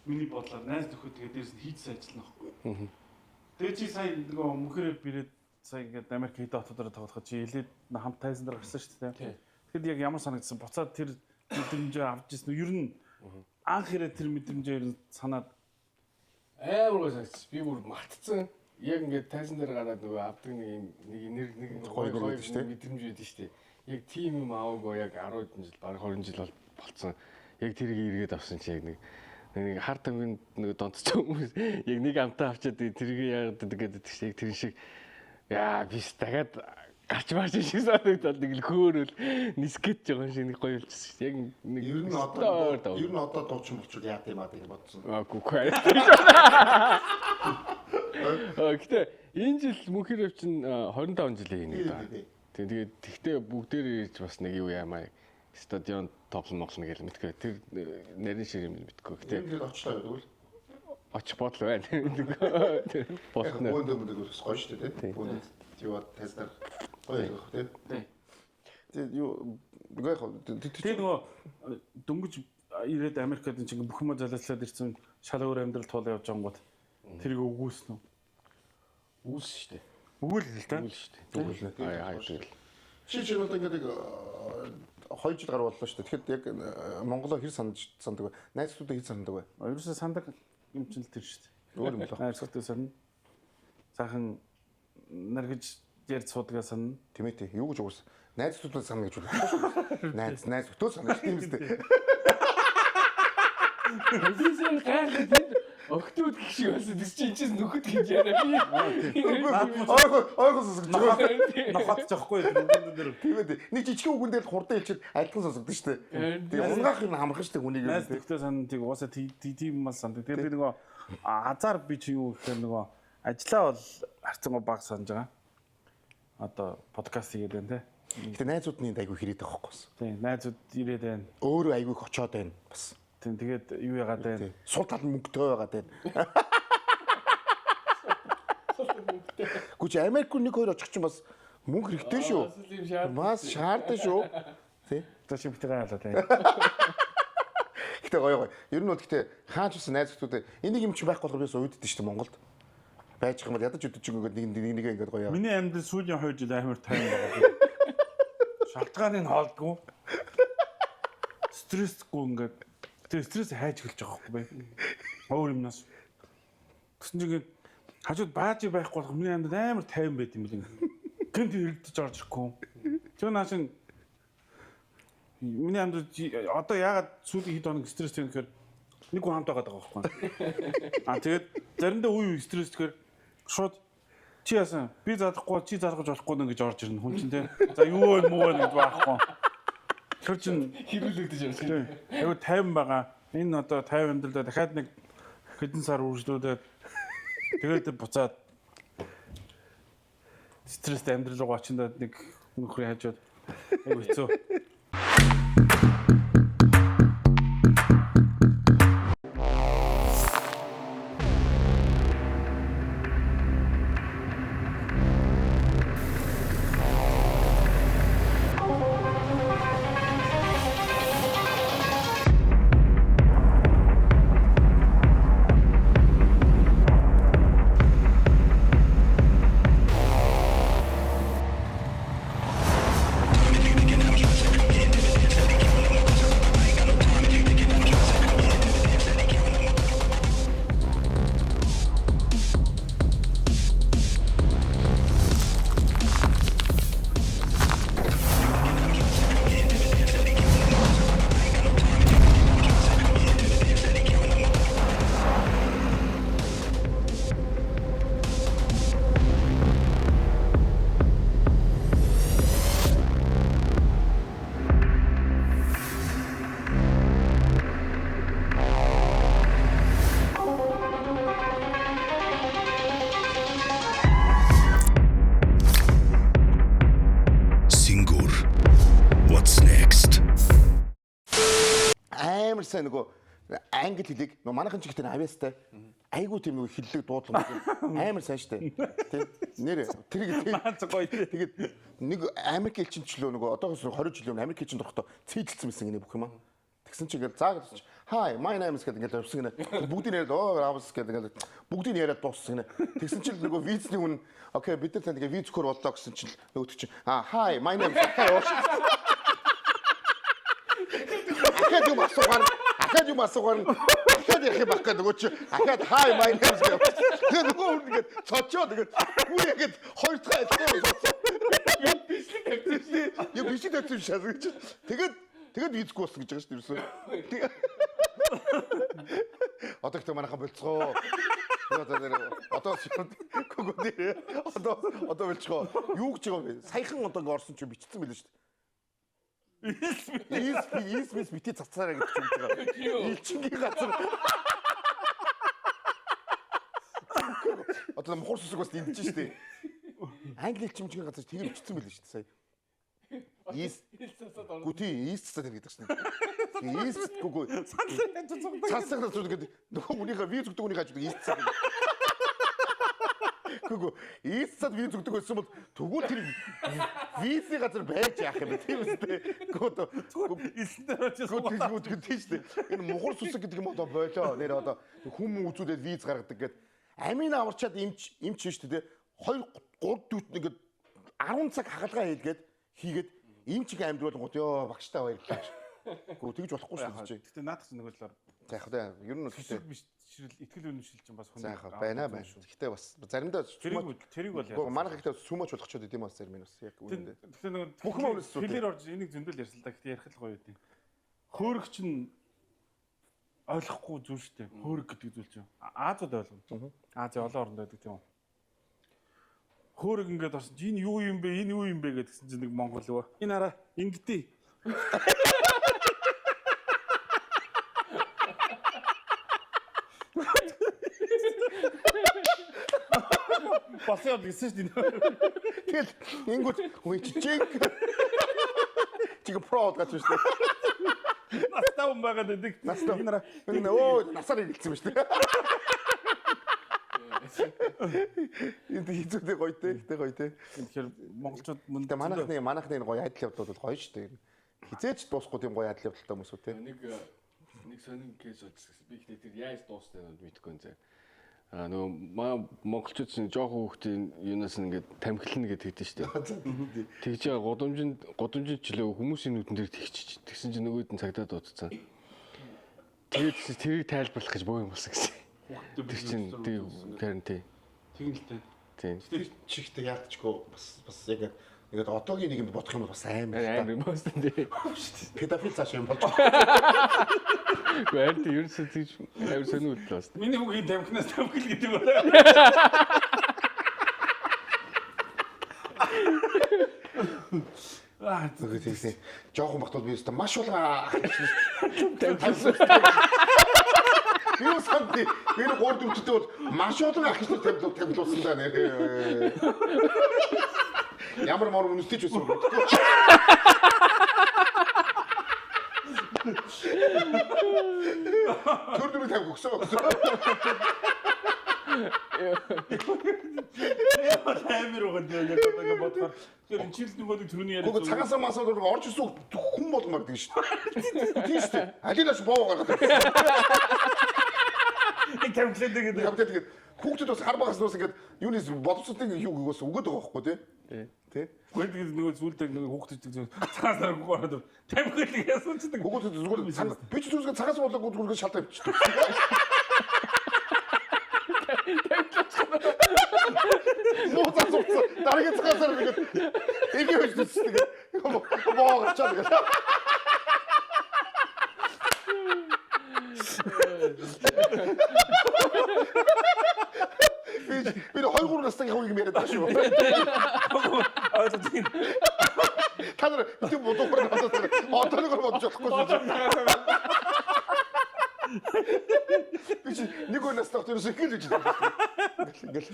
миний бодлоор найз нөхөд тэгээ дээрс нь хийцсэн ажил нөхгүй. Тэгээ чи сая нөгөө мөнхөрөө бирээд сая ингээд Америк хэдэн хотуудаар тоглоход чи илээд хамт тайзан дээр гарсан шүү дээ. Тэгэхэд яг ямар санагдсан? Буцаад тэр мэдрэмжээ авч ирсэн үү? Ер нь анх ирээд тэр мэдрэмжээ ер нь санаад амар гоо санагдсан. Би бүр мартцсан. Яг ингээд тайзан дээр гараад нөгөө авдаг нэг юм нэг нэг гоё гоё мэдрэмж байдаг шүү дээ. Яг тийм юм аваагүй яг 10 хэдэн жил бараг 20 жил болцсон. Яг тэрийг эргээд авсан чи яг нэг хар тамгинд нөгөө донцсон хүмүүс яг нэг амтаа авчиад тэрийг яагаад гэдэг чинь яг тэр шиг яа биш дахиад гарч марч шиг санагдал нэг л хөөрөл нисгэт байгаа шиг нэг гоё болчихсон шүү. Яг нэг ер нь одоо дуучин болчихвол яа гэм аа гэж бодсон. Аагүй. Гэтэ энэ жил мөнхөрөв чинь 25 жилийн нэг даа. Тэгээд тэгтээ бүгдээр ирж бас нэг юу яамаа стадион тоглоно моглоно гэж мэдгүй. Тэр нарийн шиг юм мэдгүй. Гэтэ тэр очлоо гэдэг үл. Очих бодол байна. Болно. Бөөндөө мөндөг бас гоё шүү дээ тий. Бөөнд яваад тайзнаар гоё байх тий. Тэгээд юу гайх тэр нөгөө дөнгөж ирээд Америкт энэ чинь бүх юм залууслаад ирсэн шал өөр амьдрал туулаа явж ангууд тэрийг өгүүлсэн үү? Үүс шүү дээ. Өгүүлэл л тий. Өгүүл шүү дээ. Өгүүлнэ. Аа тэгэл. Чи чинь одоо ингээд 2 жил гаруй боллоо шүү дээ. Тэгэхэд яг Монголоо хэр санаж сандаг вэ? Найзуудаа хэр сандаг вэ? Ерөөсөө сандаг юм чинь л тэр шүү дээ. Өөр юм лээ. Найзуудаа санана. Сайхан наргиж ярьж суудгаа санана. Тийм ээ тий. Юу гэж уурсан? Найзуудаа санана гэж үү? Найз найз өтөө санана шүү дээ. Тийм үү? Би гайхаад энэ октод гэх шиг байсан. Тэс чи энэ нөхөд гэж яриа би. Ойгоо ойгоо сонсогдож байгаа. Нохот жохгүй үгэн дээр. Тийм ээ. Нэг жижигхэн үгэн дээр хурдан хэлчихэд адилхан сонсогдсон шүү дээ. Тэгээ унгаах юм амархан шүү дээ хүнийг юм. Найз нөхдөд санана тийг угаасаа тийм мал сандаг. Тэгээ би нөгөө азар би чи юу гэхээр нөгөө ажлаа бол харцангуй баг санаж байгаа. Одоо подкаст хийгээд байна те. Гэтэ найзууд нь энд айгүй хэрээд байгаа байхгүй. Тийм, найзууд ирээд байна. Өөрөө айгүй их очоод байна бас. Тийм, тэгээд юу яагаад байна? Сул тал нь мөнгөтэй байгаад байна. Гүч Америк нэг хоёр очих чинь бас мөнгө хэрэгтэй шүү. Бас шаардсан шүү. Тий. За чи битгий хаалаа тий. Гэтэ гоё гоё. Ер нь бол гэтэ хаач бас найз нөхдөд энийг юм чи байхгүй болохоор би бас уйддаг шүү дээ Монголд. Байж юм бол ядаж өдөж ингээд нэг нэг нэг ингээд гоё. Миний амьдрал сүүлийн 2 жил амар тайван байгаа. Шалтгааныг нь хоолдгүй. Стрессгүй ингээд. Тэр стресс хайж эхэлж байгаа байхгүй би. Өөр юмнаас. Тэгсэн чинь ингээд хажууд бааж байхгүй болох миний амьдрал амар тайван байд юм бэл ингээд. Гэнт хэрэгдэж орж ирэхгүй. Тэр наашин миний амьдрал одоо яагаад сүүлийн хэд хоног стресстэй юм гэхээр нэг хүн хамт байгаа байхгүй. Аа тэгээд заримдаа үе үе стресс гэхээр шууд чи яасан би залахгүй чи залгаж болохгүй нэ гэж орж ирнэ хүн чинь те. За юу вэ муу вэ гэж байхгүй. Тэр чинь хэрүүлэгдэж явж байна. Айгу тайван байгаа. Энэ одоо тайван амьдралдаа дахиад нэг хэдэн сар үргэлжлүүлээд тэгээд буцаад стресстэй амьдрал руу очиндаа нэг нөхрийн хажууд айгу хэцүү. Амар сайн нөгөө англи хэлийг нөгөө манайхан ч ихтэй авьяастай айгүй тийм нөгөө хэллэг дуудлага амар сайн штэ. Тэ нэр тэр тэгээд нэг Америк элчин чөлөө нөгөө одоогоос 20 жилийн өмнө Америк элчин дорохдоо цээжилсэн байсан гинэ бүх юм аа. Тэгсэн чи ингээл заа гэсэн чи hi my name is гэдэг ингээл явсан гинэ. Бүгдийг яриад оо Равс гэдэг ингээл бүгдийг яриад дууссан гинэ. Тэгсэн чи нөгөө визний хүн окей бид нар танд ингээ виз өгөхөр боллоо гэсэн чи нөгөөдөг чи а hi my name is Ахаад юм асуугаар ахаад юм асуугаар ахаад ярих юм байхгүй нөгөө чи ахаад hi my name is гэх. Тэгээ нөгөө хүн ингээд цочоо тэгээд үгүй ингээд хоёр дахь айлтаа болсон. Бичлэг тавьсан. Яа бичлэг тавьсан юм шээс гэж. Тэгээд тэгээд визгүй болсон гэж байгаа шүү дээ ерөөсөө. Одоо ихтэй манайхан болцгоо. Одоо гүгүү одоо одоо болцгоо. Юу гэж байгаа юм бэ? Саяхан одоо ингээд орсон чи бичсэн мэлээ шүү дээ. Ийс мис бити цацаараа гэж хэлж байгаа. Элчингийн газар. Одоо мухар сүсэг бас энд чинь шүү дээ. Англи элчимжийн газар тэгэр бичсэн мэлээ шүү дээ сая. Ийс Гү тий ийс цацаад гэдэг чинь. Ийс гү цацаад цацаад гэдэг нөгөө хүнийхээ виз өгдөг хүнийхээ хажууд ийс цацаад. Гү ийс цацаад виз өгдөг байсан бол тэгвэл тэр визний газар байж яах юм бэ тийм үстэй. Гү одоо элсэн дээр очиж гү тийм шүү дээ. Энэ мухар сүсэг гэдэг юм одоо болоо. Нэр одоо хүм үзүүлээд виз гаргадаг гэд амийн аварчаад эмч эмч шүү дээ. 2 3 дүүт ингээд 10 цаг хагалгаа хийлгээд хийгээд ийм чиг амьдруулгууд ёо багштай баярлалаа гэж. Гүү тэгж болохгүй шүү дээ чи. Гэтэ наадах чинь нөгөө талаар За яг тэ ер нь төсөв гэхдээ биш ширэл итгэл үнэмшил чинь бас хүн. за яг байна байна. Гэхдээ бас заримдаа Тэрийг бол Гүү манайх ихтэй сүмөч болгочод идэм бас зарим нь бас яг үнэндээ. Гэтэ нөгөө Бүх юм үнэс зүйтэй. Хэлээр орж энийг зөндөл ярьсан л да. Гэтэ ярих л гоё юм. Хөөрөг чинь ойлгохгүй зүйл шүү дээ. Хөөрөг гэдэг зүйл чинь Азууд ойлгоно. Ази олон оронд байдаг тийм үү. Хөөрөг ингээд орсон чинь энэ юу юм бэ? Энэ юу юм бэ гэдгсэн чинь нэг монгол өвөө. Энэ хараа ингэдэй. Болсон юм гэсэн шүү дээ. Тэгэл ингүүт үгүй чи чиг. Чиг про гэж шүү дээ. Настай хүн байгаад байдаг. Настай. Энэ хараа Энэ өө насаар ирэлцсэн юм шүү дээ. Энэ хэзүүдээ гоё те, гэтээ гоё те. Тэгэхээр монголчууд мөн Тэгээ манайхны манайхны энэ гоё адил явдал бол гоё шүү дээ. Хизээч дуусахгүй тийм гоё адил явдалтай хүмүүс үү те. Нэг нэг сонин кейс болсон. Би ихтэй тэр яаж дуустай нь мэдэхгүй юм зэ. А нөгөө маа монголчууд чинь жоохон хүүхдийн юунаас нь ингээд тамхилна гэдэг хэлдэг шүү дээ. Тэгж байгаа гудамжинд гудамжинд чөлөө хүмүүсийн нүдэн дээр тэгчиж. Тэгсэн чинь нөгөөд нь цагдаа дуудсан. Тэгээд тэрийг тайлбарлах гэж боо юм болсон гэсэн. Тэр чинь тэг харин тий. Тэгин л дээ. Тийм. Тэр чихтэй яалтчгүй бас бас яг ингээд одоогийн нэг юм бодох юм бол бас амар л Амар юм болсон тий. та. Педофил цааш юм болж. Гэхдээ харин тий ерөөсөө тэгж амар сонин үйлдэл бас. Миний хүүгийн тамхинаас тамхил гэдэг байна. Аа Зүгээр тэгсэн. Жохон багт бол би өстө маш улаан тамхилсан. Юу санд би 3 дөрөвдөө бол маш олон ах нар тамхил тамхилуулсан да нэр. Ямар мор үнэтэй ч байсан мэдэхгүй. Төр дөрөв тамхи өгсөн. амар байгаа дээ яг одоо ингэ бодохоор. Тэгэхээр энэ чил нөгөө нэг түрүүний яриа. Гүг цагаан масаа руу орж ирсэн хүн болгомоор гэдэг шүү дээ. Тийм шүү дээ. Алинаас боо гаргаад. Нэг тамхилаад гэдэг. Хамтаа тэгээд хүүхдүүд бас хар багаас нуус ингээд юунес боловсролын юу гээс өгöd байгаа байхгүй тий. Тий. Гэхдээ тэгээд нөгөө зүйлдэг нөгөө хүүхдүүд чинь цагаан сар ороод тамхил гэсэн чинь нэг Хүүхдүүд зүгээр цаг би ч зүгээр цагаас болоогүй зүгээр шалтгаан авчихдээ. Муу цаас уцсан. Дараагийн цагаасаар ингээд ингэ байж зүсдэг. Боо гарчаад ингээд. Би би 2 3 настай хүн юм яриад байгаа шүү. ойлгож байна. Та нар тийм бодохгүй надад одоо нэг бодож болохгүй шүү. Би чи нэг өөр настай ерөөсөө ингэж гэж байна. Ингээл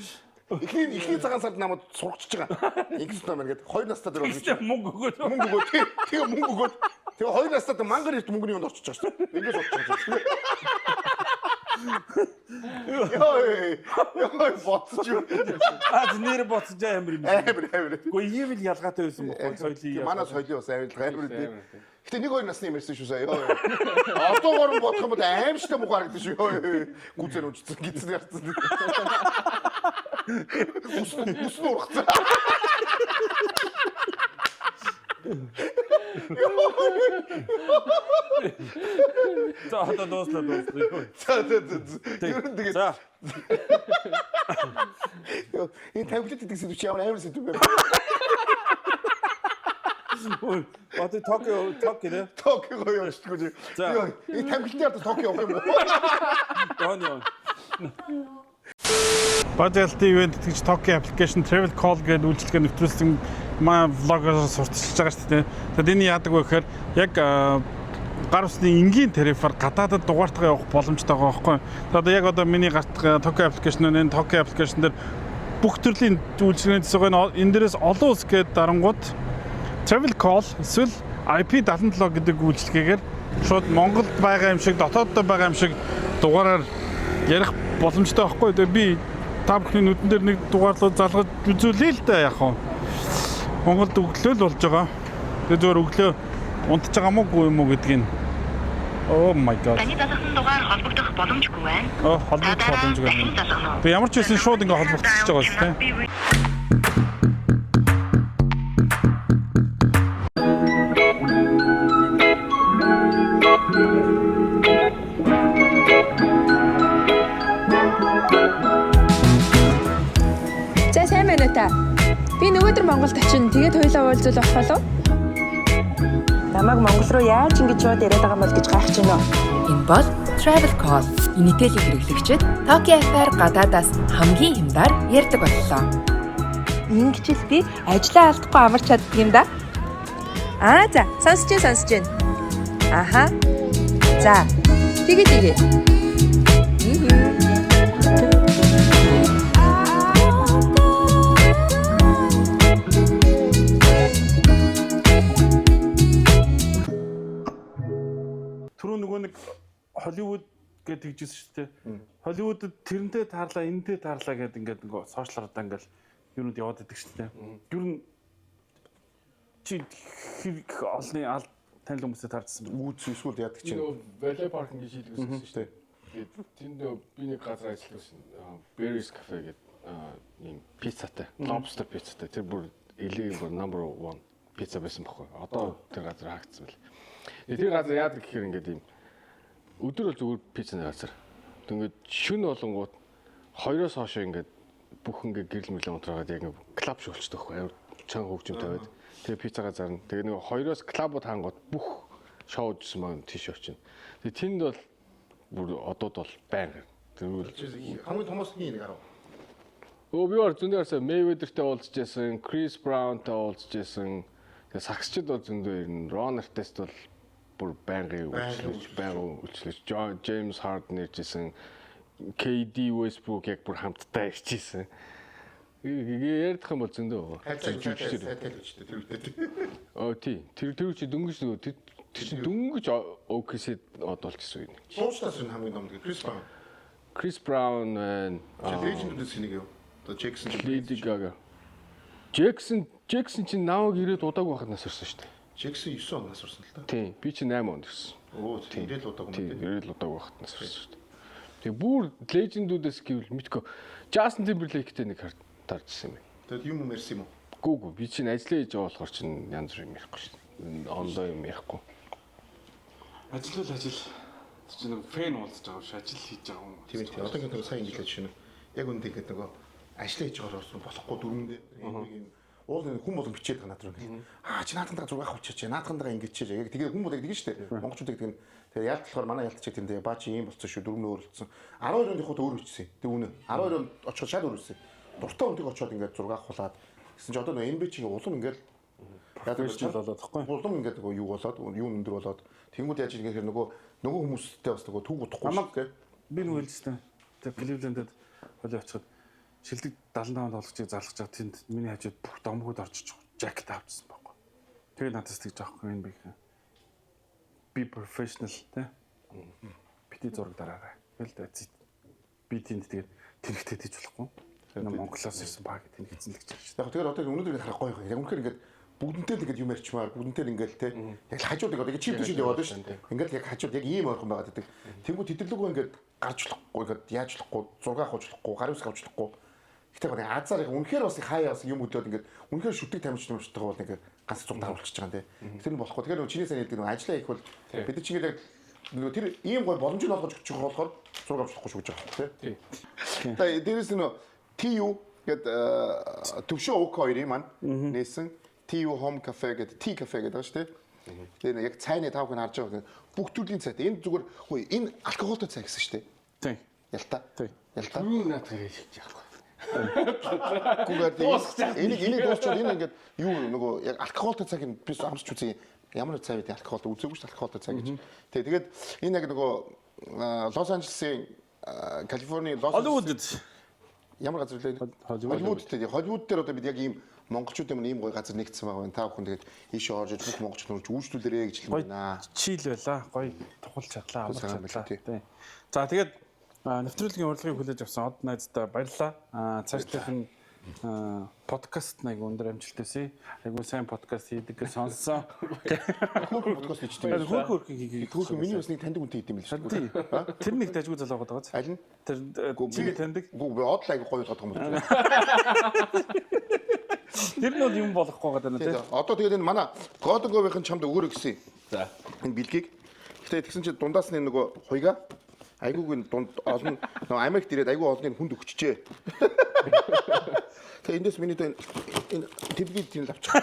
ингээл эхний эхний цагаан сард намайг сургачж байгаа. Ингэсэн юм ингээд хоёр настай дээр болж Тэгсэн мөнгө өгөөд. мөнгө өгөөд тий тэгээ мөнгө өгөөд тэгээ хоёр настай дээр мангар эрт мөнгөний юунд орчиж байгаа шүү. Ингэж бодож байгаа шүү. Йой ёо бодсон юм. Аа нэр бодсож амар юм. Амар амар. Гэхдээ ийм л ялгаатай байсан бохгүй соёлын. Манай соёлын бас амар амар тий. Гэтэ нэг хоёр насны юм ярьсан шүү сая. Йоо. Одоогоор нь бодох юм бол аимшигтай муу харагдсан шүү. Йоо. Гүзээр унжсан, гизэн ярьсан. Ус ус нь ургацсан. За одоо дууслаа дууслаа. За за за. Ер нь тэгээд За энэ тавилт гэдэг сэдв чи ямар амар сэдв бэ? Одоо Токио Токио дээ. Токио явчихгүй чи. За. Йоо, энэ тавилтын ард Токио явах юм уу? Яа яа. Бажалти ивент тэтгэж Tokyo application travel call гэдэг үйлчилгээ нэвтрүүлсэн маа влогоор сурталчилж байгаа шүү дээ. Тэгэд энэ яадаг вэ гэхээр яг гар усны энгийн тарифаар гадаадад дугаартгаа явах боломжтой байгаа байхгүй. Тэгээд одоо яг одоо миний гарт Tokyo application энэ Tokyo application дээр бүх төрлийн үйлчилгээний төсөв энэ дээрээс олон улс гээд дарангууд travel call эсвэл IP77 гэдэг үйлчилгээгээр шууд Монголд байгаа юм шиг дотооддоо байгаа юм шиг дугаараар ярих боломжтой байхгүй. Тэгээ би та бүхний нүдэн дээр нэг дугаарлуу залгаж үзүүлээ л да яг хаа. Монголд өглөө л болж байгаа. Тэгээ зүгээр өглөө унтж байгаа мó үгүй юм уу гэдгийг нь. Oh my god. Таны залгасан дугаар холбогдох боломжгүй байна. Оо холбогдох боломжгүй байна. Тэгээ ямар ч байсан шууд ингээ холбогдчихж байгаа шүү дээ. Би нөгөөдөр Монголд очино. Тэгээд хоёулаа уулзвал болох болов? Намайг Монгол руу яаж ингэж шууд яриад байгаа юм бол гэж гайхаж байна уу? Энэ бол Travel Call. Энэтхэгийн хэрэглэгчид Talkie app-аар гадаадаас хамгийн хямдаар ярьдаг боллоо. Ингэж л би ажлаа алдахгүй амарч чаддаг юм да. Аа за, сонсож чинь сонсож чинь. Аха. За. Тэгээ тэгээ. Түрүү нөгөө нэг Холливуд гэж тэгжсэн шүү дээ. Холливуудад тэрнтэй таарлаа, энэнтэй таарлаа гэдэг ингээд нөгөө сошиалар одоо ингээд юунууд яваад идэг шүү дээ. Ер нь чи хэрэг олны аль танил хүмүүстэй таарчсан бэ? Үүс эсвэл яадаг чинь. Нөгөө valet parking гэж хийдэг гэсэн шүү дээ. Тэгээд тэнд нөгөө би нэг газар ажилласан. Berry's Cafe гэдэг ийм пиццатай, lobster пиццатай. Тэр бүр LA-ийн бүр number 1 пицца байсан байхгүй. Одоо тэр газар хаагдсан байл. Тэгээд тэр газар яадаг гэхээр ингээд ийм өдөр бол зүгээр пиццаны газар. Тэгээд шөнө болонгууд 2-оос хойш ингээд бүх ингээд гэрэл мэрлээ унтраагаад яг ингээд клуб шиг болчихдог байхгүй. Амар чанга хөгжим тавиад. Тэгээ пиццагаа зарна. Тэгээ нөгөө 2-оос клубууд хаангууд бүх шоу үзсэн маань тийш очино. Тэгээ тэнд бол бүр одод бол байнга. Тэгвэл хамгийн томоосны нэг арав. Өө би бол зөндөө харсан Mayweather-тэй уулзж байсан, Chris Brown-тай уулзж байсан. Тэгээ сагсчид бол зөндөө ирнэ. Ron Artest бол бүр байнгын үйлчлэж, байнгын үйлчлэж. James Harden ирж исэн. KD Westbrook яг бүр хамтдаа ирж исэн. Ярьдах юм бол зөндөө байгаа. Жүжигчдэр. Сайтай л үчтэй тэр үедээ. Оо тий. Тэр тэр чи дөнгөж нөгөө тэр чинь дөнгөж OKC од болчихсон юм. Дуустаас нь хамгийн том Chris Brown. Chris Brown байна. Legend-үүдээс нэг юу? Одоо Jackson ч Lady Gaga. Jackson Jackson чинь намайг ирээд удааг байхад нас орсон шүү дээ. Jackson 9 он нас орсон л да. Тийм, би чинь 8 онд ирсэн. Өө, тийм ирээд удааг юм тийм. Ирээд удааг байхад нас орсон шүү дээ. Тэгээ бүр лежендүүдээс гэвэл мэдгүй Justin Timberlake-тэй нэг таржсэн юм байна. Тэгээд юм юм ярьсан юм уу? Гүү гүү би чинь ажиллаа хийж байгаа болохоор чинь янз бүр юм ярихгүй шүү дээ. Ондоо юм ярихгүй. Ажил л ажил. Тэр чинь нэг фэн уулзж байгаа биш ажил хийж байгаа юм. Тийм ээ. Одоо ингээд сайн ингэж хэлж байна. Яг үндэ ингээд нөгөө ажлаа хийж байгаа болохоор болохгүй дөрөндөө юм уул нэг хүн болгон бичээд байгаа надад ингээд. Аа чи наадхандаа зураг авах чаач наадхандаа ингэж чаач. Яг тэгээ хүн болго тэгэн штэ. Монголчууд гэдэг нь тэгээ ялт болохоор манай ялт чиг тийм баа чи ийм болцсон шүү дөрөв нөө өөрлөсөн. 12 онд явахад өөр бичсэн. Тэг үнэ. 12 онд очиход шал өөр бичсэн. Дуртай өндөг очиод ингээд зураг авахлаад гэсэн чи одоо нөгөө NBA чинь улам ингээд профешнл болоод тахгүй. Улам ингээд нөгөө юу болоод юу өндөр болоод тэнгууд яаж ийм нөгөө нөгөө хүмүүстэй бас нөгөө түүг утахгүй шүү дээ. Би нөгөө хэлжсэн. Тэг Кливлендэд холи очиход шилдэг 75 тоглогчийг зарлах чад тэнд миний хажууд бүх домгууд орчиж жакет авчихсан байхгүй. Тэгээ надаас тэгж аахгүй юм бэ гэх. Би professional тэ. Бити зураг дараарай. Тэгэл тэ. Би тэнд тэгээд тэрэгтэй тийж болохгүй. Энэ Монголоос ирсэн баг тэнэгцэн л гэж ярьж. Яг тэгэхээр одоо өнөөдөр ингээд харах гоё юм. Яг үнэхээр ингээд бүгдэнтэй л ингээд юм ярьчмаар бүгдэнтэй л ингээд те яг л хажууд ингээд чип төшөд яваад байна шүү дээ. Ингээд яг хажууд яг ийм ойрхон байгаад байдаг. Тэнгүү тэдэрлэгөө ингээд гарч болохгүй ингээд яаж болохгүй зураг авах болохгүй гар үсэг авч болохгүй. Гэтэ яг азар яг үнэхээр бас хаяа бас юм өдөөд ингээд үнэхээр шүтэг тамирч тамирчтайгаа бол ингээд ганц зур даруулчихж байгаа юм те. Тэр нь болохгүй. Тэгэхээр нөгөө чиний сайн хэлдэг нөгөө ажиллаа хийх бол бид нар чинь ингээд яг нөгөө тэр ийм гоё боломжийг олгож өгч байгаа болохоор зураг авч болохгүй шүү гэж байгаа юм те. За дээрээс нь TU гээд төвшөө УК хоёрын маань нээсэн TU Home Cafe гэдэг Tea Cafe гэдэг байгаа шүү дээ. Тэгээ яг цайны та бүхэн харж байгаа бүх төрлийн цайтай. Энэ зүгээр хөөе энэ алкоголтой цай гэсэн шүү дээ. Тийм. Ялта. Тийм. Ялта. Түрүү наадах хэлж яахгүй. Гүгээр энийг энийг дуусчвал энэ ингээд юу нөгөө яг алкоголтой цайг би амсч үзье. Ямар цай вэ? Алкоголтой үзээгүй шүү алкоголтой цай гэж. Тэгээ тэгээд энэ яг нөгөө Лос Анжелесын Калифорни Лос Холливуудд ямар газар лээ? Холливуд дээр. Холливуд дээр одоо бид яг ийм монголчуудын маань ийм гоё газар нэгдсэн байгаа байна. Та бүхэн тэгээд ийшээ орж иж бүх монголчууд нүрж үйлчлүүлээрэй гэж хэлмээр байна. Чийл байла. Гоё тухалж чадлаа, амарч чадлаа. Тийм. За тэгээд нэвтрүүлгийн урилгыг хүлээж авсан од найздаа баярлалаа. Цаашлах нь подкаст нэг өндөр амжилт хүсье. Айгуу сайн подкаст хийдэг гэж сонссон. Хөөрхөн подкаст хийдэг юм. Хөөрхөн хийдэг. Хөөрхөн миний бас нэг таньдаг үнтэй хийдэг юм л шүү дээ. Тэр нэг дажгүй залуу байгаа даа. Аль нь? Тэр чиний таньдаг. Гүү би од л айгуу гоё болгоод байгаа юм байна. Тэр нь бол юм болохгүй байгаа даа тий. Одоо тэгээд энэ манай Golden Go-ийн чамд өгөөрэй гэсэн. За. Энэ бэлгийг. Гэтэ тэгсэн чинь дундаас нь нөгөө хуйга айгууг нь дунд олон нөгөө Америкт ирээд айгуу олныг хүнд өгчжээ. Тэгээ эндээс миний энэ энэ тэдгийг тийм л авчих.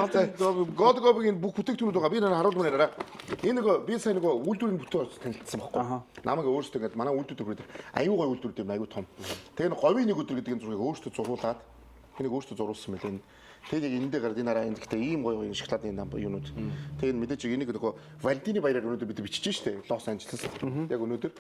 God Gob-ийн бүх бүтээгдэхүүнүүд байгаа. Би нэр харуулмаар яриа. Энэ нөгөө би сайн нөгөө үйлдвэрийн бүтээгдэхүүн танилцсан байхгүй. Намайг өөрөөсөө ингээд манай үйлдвэр төгрөөд аюу гой үйлдвэр юм аюу том. Тэгээ энэ говийн нэг өдөр гэдэг энэ зургийг өөрөөсөө зурулаад энийг өөрөөсөө зуруулсан мэлээ. Энэ тэгээд яг энэ дээр гараад энэ хараа энэ гэхдээ ийм гоё гоё шоколадны нам юунууд. Тэгээ энэ мэдээж энийг нөгөө Валентины баяраар өнөөдөр бид бичиж штэ Лос Анжелес. Яг өнөөдөр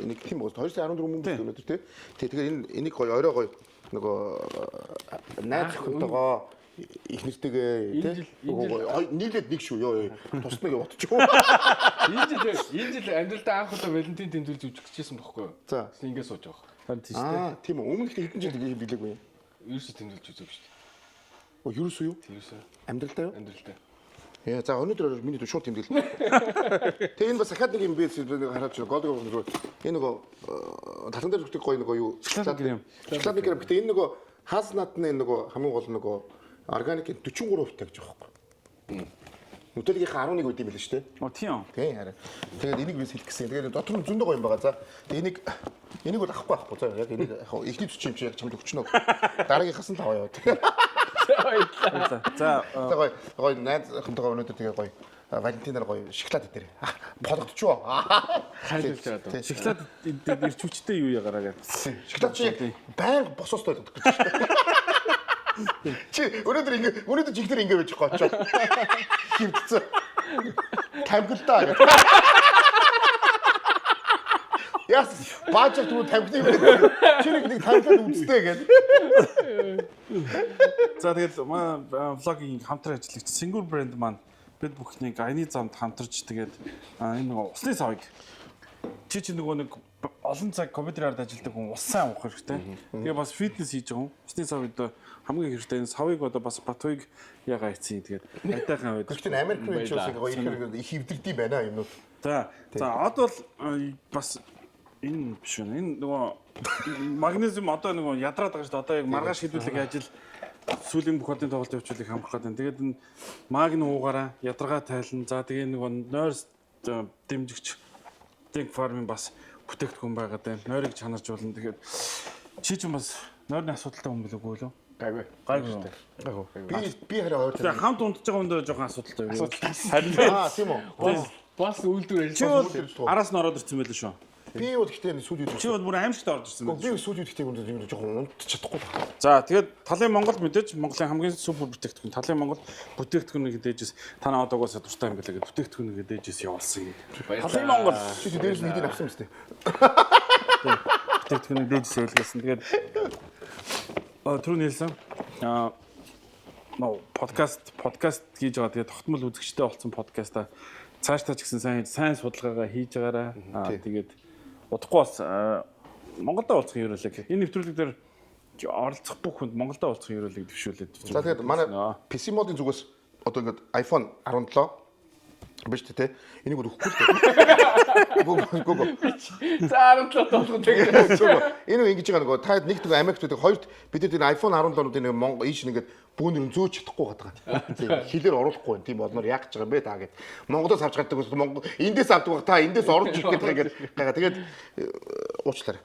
энийг тийм гоос 2 сарын 14 мөн өнөөдөр тий. Тэгэхээр энэ энийг гоё орой гоё нөгөө найз охинтойгоо их нэртэйгээ тий. Нийлээд нэг шүү ёо туснаг явуулчих. Энэ жил амьдралдаа анх удаа Валентин тэмдэглэж үжигчээсэн бохгүй юу? За. Тэгсэн ингэ сууж байгаа. Харин тийм шүү дээ. Аа тийм үү. Өмнө ихтэй хэдэн жил ингэ билээгүй юм. Ерөөсөө тэмдэглэж үзээгүй шүү дээ. Оо ерөөсөө юу? Ерөөсөө Амьдралдаа юу? амьдралдаа. Яа за өнөөдөр миний дүү шууд тэмдэглэл. Тэгээ энэ бас ахаад нэг юм би хараад байна. Гол гол руу. Энэ нөгөө талан дээр зүгтэг гоё нөгөө юу? Шоколадны крем. Шоколадны крем. Гэтэ энэ нөгөө хааснат нь нөгөө хамгийн гол нөгөө органик 43% таг гэж байгаа байхгүй. Нүтэлгийнхаа 11 үт юм билээ шүү дээ. Оо тийм. Тийм харин. Тэгээд энийг би сэлэх гэсэн. Тэгээд дотор нь зөндөө гоё юм байгаа. За тэгээд энийг бол авахгүй байхгүй. За яг энийг яг эхний зүч юм чи яг чамд өгчнө. Дараагийнхаас нь л аваа яваа. За. За гоё гоё найз охинтойгоо өнөөдөр тэгээ гоё Валентинаар гоё шоколад идэрэй. Болгодчихоо. Хайлуулж байгаа даа. Шоколад ирч хүчтэй юу ягараа гэдэг. Шоколад чи яг байнга босоос тойлгодог гэж шүү дээ. Чи өнөөдөр ингэ өнөөдөр жигдэр ингэ байж байгаа очоо. Хөвдсөн. Тамхилдаа гэх. Яс бааж түрүү тамхины юм. Чи нэг тамхилд үзтээ гэдэг. За тэгэл манай влогийн хамтран ажиллагч Single брэнд маань бид бүхнийг аяны замд хамтарч тэгээд энэ нөгөө усны савыг чи нөгөө нэг олон цаг компьютер ард ажилладаг хүн ус сайн уух хэрэгтэй. Тэгээ бас фитнес хийж байгаа хүн усны савыг одоо хамгийн хэрэгтэй энэ савыг одоо бас Батуйг ягаа ийцэн тэгээд айтайхан байдаг. Гэхдээ Америк руу ч бас гоё их их эвдэрдэм байна юмнууд. За за од бол бас энэ биш үү? Энэ нөгөө магнезиум одоо нөгөө ядраад байгаа шүү дээ. Одоо яг маргааш хэдүүлэг ажил сүүлийн бүх одын тоглолт явуулах хамрах гэдэг. Тэгээд энэ магни уугаараа ядаргаа тайлна. За тэгээ нөгөө нойр дэмжигч Think Farm-ын бас бүтээгдэхүүн байгаа даа. Нойрыг чанаржуулна. Тэгээд чи ч бас нойрны асуудалтай хүн билүү үгүй лөө? Гайгүй. Гайгүй. Гайгүй. Би харин ойр Тэгээ хамт унтж байгаа хүндээ жоохон асуудалтай юу? Харин Аа тийм үү. Бас үйлдвэр Чи бол араас нь ороод ирсэн байлээ шүү. Би бол гэхдээ сүүл үед Чи бол бүр аимшигт орж ирсэн Би байлээ. сүүл үед гэхдээ юм жоохон унтж чадахгүй л байна. За тэгээд талын Монгол мэдээж Монголын хамгийн супер бүтээгдэхүүн талын Монгол бүтээгдэхүүнийг дээжээс танаа одоогоос дуртай юм гэлээ бүтээгдэхүүнийг дээжээс явуулсан юм. Талын Монгол Чи дээрээс нь хэдийг авсан юм бэ? бүтээгдэхүүнийг дээжээс ялгасан. Тэгээд түрүүний хэлсэн подкаст хийж байгаа. Тэгээд тогтмол үзэгчтэй болсон подкаста цаашдаа ч гэсэн сайн судалгаагаа хийж байгаарай. Тэгээд удахгүй бас Монголдо уулзах ерөөлөг. Энэ нэвтрүүлэг дээр оролцох бүх хүнд Монголдо уулзах ерөөлөг дэвшүүлээд. За тэгээд манай PC модын зүгээс одоо ингээд iPhone 17 биш үү те? Энийг бол өгөхгүй л дээ. Гүү. За 17 болгон тэгээд. Энэ ингэж байгаа нөгөө та нэг нэг Америкт байдаг, хоёрт бид нар энэ iPhone 17-нуудын нэг Монгол ийш нэгээд бүүнэр нь зөөж чадахгүй гадаг. Тийм хилээр оруулахгүй байна. Тийм болноор яах гэж байгаа юм бэ та гэд. Монголоос авч гардаг байсан Монгол эндээс авдаг баг та эндээс оруулж ирэх гэдэг ингээд гайгаа тэгээд уучлаарай.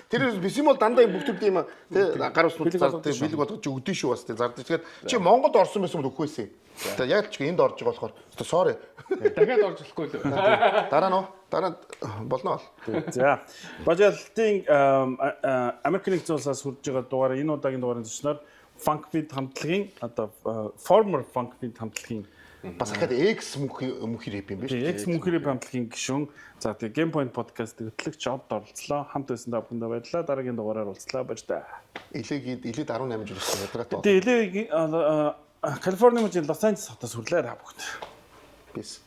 Тэр PC мол дандаа юм бүх төрлийн юм тий гар уснууд зардаг, бэлэг болгож өгдөө шүү бас тий зардаг. Тэгээд чи Монголд орсон байсан бол өгөх байсан. Тэгээд яг л ч энд орж байгаа болохоор sorry. Дахиад орж болохгүй лөө. Дараа нь дараа нь болно бол. За. Бажаалтын Америкийн нэгдсэн улсаас хүрж байгаа дугаар энэ удаагийн дугаарын зочноор Funkbeat хамтлагийн одоо former Funkbeat хамтлагийн бас ахад X мөнхий рэп юм биш үү? X мөнхий рэп хамтлагийн гишүүн. За тэгээ Game Point podcast-ийг хөтлөгч Од оролцлоо. Хамт байсан та бүхэндээ баярлалаа. Дараагийн дугаараар уулзлаа. Баяртай. Илээгийн илээд 18 жил болсон ядаргаатай. Тэгээ илээ Калифорни мужийн Лос Анжелес хотоос хүрлээ та бүхэнд. Peace.